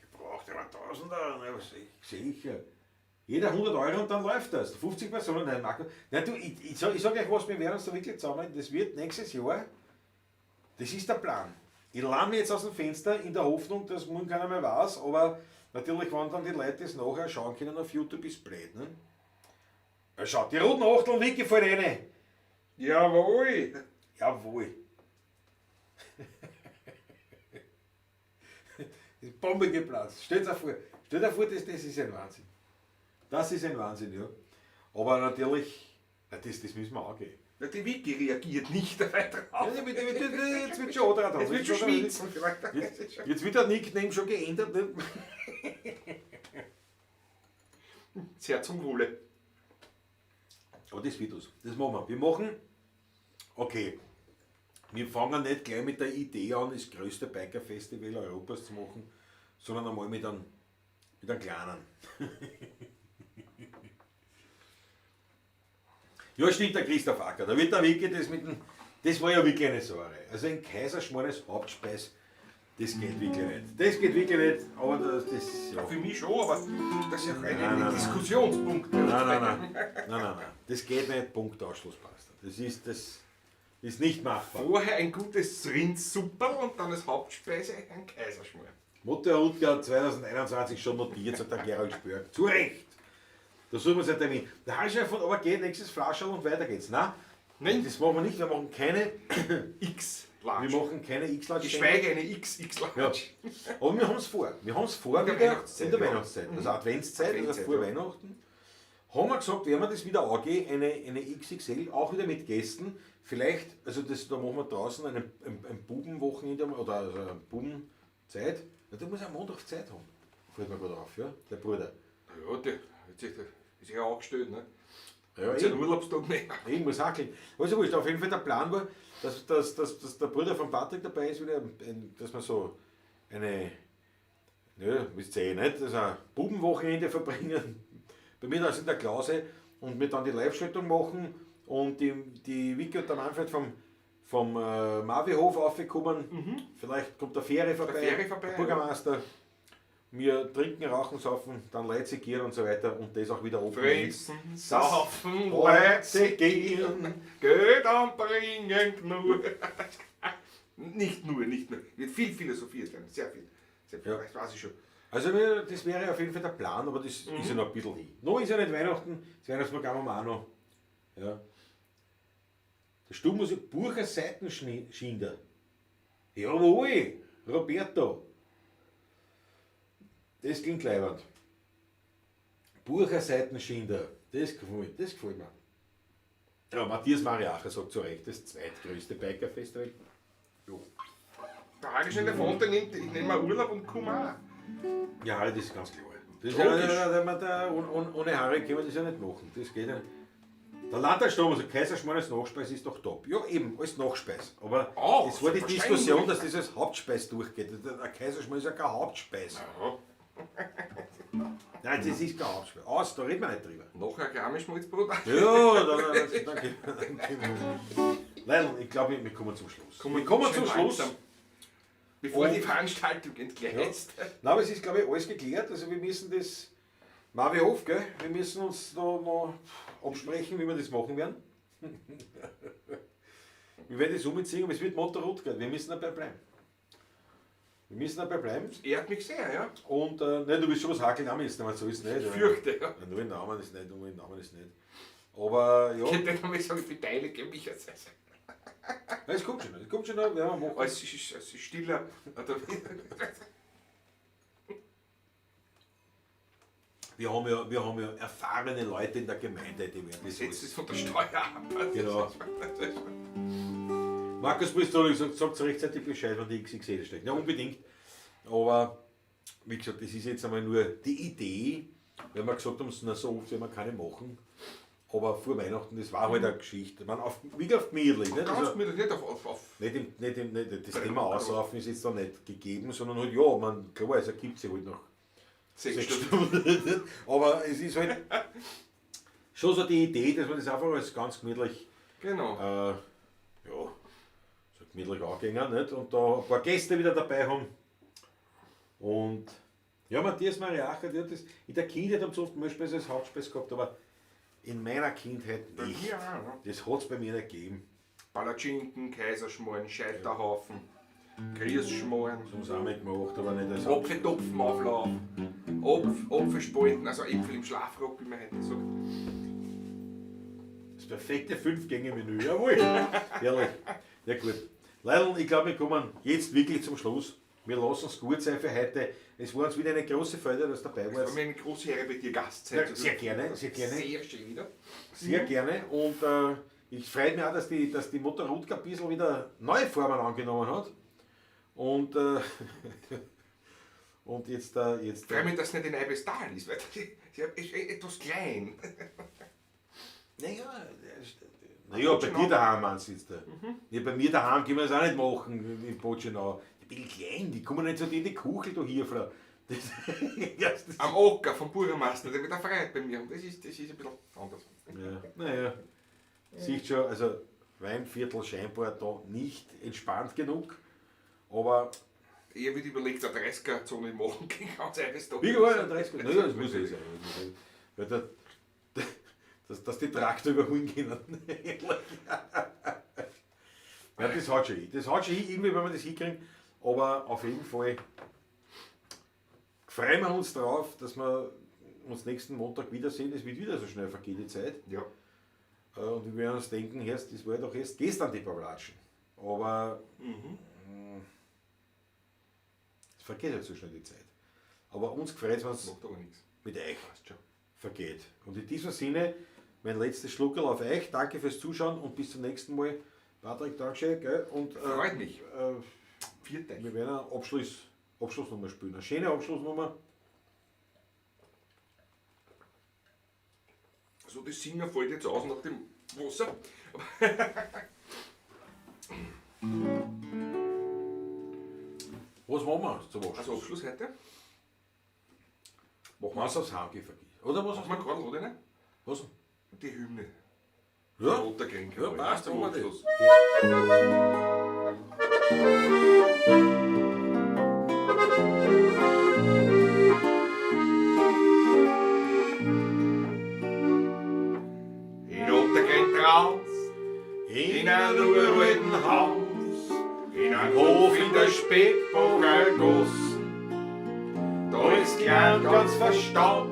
Gebraucht jemand Tausender? Na, sicher. Jeder 100 Euro und dann läuft das. 50 Personen, nein, Marco. Nein, du, ich sag euch was, wir werden uns da wirklich zusammen. Das wird nächstes Jahr, das ist der Plan. Ich lade mich jetzt aus dem Fenster in der Hoffnung, dass morgen keiner mehr weiß, aber natürlich, wenn dann die Leute das nachher schauen können auf YouTube, ist blöd, ne? Ja, schaut, die roten Achteln Vicky fallen rein. Jawohl! Jawohl! Die Bombe geplatzt. Stellt euch vor, das ist ein Wahnsinn. Das ist ein Wahnsinn, ja. Aber natürlich, das müssen wir angehen. Ja, die Vicky reagiert nicht dabei drauf. Ja, jetzt wird schon angetragen. Jetzt wird schon schwitzen. Jetzt wird der Nickname schon geändert. Ne? Sehr zum Wohle. Aber das wird was. Das machen wir. Wir machen, okay, wir fangen nicht gleich mit der Idee an, das größte Biker-Festival Europas zu machen, sondern einmal mit einem kleinen. Ja, stimmt, der Christoph Acker. Da wird der Vicky das mit dem. Das war ja wirklich eine Sache. Also ein Kaiserschmarrn als Hauptspeis, das geht wirklich nicht. Das geht wirklich nicht, aber das ja. Für mich schon, aber das ist ja auch ein Diskussionspunkt. Nein. Das geht nicht, Punkt, Ausschluss passt. Das ist nicht machbar. Vorher ein gutes Rindsupperl und dann als Hauptspeise ein Kaiserschmarrn. Motorrad 2021 schon notiert, sagt der Gerald Spörk. Zu Recht! Da suchen wir uns einen Termin. Der Halsscheiß von, aber geht, nächstes Flascherl und weiter geht's. Nein, Nein. Das machen wir nicht. Wir machen keine X-Large. Wir machen keine X-Large. Geschweige eine XX-Large. Ja. Aber wir haben es vor. Wir haben es vor In der wieder Weihnachtszeit, in der ja. Weihnachtszeit. Also Adventszeit, also Adventszeit, vor ja. Weihnachten. Haben wir gesagt, werden wir das wieder angehen, eine XXL, auch wieder mit Gästen. Vielleicht, also das, da machen wir draußen ein Bubenwochenende oder also eine Bubenzeit. Ja, der muss am Montag Zeit haben. Fällt mir gerade auf, ja, der Bruder. Ja, der ist ja auch angestellt, ne? Ja, Ist ja ein Urlaubstag nicht. Ich muss hackeln. Also wurscht, auf jeden Fall der Plan war, dass der Bruder von Patrick dabei ist, wieder, dass wir so eine, ja, wisst ihr eh nicht, also ein Bubenwochenende verbringen, bei mir da in der Klause und wir dann die Live-Schaltung machen und die Vicky und der Manfred vom Marvihof aufgekommen. Vielleicht kommt der Fähre vorbei, der Bürgermeister. Wir trinken, rauchen, saufen, dann Leute gehen und so weiter und das auch wieder oben. Fressen, saufen, Leute gehen. Geld anbringen, nur. Nicht nur, nicht nur. Wird viel philosophiert werden, sehr viel. Sehr viel, Ja. Das weiß ich schon. Also das wäre auf jeden Fall der Plan, aber das ist ja noch ein bisschen hin. Noch ist ja nicht Weihnachten, das Weihnachtsprogramm haben wir auch noch. Ja. Der Stubenmusik Burcher Seitenschinder. Jawohl, Roberto. Das klingt leibend. Burcher Seitenschinder. Das gefällt mir. Ja, Matthias Mariacher sagt zu Recht, das zweitgrößte Bikerfestival. Jo. Der Hagisch in der Fonte nimmt, ich nehme mal Urlaub und komme auch. Ja, das ist ganz klar. Das ist ja, ohne Harry können wir das ja nicht machen. Das geht ja nicht. Der Landtagsstrom, also Kaiserschmarrn als Nachspeise ist doch top. Ja, eben, als Nachspeise. Aber es war die Diskussion, dass das als Hauptspeise durchgeht. Der Kaiserschmarrn ist ja keine Hauptspeise. Ja. Nein, das ist keine Hauptspeise. Aus, da reden wir nicht drüber. Nachher ein Schmalzbrot. Ja, danke. Nein, ich glaube, wir kommen zum Schluss. Wir kommen zum Schluss. Bevor die Veranstaltung entgleist. Ja. Nein, aber es ist, glaube ich, alles geklärt. Also wir müssen das... Marvi Hof, gell? Wir müssen uns da noch absprechen, wie wir das machen werden. Wir werden das umziehen, aber es wird Motorrad gehen. Wir müssen dabei bleiben. Wir müssen dabei bleiben. Das ehrt mich sehr, ja. Und, nein, du wirst schon was hakeln auch müssen, aber so ist es nicht. Ich fürchte, ja. Ja, nur im Namen ist nicht, nur im Namen ist nicht. Aber, ja. Ich hätte nicht sagen, ich beteilige mich jetzt. Nein, es kommt schon, werden wir machen. Es ist stiller. Wir haben ja erfahrene Leute in der Gemeinde, die werden das. Setzt es von der Steuer ab. Genau. Markus Bristol sagt, sagt rechtzeitig Bescheid, wenn die XXL steigt. Ja, unbedingt. Aber wie gesagt, das ist jetzt einmal nur die Idee, weil wir gesagt haben, so oft werden wir keine machen. Aber vor Weihnachten, das war halt eine Geschichte. Ich meine, wie auf gemütlich. Nicht? Ganz gemütlich, nicht auf. Nicht, das Thema Aussaufen ist jetzt da nicht gegeben, sondern halt, ja, man, klar, es ergibt sich halt noch 6 Stunden. Aber es ist halt schon so die Idee, dass man das einfach als ganz gemütlich, genau. Ja, so gemütlich angehen, nicht? Und da ein paar Gäste wieder dabei haben. Und ja, Matthias Mariacher, der hat das in der Kindheit haben sie oft Mehlspeise als Hauptspeise gehabt, aber in meiner Kindheit nicht. Ja. Das hat es bei mir nicht gegeben. Palatschinken, Kaiserschmarrn, Scheiterhaufen, Grießschmarrn. Das haben sie auch mitgemacht, aber nicht als Apfeltopfenauflauf, Apfelspalten, also Äpfel im Schlafrock, wie man heute sagt. Das perfekte 5-Gänge-Menü, jawohl. Herrlich. Ja gut. Leute, ich glaube, wir kommen jetzt wirklich zum Schluss. Wir lassen es gut sein für heute. Es war uns wieder eine große Freude, dass du dabei warst. Es war mir eine große Ehre, bei dir Gast zu sein. Ja, sehr gerne, sehr gerne. Sehr schön wieder. Sehr gerne. Und ich freue mich auch, dass die Mutter Rutka ein bisschen wieder neue Formen angenommen hat. Und, und jetzt... Ich freue mich, dass es nicht in Eibestal ist, weil sie ist etwas klein. Naja, bei dir daheim meinst du jetzt. Ja, bei mir daheim können wir das auch nicht machen, in Botschenau. Ich bin klein, die kommen nicht so in die Kuchel da hier. Frau. Das Am Ocker vom Bürgermeister, der wird auch Freiheit bei mir. Das ist ein bisschen anders. Ja, naja, sieht schon, also Weinviertel scheinbar da nicht entspannt genug, aber... Ich habe überlegt, eine 30er-Zone machen gegen ganz Eibestal. Wie war eine 30er? Naja, das muss eh sein. Weil dass die Traktor überholen können. Ja, das hat schon hin. Das hat schon hin, irgendwie, wenn wir das hinkriegen. Aber auf jeden Fall freuen wir uns drauf, dass wir uns nächsten Montag wiedersehen. Es wird wieder so schnell vergehen, die Zeit. Ja. Und wir werden uns denken, erst, das war ja doch erst gestern die Pavlatschen. Aber es vergeht halt so schnell die Zeit. Aber uns gefreut es, wenn es mit euch vergeht. Und in diesem Sinne, mein letztes Schluckerl auf euch. Danke fürs Zuschauen und bis zum nächsten Mal. Patrick, Dankeschön. Gell? Und, freut mich. Wir werden eine Abschlussnummer spielen. Eine schöne Abschlussnummer. So, das Singer fällt jetzt aus nach dem Wasser. Was machen wir zum Abschluss? Also Abschluss heute? Machen wir es aufs Heimgehen vergisst. Oder was? Machen wir gerade, oder nicht? Was? Die Hymne. Ja, ja, passt, zum Abschluss. In Ottergring raus, in einem uralten Haus, in einem Hof in der Speckbacher Goss. Da ist Klein ganz verstaubt,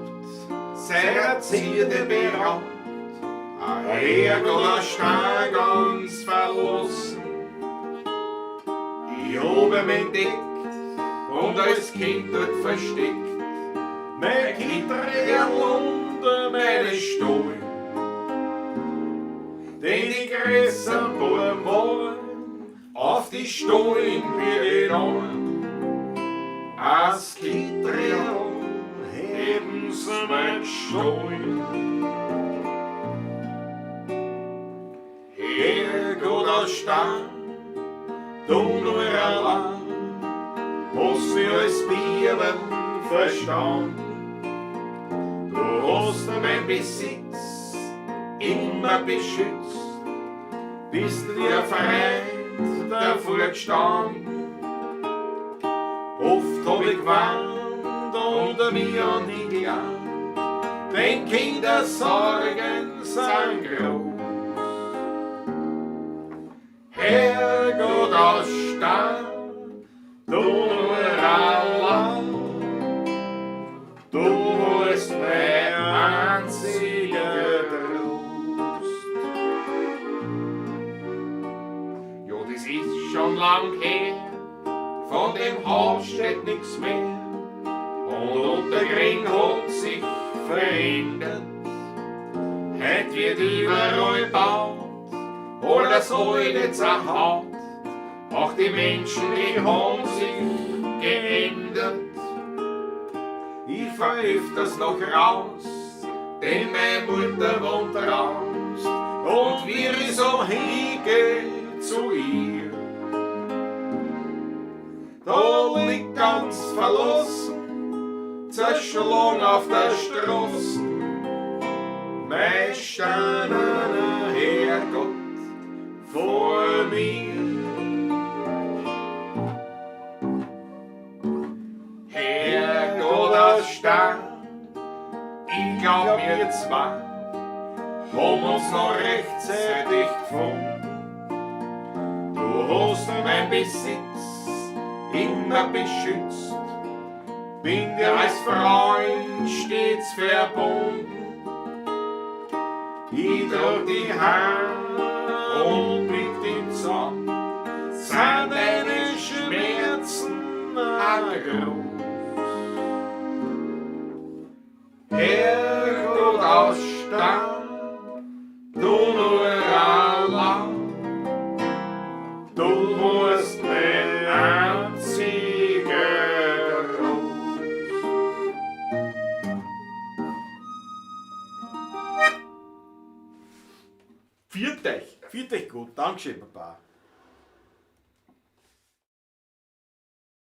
seiner Zierde beraubt. Ein Herrgott, ein Stein ganz verlassen. Ich hab ihn entdeckt und als Kind dort versteckt. Mein Kittel meine Stuhl. Denn die größeren Buben wollen auf die Stollen wie die Neuen. Als Kittel heben sie mein Stuhl. Herrgott aus Stein, du nur allein, hast mich als Bieren verstanden. Du hast mein Besitz immer beschützt, bist dir Freund davor gestanden. Oft hab ich gewarnt und mir an die geahnt, denn Kindersorgen sind groß. Herrgott aus Stein, du nur allein, du warst mein einziger Trost. Ja, das ist schon lang her, von dem Haus steht nix mehr. Und Untergring hat sich verändert. Heut wird überall gebaut, alles alte zerhaut. Auch die Menschen, die haben sich geändert. Ich fahr öfters noch raus, denn meine Mutter wohnt raus. Und wie ich so hingehe zu ihr, da liegt ganz verlassen, zerschlagen auf der Straße, mein steinerner Herrgott vor mir. Herrgott aus Stein, ich glaub wir zwei haben uns noch rechtzeitig gefunden. Du hast mein Besitz immer beschützt, bin dir als Freund stets verbunden. Ich trag die Hand und blick dich zusammen, sind deine Schmerzen auch groß. Herrgott aus Stein, du nur allein, du musst mein einziger Trost. Viert euch. Viert euch gut. Dankeschön, Papa.